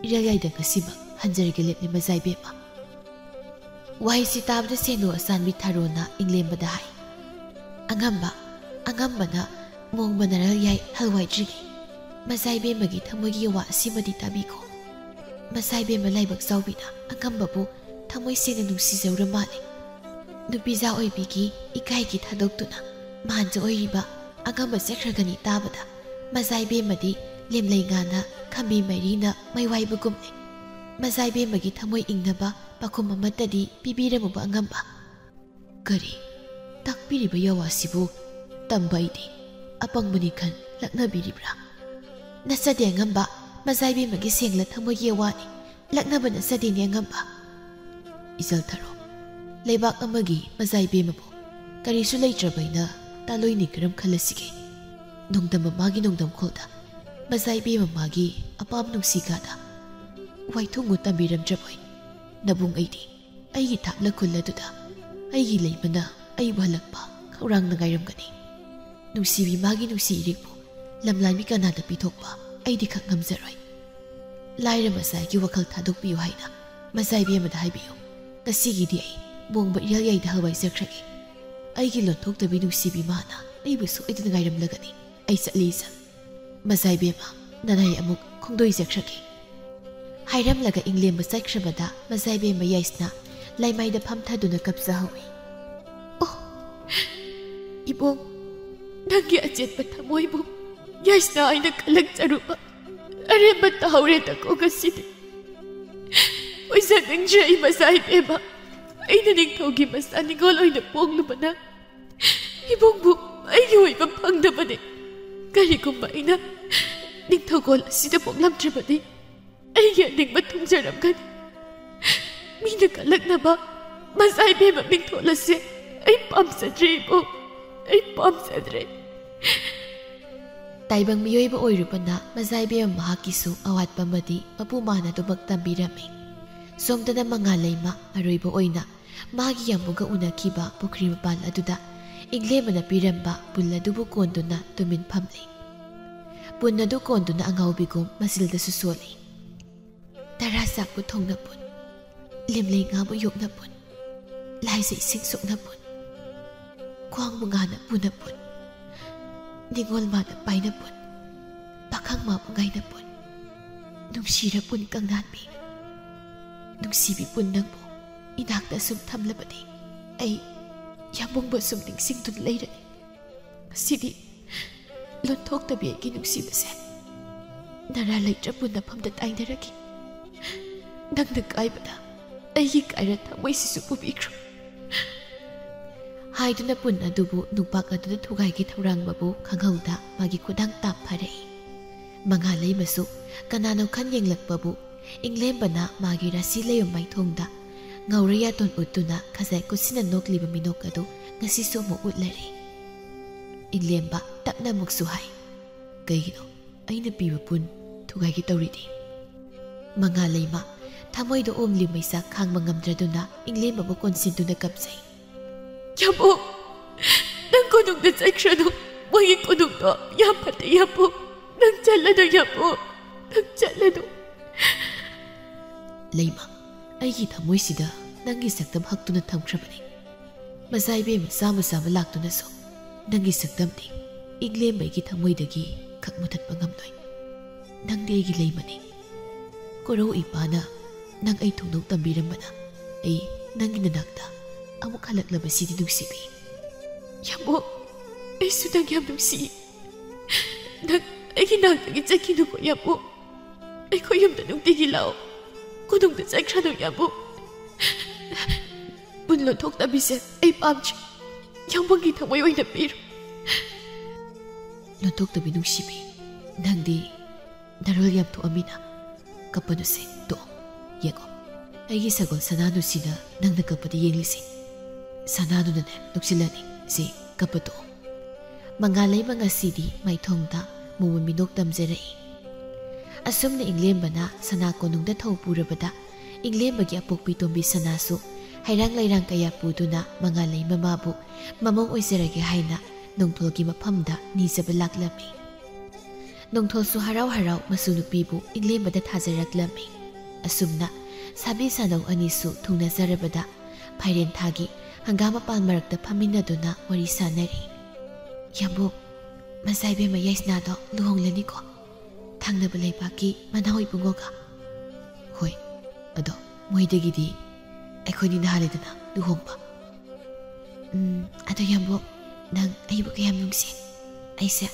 ꯏꯔꯥꯜ ꯌꯥꯏꯗ ꯉꯁꯤꯃꯛ ꯍꯟꯖꯔꯒꯦ ꯂꯦꯞꯂꯦ ꯃꯆꯥꯏꯕꯦꯝꯃ꯫ ꯋꯥꯍꯩꯁꯤ ꯇꯥꯕꯗ ꯁꯦꯅꯨ ꯑꯆꯥꯟꯕꯤ ꯊꯥꯔꯣꯅ ꯏꯪꯂꯦꯝꯕꯗ ꯍꯥꯏ, "ꯑꯉꯝꯕ, ꯑꯉꯝꯕꯅ ꯃꯣꯡꯕ ꯅꯔꯥꯜ ꯌꯥꯏ ꯍꯜꯋꯥꯏꯗ꯭ꯔꯤꯉꯩ ꯃꯆꯥꯏꯕꯦꯝꯃꯒꯤ ꯊꯃꯣꯏꯒꯤ ꯋꯥ ꯑꯁꯤꯃꯗꯤ ꯇꯥꯕꯤꯈꯣ꯫ ꯃꯆꯥꯏꯕꯦꯝꯃ ꯂꯥꯏꯕꯛ ꯆꯥꯎꯕꯤꯅ ꯑꯉꯝꯕꯕꯨ ꯊꯃꯣꯏ ꯁꯦꯡꯅ ꯅꯨꯡꯁꯤꯖꯧꯔ ꯃꯥꯜꯂꯦ꯫ ꯅꯨꯄꯤꯖꯥ ꯑꯣꯏꯕꯤꯒꯤ ꯏꯀꯥꯏꯒꯤ ꯊꯥꯗꯣꯛꯇꯨꯅ ꯃꯥꯟꯖ ꯑꯣꯏꯔꯤꯕ ꯑꯉꯝꯕ ꯆꯠꯈ꯭ꯔꯒꯅꯤ ꯇꯥꯕꯗ ꯃꯆꯥꯏꯕꯦꯝꯃꯗꯤ ꯂꯦꯝꯂꯩ ꯉꯥꯅ ꯈꯝꯕꯤ ꯃꯩꯔꯤꯅ ꯃꯩꯋꯥꯏꯕꯒꯨꯝꯂꯦ꯫ ꯃꯆꯥꯏꯕꯦꯝꯃꯒꯤ ꯊꯃꯣꯏ ꯏꯪꯅꯕ ꯄꯥꯈꯨꯝ ꯑꯃꯠꯇꯗꯤ ꯄꯤꯕꯤꯔꯝꯃꯨꯕ ꯑꯉꯝꯕ꯫" "ꯀꯔꯤ? ꯇꯥꯛꯄꯤꯔꯤꯕ ꯌꯥꯋꯥꯁꯤꯕꯨ ꯇꯝꯕ ꯑꯩꯗꯤ ꯑꯄꯪꯕꯅꯤ ꯈꯟ ꯂꯛꯅꯕꯤꯔꯤꯕ꯭ꯔꯥ?" "ꯅꯠꯆꯗꯦ ꯑꯉꯝꯕ, ꯃꯆꯥꯏꯕꯦꯝꯃꯒꯤ ꯁꯦꯡꯂ ꯊꯃꯣꯏꯒꯤ ꯋꯥꯅꯤ, ꯂꯛꯅꯕ ꯅꯠꯆꯗꯦꯅꯦ ꯑꯉꯝꯕ꯫" "ꯏꯆꯜ ꯊꯔꯣ, ꯂꯩꯕꯥꯛ ꯑꯃꯒꯤ ꯃꯆꯥꯏꯕꯦꯝꯃꯕꯨ ꯀꯔꯤꯁꯨ ꯂꯩꯇ꯭ꯔꯕ ꯑꯩꯅ ꯇꯥꯂꯣꯏꯅꯤ ꯀꯔꯝ ꯈꯜꯂꯁꯤꯒꯦ? ꯅꯣꯡꯗꯝ ꯃꯃꯥꯒꯤ ꯅꯣꯡꯗꯝꯈꯣꯜꯗ ꯃꯆꯥꯏꯕꯦꯝꯃ ꯃꯥꯒꯤ ꯑꯄꯥꯝ ꯅꯨꯡꯁꯤꯒꯥꯗ ꯋꯥꯏꯊꯨꯡꯉꯨ ꯇꯝꯕꯤꯔꯝꯗ꯭ꯔꯕꯣꯏ? ꯅꯕꯨꯡ ꯑꯩꯗꯤ ꯑꯩꯒꯤ ꯊꯥꯞꯂ ꯈꯨꯜ ꯑꯗꯨꯗ ꯑꯩꯒꯤ ꯂꯩꯃꯅ ꯑꯩꯕꯨ ꯍꯜꯂꯛꯄ ꯈꯧꯔꯥꯡꯅ ꯉꯥꯏꯔꯝꯒꯅꯤ꯫ ꯅꯨꯡꯁꯤꯕꯤ ꯃꯥꯒꯤ ꯅꯨꯡꯁꯤ ꯏꯔꯤꯛꯄꯨ ꯂꯝꯂꯥꯟꯕꯤ ꯀꯅꯥꯗ ꯄꯤꯊꯣꯛꯄ ꯑꯩꯗꯤ ꯈꯛ ꯉꯝꯖꯔꯣꯏ꯫ ꯂꯥꯏꯔ ꯃꯆꯥꯒꯤ ꯋꯥꯈꯜ ꯊꯥꯗꯣꯛꯄꯤꯌꯨ ꯍꯥꯏꯅ ꯃꯆꯥꯏꯕꯦꯝꯃꯗ ꯍꯥꯏꯕꯤꯌꯨ꯫ ꯉꯁꯤꯒꯤꯗꯤ ꯑꯩ ꯃꯣꯡꯕ ꯏꯔꯥꯜ ꯌꯥꯏꯗ ꯍꯜꯋꯥꯏ ꯆꯠꯈ꯭ꯔꯒꯦ꯫ ꯑꯩꯒꯤ ꯂꯣꯟꯊꯣꯛꯇꯕꯤ ꯅꯨꯡꯁꯤꯕꯤ ꯃꯥꯅ ꯑꯩꯕꯨ ꯁꯣꯏꯗꯅ ꯉꯥꯏꯔꯝꯂꯒꯅꯤ꯫ ꯑꯩ ꯆꯠꯂꯤ ꯏꯆꯜ꯫ ꯃꯆꯥꯏꯕꯦꯝꯃ, ꯅꯅꯥꯏ ꯑꯃꯨꯛ ꯈꯣꯡꯗꯣꯏꯖꯈ꯭ꯔꯒꯦ꯫ ꯍꯥꯏꯔꯝꯂꯒ ꯏꯪꯂꯦꯝꯕ ꯆꯠꯈ꯭ꯔꯕꯗ ꯃꯆꯥꯏꯕꯦꯝꯃ ꯌꯥꯏꯁꯅꯥ ꯂꯥꯏꯃꯥꯏꯗ ꯐꯝꯊꯗꯨꯅ ꯀꯞꯆꯍꯧꯏ꯫ "ꯑꯣ, ꯏꯕꯣꯡ, ꯅꯪꯒꯤ ꯑꯆꯦꯠꯄ ꯊꯃꯣꯏꯕꯨ ꯌꯥꯏꯁꯅꯥ ꯑꯩꯅ ꯀꯜꯂꯛꯆꯔꯨꯕ ꯑꯔꯦꯝꯕ ꯇꯥꯍꯧꯔꯦꯗꯀꯣ ꯉꯁꯤꯗꯤ꯫ ꯑꯣꯏꯖꯅꯤꯡꯗ꯭ꯔꯦ ꯑꯩ, ꯃꯆꯥ ꯏꯕꯦꯝꯃ꯫ ꯑꯩꯅ ꯅꯤꯡꯊꯧꯒꯤ ꯃꯆꯥ ꯅꯤꯉꯣꯜ ꯑꯣꯏꯅ ꯄꯣꯛꯂꯨꯕꯅ ꯏꯕꯨꯡꯕꯨ ꯑꯩꯒꯤ ꯑꯣꯏꯕ ꯐꯪꯗꯕꯅꯤ꯫ ꯀꯔꯤꯒꯨꯝꯕ ꯑꯩꯅ ꯅꯤꯡꯊꯧꯀꯣꯜ ꯑꯁꯤꯗ ꯄꯣꯛꯂꯝꯗ꯭ꯔꯕꯗꯤ ꯑꯩꯒꯤ ꯑꯅꯤꯡꯕ ꯊꯨꯡꯖꯔꯝꯒꯅꯤ꯫ ꯃꯤꯅ ꯀꯜꯂꯛꯅꯕ ꯃꯆꯥ ꯏꯕꯦꯝꯃ ꯃꯤꯡꯊꯣꯜ ꯑꯁꯦ ꯑꯩ ꯄꯥꯝꯖꯗ꯭ꯔꯦ ꯏꯕꯨꯡ, ꯑꯩ ꯄꯥꯝꯖꯗ꯭ꯔꯦ꯫ ꯇꯥꯏꯕꯪ ꯃꯤꯑꯣꯏꯕ ꯑꯣꯏꯔꯨꯕꯅ ꯃꯆꯥ ꯏꯕꯦꯝꯃ ꯃꯍꯥꯛꯀꯤꯁꯨ ꯑꯋꯥꯠꯄ ꯑꯃꯗꯤ ꯃꯄꯨ ꯃꯥꯟꯅꯗꯨꯃꯛ ꯇꯝꯕꯤꯔꯝꯃꯤ꯫ ꯁꯣꯝꯗꯅ ꯃꯉꯥꯜ ꯂꯩꯃ ꯑꯔꯣꯏꯕ ꯑꯣꯏꯅ ꯃꯥꯒꯤ ꯌꯥꯝꯕꯨꯒ ꯎꯅꯈꯤꯕ ꯄꯨꯈ꯭ꯔꯤ ꯃꯄꯥꯜ ꯑꯗꯨꯗ ꯏꯪꯂꯦꯝꯕꯅ ꯄꯤꯔꯝꯕ ꯄꯨꯜ ꯑꯗꯨꯕꯨ ꯀꯣꯟꯗꯨꯅ ꯇꯨꯃꯤꯟ ꯐꯝꯂꯤ꯫ ꯄꯨꯟ ꯑꯗꯨ ꯀꯣꯟꯗꯨꯅ ꯑꯉꯥꯎꯕꯤꯒꯨꯝ ꯃꯆꯤꯜꯗꯁꯨ ꯁꯣꯜꯂꯤ꯫ ꯇꯔꯥ ꯆꯥꯛꯄꯨ ꯊꯣꯡꯅ ꯄꯨꯟ, ꯂꯤꯝꯂꯩ ꯉꯥꯕꯨ ꯌꯣꯛꯅ ꯄꯨꯟ, ꯂꯥꯏꯖ ꯏꯁꯤꯡ ꯁꯣꯛꯅ ꯄꯨꯟ, ꯈ꯭ꯋꯥꯡꯕꯨ ꯉꯥꯅ ꯄꯨꯅ ꯄꯨꯟ, ꯅꯤꯉꯣꯜ ꯃꯥꯅ ꯄꯥꯏꯅ ꯄꯨꯟ, ꯄꯥꯈꯪ ꯃꯥꯕꯨ ꯉꯥꯏꯅ ꯄꯨꯟ, ꯅꯨꯡꯁꯤꯔ ꯄꯨꯟ ꯀꯪꯂꯥꯟꯕꯤ꯫ ꯅꯨꯡꯁꯤꯕꯤ ꯄꯨꯟ ꯅꯪꯕꯨ ꯏꯅꯥꯛꯇ ꯁꯨꯝ ꯊꯝꯂꯕꯗꯤ ꯑꯩ ꯌꯥꯝꯕꯨꯡꯕ ꯁꯨꯝ ꯅꯤꯡꯁꯤꯡꯗꯨꯅ ꯂꯩꯔꯅꯤ꯫ ꯉꯁꯤꯗꯤ ꯂꯣꯟꯊꯣꯛꯇꯕꯤ ꯑꯩꯒꯤ ꯅꯨꯡꯁꯤꯕꯁꯦ ꯅꯔꯥ ꯂꯩꯇ꯭ꯔ ꯄꯨꯟꯅꯐꯝꯗ ꯇꯥꯏꯅꯔꯒꯦ꯫ ꯅꯪꯅ ꯀꯥꯏꯕꯗ ꯑꯩꯒꯤ ꯀꯥꯏꯔ ꯊꯃꯣꯏꯁꯤꯁꯨ ꯄꯨꯕꯤꯈ꯭ꯔꯣ꯫ ꯍꯥꯏꯗꯨꯅ ꯄꯨꯟ ꯑꯗꯨꯕꯨ ꯅꯨꯡꯄꯥꯛ ꯑꯗꯨꯗ ꯊꯨꯒꯥꯏꯒꯦ ꯊꯧꯔꯥꯡꯕꯕꯨ ꯈꯪꯍꯧꯗ ꯃꯥꯒꯤ ꯈꯨꯗꯥꯡ ꯇꯥꯞ ꯐꯥꯔꯛꯏ꯫ ꯃꯉꯥ ꯂꯩꯃꯁꯨ ꯀꯅꯥꯅꯣ ꯈꯟ ꯌꯦꯡꯂꯛꯄꯕꯨ ꯏꯪꯂꯦꯝꯕꯅ ꯃꯥꯒꯤ ꯔꯥꯁꯤ ꯂꯩꯕ ꯃꯥꯏꯊꯣꯡꯗ ꯉꯧꯔ ꯌꯥꯇꯣꯟ ꯎꯠꯇꯨꯅ ꯈꯖꯥꯏ ꯀꯨꯠꯁꯤꯟꯅ ꯅꯣꯛꯂꯤꯕ ꯃꯤꯅꯣꯛ ꯑꯗꯨ ꯉꯁꯤꯁꯨ ꯑꯃꯨꯛ ꯎꯠꯂꯔꯦ꯫ ꯏꯪꯂꯦꯝꯕ ꯇꯞꯅ ꯑꯃꯨꯛꯁꯨ ꯍꯥꯏ, "ꯀꯩꯒꯤꯅꯣ ꯑꯩꯅ ꯄꯤꯕ ꯄꯨꯟ ꯊꯨꯒꯥꯏꯒꯦ ꯇꯧꯔꯤꯗꯤ?" ꯃꯉꯥ ꯂꯩꯃ ꯊꯃꯣꯏꯗ ꯑꯣꯝꯂꯤ ꯃꯩꯁꯥ ꯈꯥꯡꯕ ꯉꯝꯗ꯭ꯔꯗꯨꯅ ꯏꯪꯂꯦꯝꯕꯕꯨ ꯀꯣꯟꯁꯤꯟꯗꯨꯅ ꯀꯞꯆꯩ꯫ ꯌꯥꯝꯕꯨꯡ, ꯅꯪ ꯀꯣꯅꯨꯡꯗ ꯆꯠꯈ꯭ꯔꯅꯨ꯫ ꯃꯣꯏꯒꯤ ꯀꯣꯅꯨꯡꯗꯣ ꯌꯥꯝ ꯐꯠꯇꯦ ꯌꯥꯝꯕꯨꯡ꯫ ꯅꯪ ꯆꯠꯂꯅꯨ ꯌꯥꯝꯕꯨꯡ, ꯅꯪ ꯆꯠꯂꯅꯨ꯫ ꯂꯩꯃ, ꯑꯩꯒꯤ ꯊꯃꯣꯏꯁꯤꯗ ꯅꯪꯒꯤ ꯁꯛꯇꯝ ꯍꯛꯇꯨꯅ ꯊꯝꯈ꯭ꯔꯕꯅꯤ꯫ ꯃꯆꯥ ꯏꯕꯦꯝꯃ ꯆꯥꯝꯃ ꯆꯥꯝꯃ ꯂꯥꯛꯇꯨꯅꯁꯨ ꯅꯪꯒꯤ ꯁꯛꯇꯝꯗꯤ ꯏꯪꯂꯦꯝꯕ ꯑꯩꯒꯤ ꯊꯃꯣꯏꯗꯒꯤ ꯈꯛ ꯃꯨꯊꯠꯄ ꯉꯝꯂꯣꯏ꯫ ꯅꯪꯗꯤ ꯑꯩꯒꯤ ꯂꯩꯃꯅꯤ꯫ ꯀꯣꯔꯧ ꯏꯄꯥꯅ ꯅꯪ ꯑꯩ ꯊꯣꯡꯗꯣꯛ ꯇꯝꯕꯤꯔꯝꯕꯅ ꯑꯩ ꯅꯪꯒꯤ ꯅꯅꯥꯛꯇ ꯑꯃꯨꯛ ꯍꯜꯂꯛꯂꯕꯁꯤꯗꯤ ꯅꯨꯡꯁꯤꯕꯤ꯫ ꯌꯥꯝꯕꯨꯡ, ꯑꯩꯁꯨ ꯅꯪ ꯌꯥꯝ ꯅꯨꯡꯁꯤ꯫ ꯅꯪ ꯑꯩꯒꯤ ꯅꯥꯛꯇꯒꯤ ꯆꯠꯈꯤꯅꯨꯀꯣ ꯌꯥꯝꯕꯨꯡ꯫ ꯑꯩꯈꯣꯏ ꯌꯨꯝꯗ ꯅꯨꯡꯇꯤꯒꯤ ꯂꯥꯛꯑꯣ꯫ ꯀꯣꯅꯨꯡꯗ ꯆꯠꯈ꯭ꯔꯅꯨ ꯌꯥꯝꯕꯨꯡ꯫ ꯄꯨꯟ ꯂꯣꯟꯊꯣꯛꯇꯕꯤꯁꯦ ꯑꯩ ꯄꯥꯝꯗ꯭ꯔꯦ꯫ ꯌꯥꯝꯕꯨꯡꯒꯤ ꯊꯃꯣꯏ ꯑꯣꯏꯅ ꯄꯤꯔꯣ꯫ ꯂꯣꯟꯊꯣꯛꯇꯕꯤ ꯅꯨꯡꯁꯤꯕꯤ, ꯅꯪꯗꯤ ꯅꯔꯣꯜ ꯌꯥꯝ ꯊꯣꯛꯑꯝꯃꯤꯅ꯫ ꯀꯞꯄꯅꯨꯁꯦ, ꯇꯣꯛꯑꯣ꯫ ꯌꯦꯡꯉꯣ, ꯑꯩꯒꯤ ꯁꯒꯣꯜ ꯁꯅꯥꯅꯨꯁꯤꯅ ꯅꯪꯅ ꯀꯞꯄꯗ ꯌꯦꯡꯂꯤꯁꯦ꯫ ꯁꯅꯥꯅꯨꯅꯅꯦ ꯅꯣꯛꯁꯤꯜꯂꯅꯤ꯫ ꯁꯤ, ꯀꯞꯄ ꯇꯣꯛꯑꯣ꯫ ꯃꯉꯥꯜꯂꯩꯃ ꯉꯁꯤꯗꯤ ꯃꯥꯏꯊꯣꯡꯗ ꯃꯣꯃꯣꯟ ꯃꯤꯅꯣꯛ ꯇꯝꯖꯔꯛꯏ꯫ ꯑꯁꯨꯝꯅ ꯏꯪꯂꯦꯝꯕꯅ ꯁꯅꯥ ꯀꯣꯅꯨꯡꯗ ꯊꯧ ꯄꯨꯔꯕꯗ, ꯏꯪꯂꯦꯝꯕꯒꯤ ꯑꯄꯣꯛꯄꯤ ꯇꯣꯝꯕꯤ ꯁꯅꯥꯁꯨ ꯍꯩꯔꯥꯡ ꯂꯩꯔꯥꯡ ꯀꯌꯥ ꯄꯨꯗꯨꯅ ꯃꯉꯥꯜꯂꯩꯃ ꯃꯥꯕꯨ ꯃꯃꯧ ꯑꯣꯏꯖꯔꯒꯦ ꯍꯥꯏꯅ ꯅꯣꯡꯊꯣꯜꯒꯤ ꯃꯐꯝꯗ ꯅꯤꯖꯕ ꯂꯥꯛꯂꯝꯃꯤ꯫ ꯅꯣꯡꯊꯣꯜꯁꯨ ꯍꯔꯥꯎ ꯍꯔꯥꯎ ꯃꯆꯨ ꯅꯨꯄꯤꯕꯨ ꯏꯪꯂꯦꯝꯕꯗ ꯊꯥꯖꯔꯛꯂꯝꯃꯤ꯫ ꯑꯁꯨꯝꯅ ꯁꯥꯕꯤ ꯁꯥꯅꯧ ꯑꯅꯤꯁꯨ ꯊꯨꯡꯅꯖꯔꯕꯗ, ꯐꯥꯏꯔꯦꯟ ꯊꯥꯒꯤ ꯍꯪꯒꯥꯝ ꯃꯄꯥꯜ ꯃꯔꯛꯇ ꯐꯝꯃꯤꯟꯅꯗꯨꯅ ꯋꯥꯔꯤ ꯁꯥꯅꯔꯤ꯫ "ꯌꯥꯝꯕꯨꯡ, ꯃꯆꯥ ꯏꯕꯦꯝꯃ ꯌꯥꯏꯁꯅꯥꯗꯣ ꯂꯨꯍꯣꯡꯂꯅꯤꯀꯣ? ꯊꯪꯅꯕ ꯂꯩꯕꯥꯛꯀꯤ ꯃꯅꯥꯎ ꯏꯕꯨꯡꯉꯣꯒ?" "ꯍꯣꯏ, ꯑꯗꯣ ꯃꯣꯏꯗꯒꯤꯗꯤ ꯑꯩꯈꯣꯏꯅꯤ ꯅꯍꯥꯟꯂꯦꯗꯅ ꯂꯨꯍꯣꯡꯕ꯫" "ꯎꯝ, ꯑꯗꯣ ꯌꯥꯝꯕꯨꯡ, ꯅꯪ ꯑꯩꯕꯨ ꯀꯌꯥꯝ ꯅꯨꯡꯁꯤ?" "ꯑꯩꯁꯦ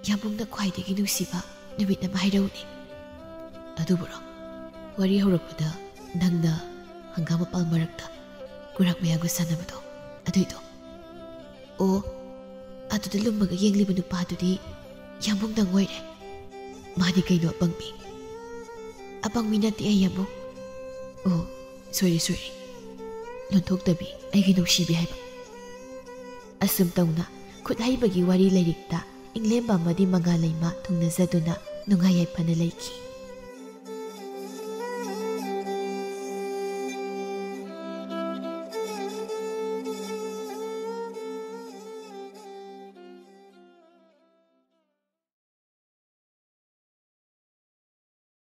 ꯌꯥꯝꯕꯨꯡꯅ ꯈ꯭ꯋꯥꯏꯗꯒꯤ ꯅꯨꯡꯁꯤꯕ ꯅꯨꯃꯤꯠ ꯑꯃ ꯍꯥꯏꯔꯛꯎꯅꯦ꯫" "ꯑꯗꯨꯕꯨꯔꯣ? ꯋꯥꯔꯤ ꯍꯧꯔꯛꯄꯗ ꯅꯪꯅ ꯍꯪꯒꯥꯝ ꯃꯄꯥꯜ ꯃꯔꯛꯇ ꯀꯨꯔꯥꯛ ꯃꯌꯥꯝꯒ ꯁꯥꯟꯅꯕꯗꯣ, ꯑꯗꯨꯏꯗꯣ?" "ꯑꯣ, ꯑꯗꯨꯗ ꯂꯨꯝꯃꯒ ꯌꯦꯡꯂꯤꯕ ꯅꯨꯄꯥꯗꯨꯗꯤ ꯌꯥꯝꯕꯨꯡ ꯅꯪ ꯑꯣꯏꯔꯦ꯫ ꯃꯥꯗꯤ ꯀꯩꯅꯣ, ꯑꯄꯪꯕꯤ?" "ꯑꯄꯪꯕꯤ ꯅꯠꯇꯦ ꯑꯩ, ꯌꯥꯝꯕꯨꯡ꯫ ꯑꯣ, ꯁꯣꯏꯔꯦ, ꯁꯣꯏꯔꯦ꯫ ꯂꯣꯟꯊꯣꯛꯇꯕꯤ, ꯑꯩꯒꯤ ꯅꯨꯡꯁꯤꯕꯤ ꯍꯥꯏꯕ꯫" ꯑꯁꯨꯝ ꯇꯧꯅ ꯈꯨꯠ ꯍꯩꯕꯒꯤ ꯋꯥꯔꯤ ꯂꯥꯏꯔꯤꯛꯇ ꯏꯪꯂꯦꯝꯕ ꯑꯃꯗꯤ ꯃꯉꯥꯜꯂꯩꯃ ꯊꯨꯡꯅꯖꯗꯨꯅ ꯅꯨꯡꯉꯥꯏ ꯌꯥꯏꯐꯅ ꯂꯩꯈꯤ꯫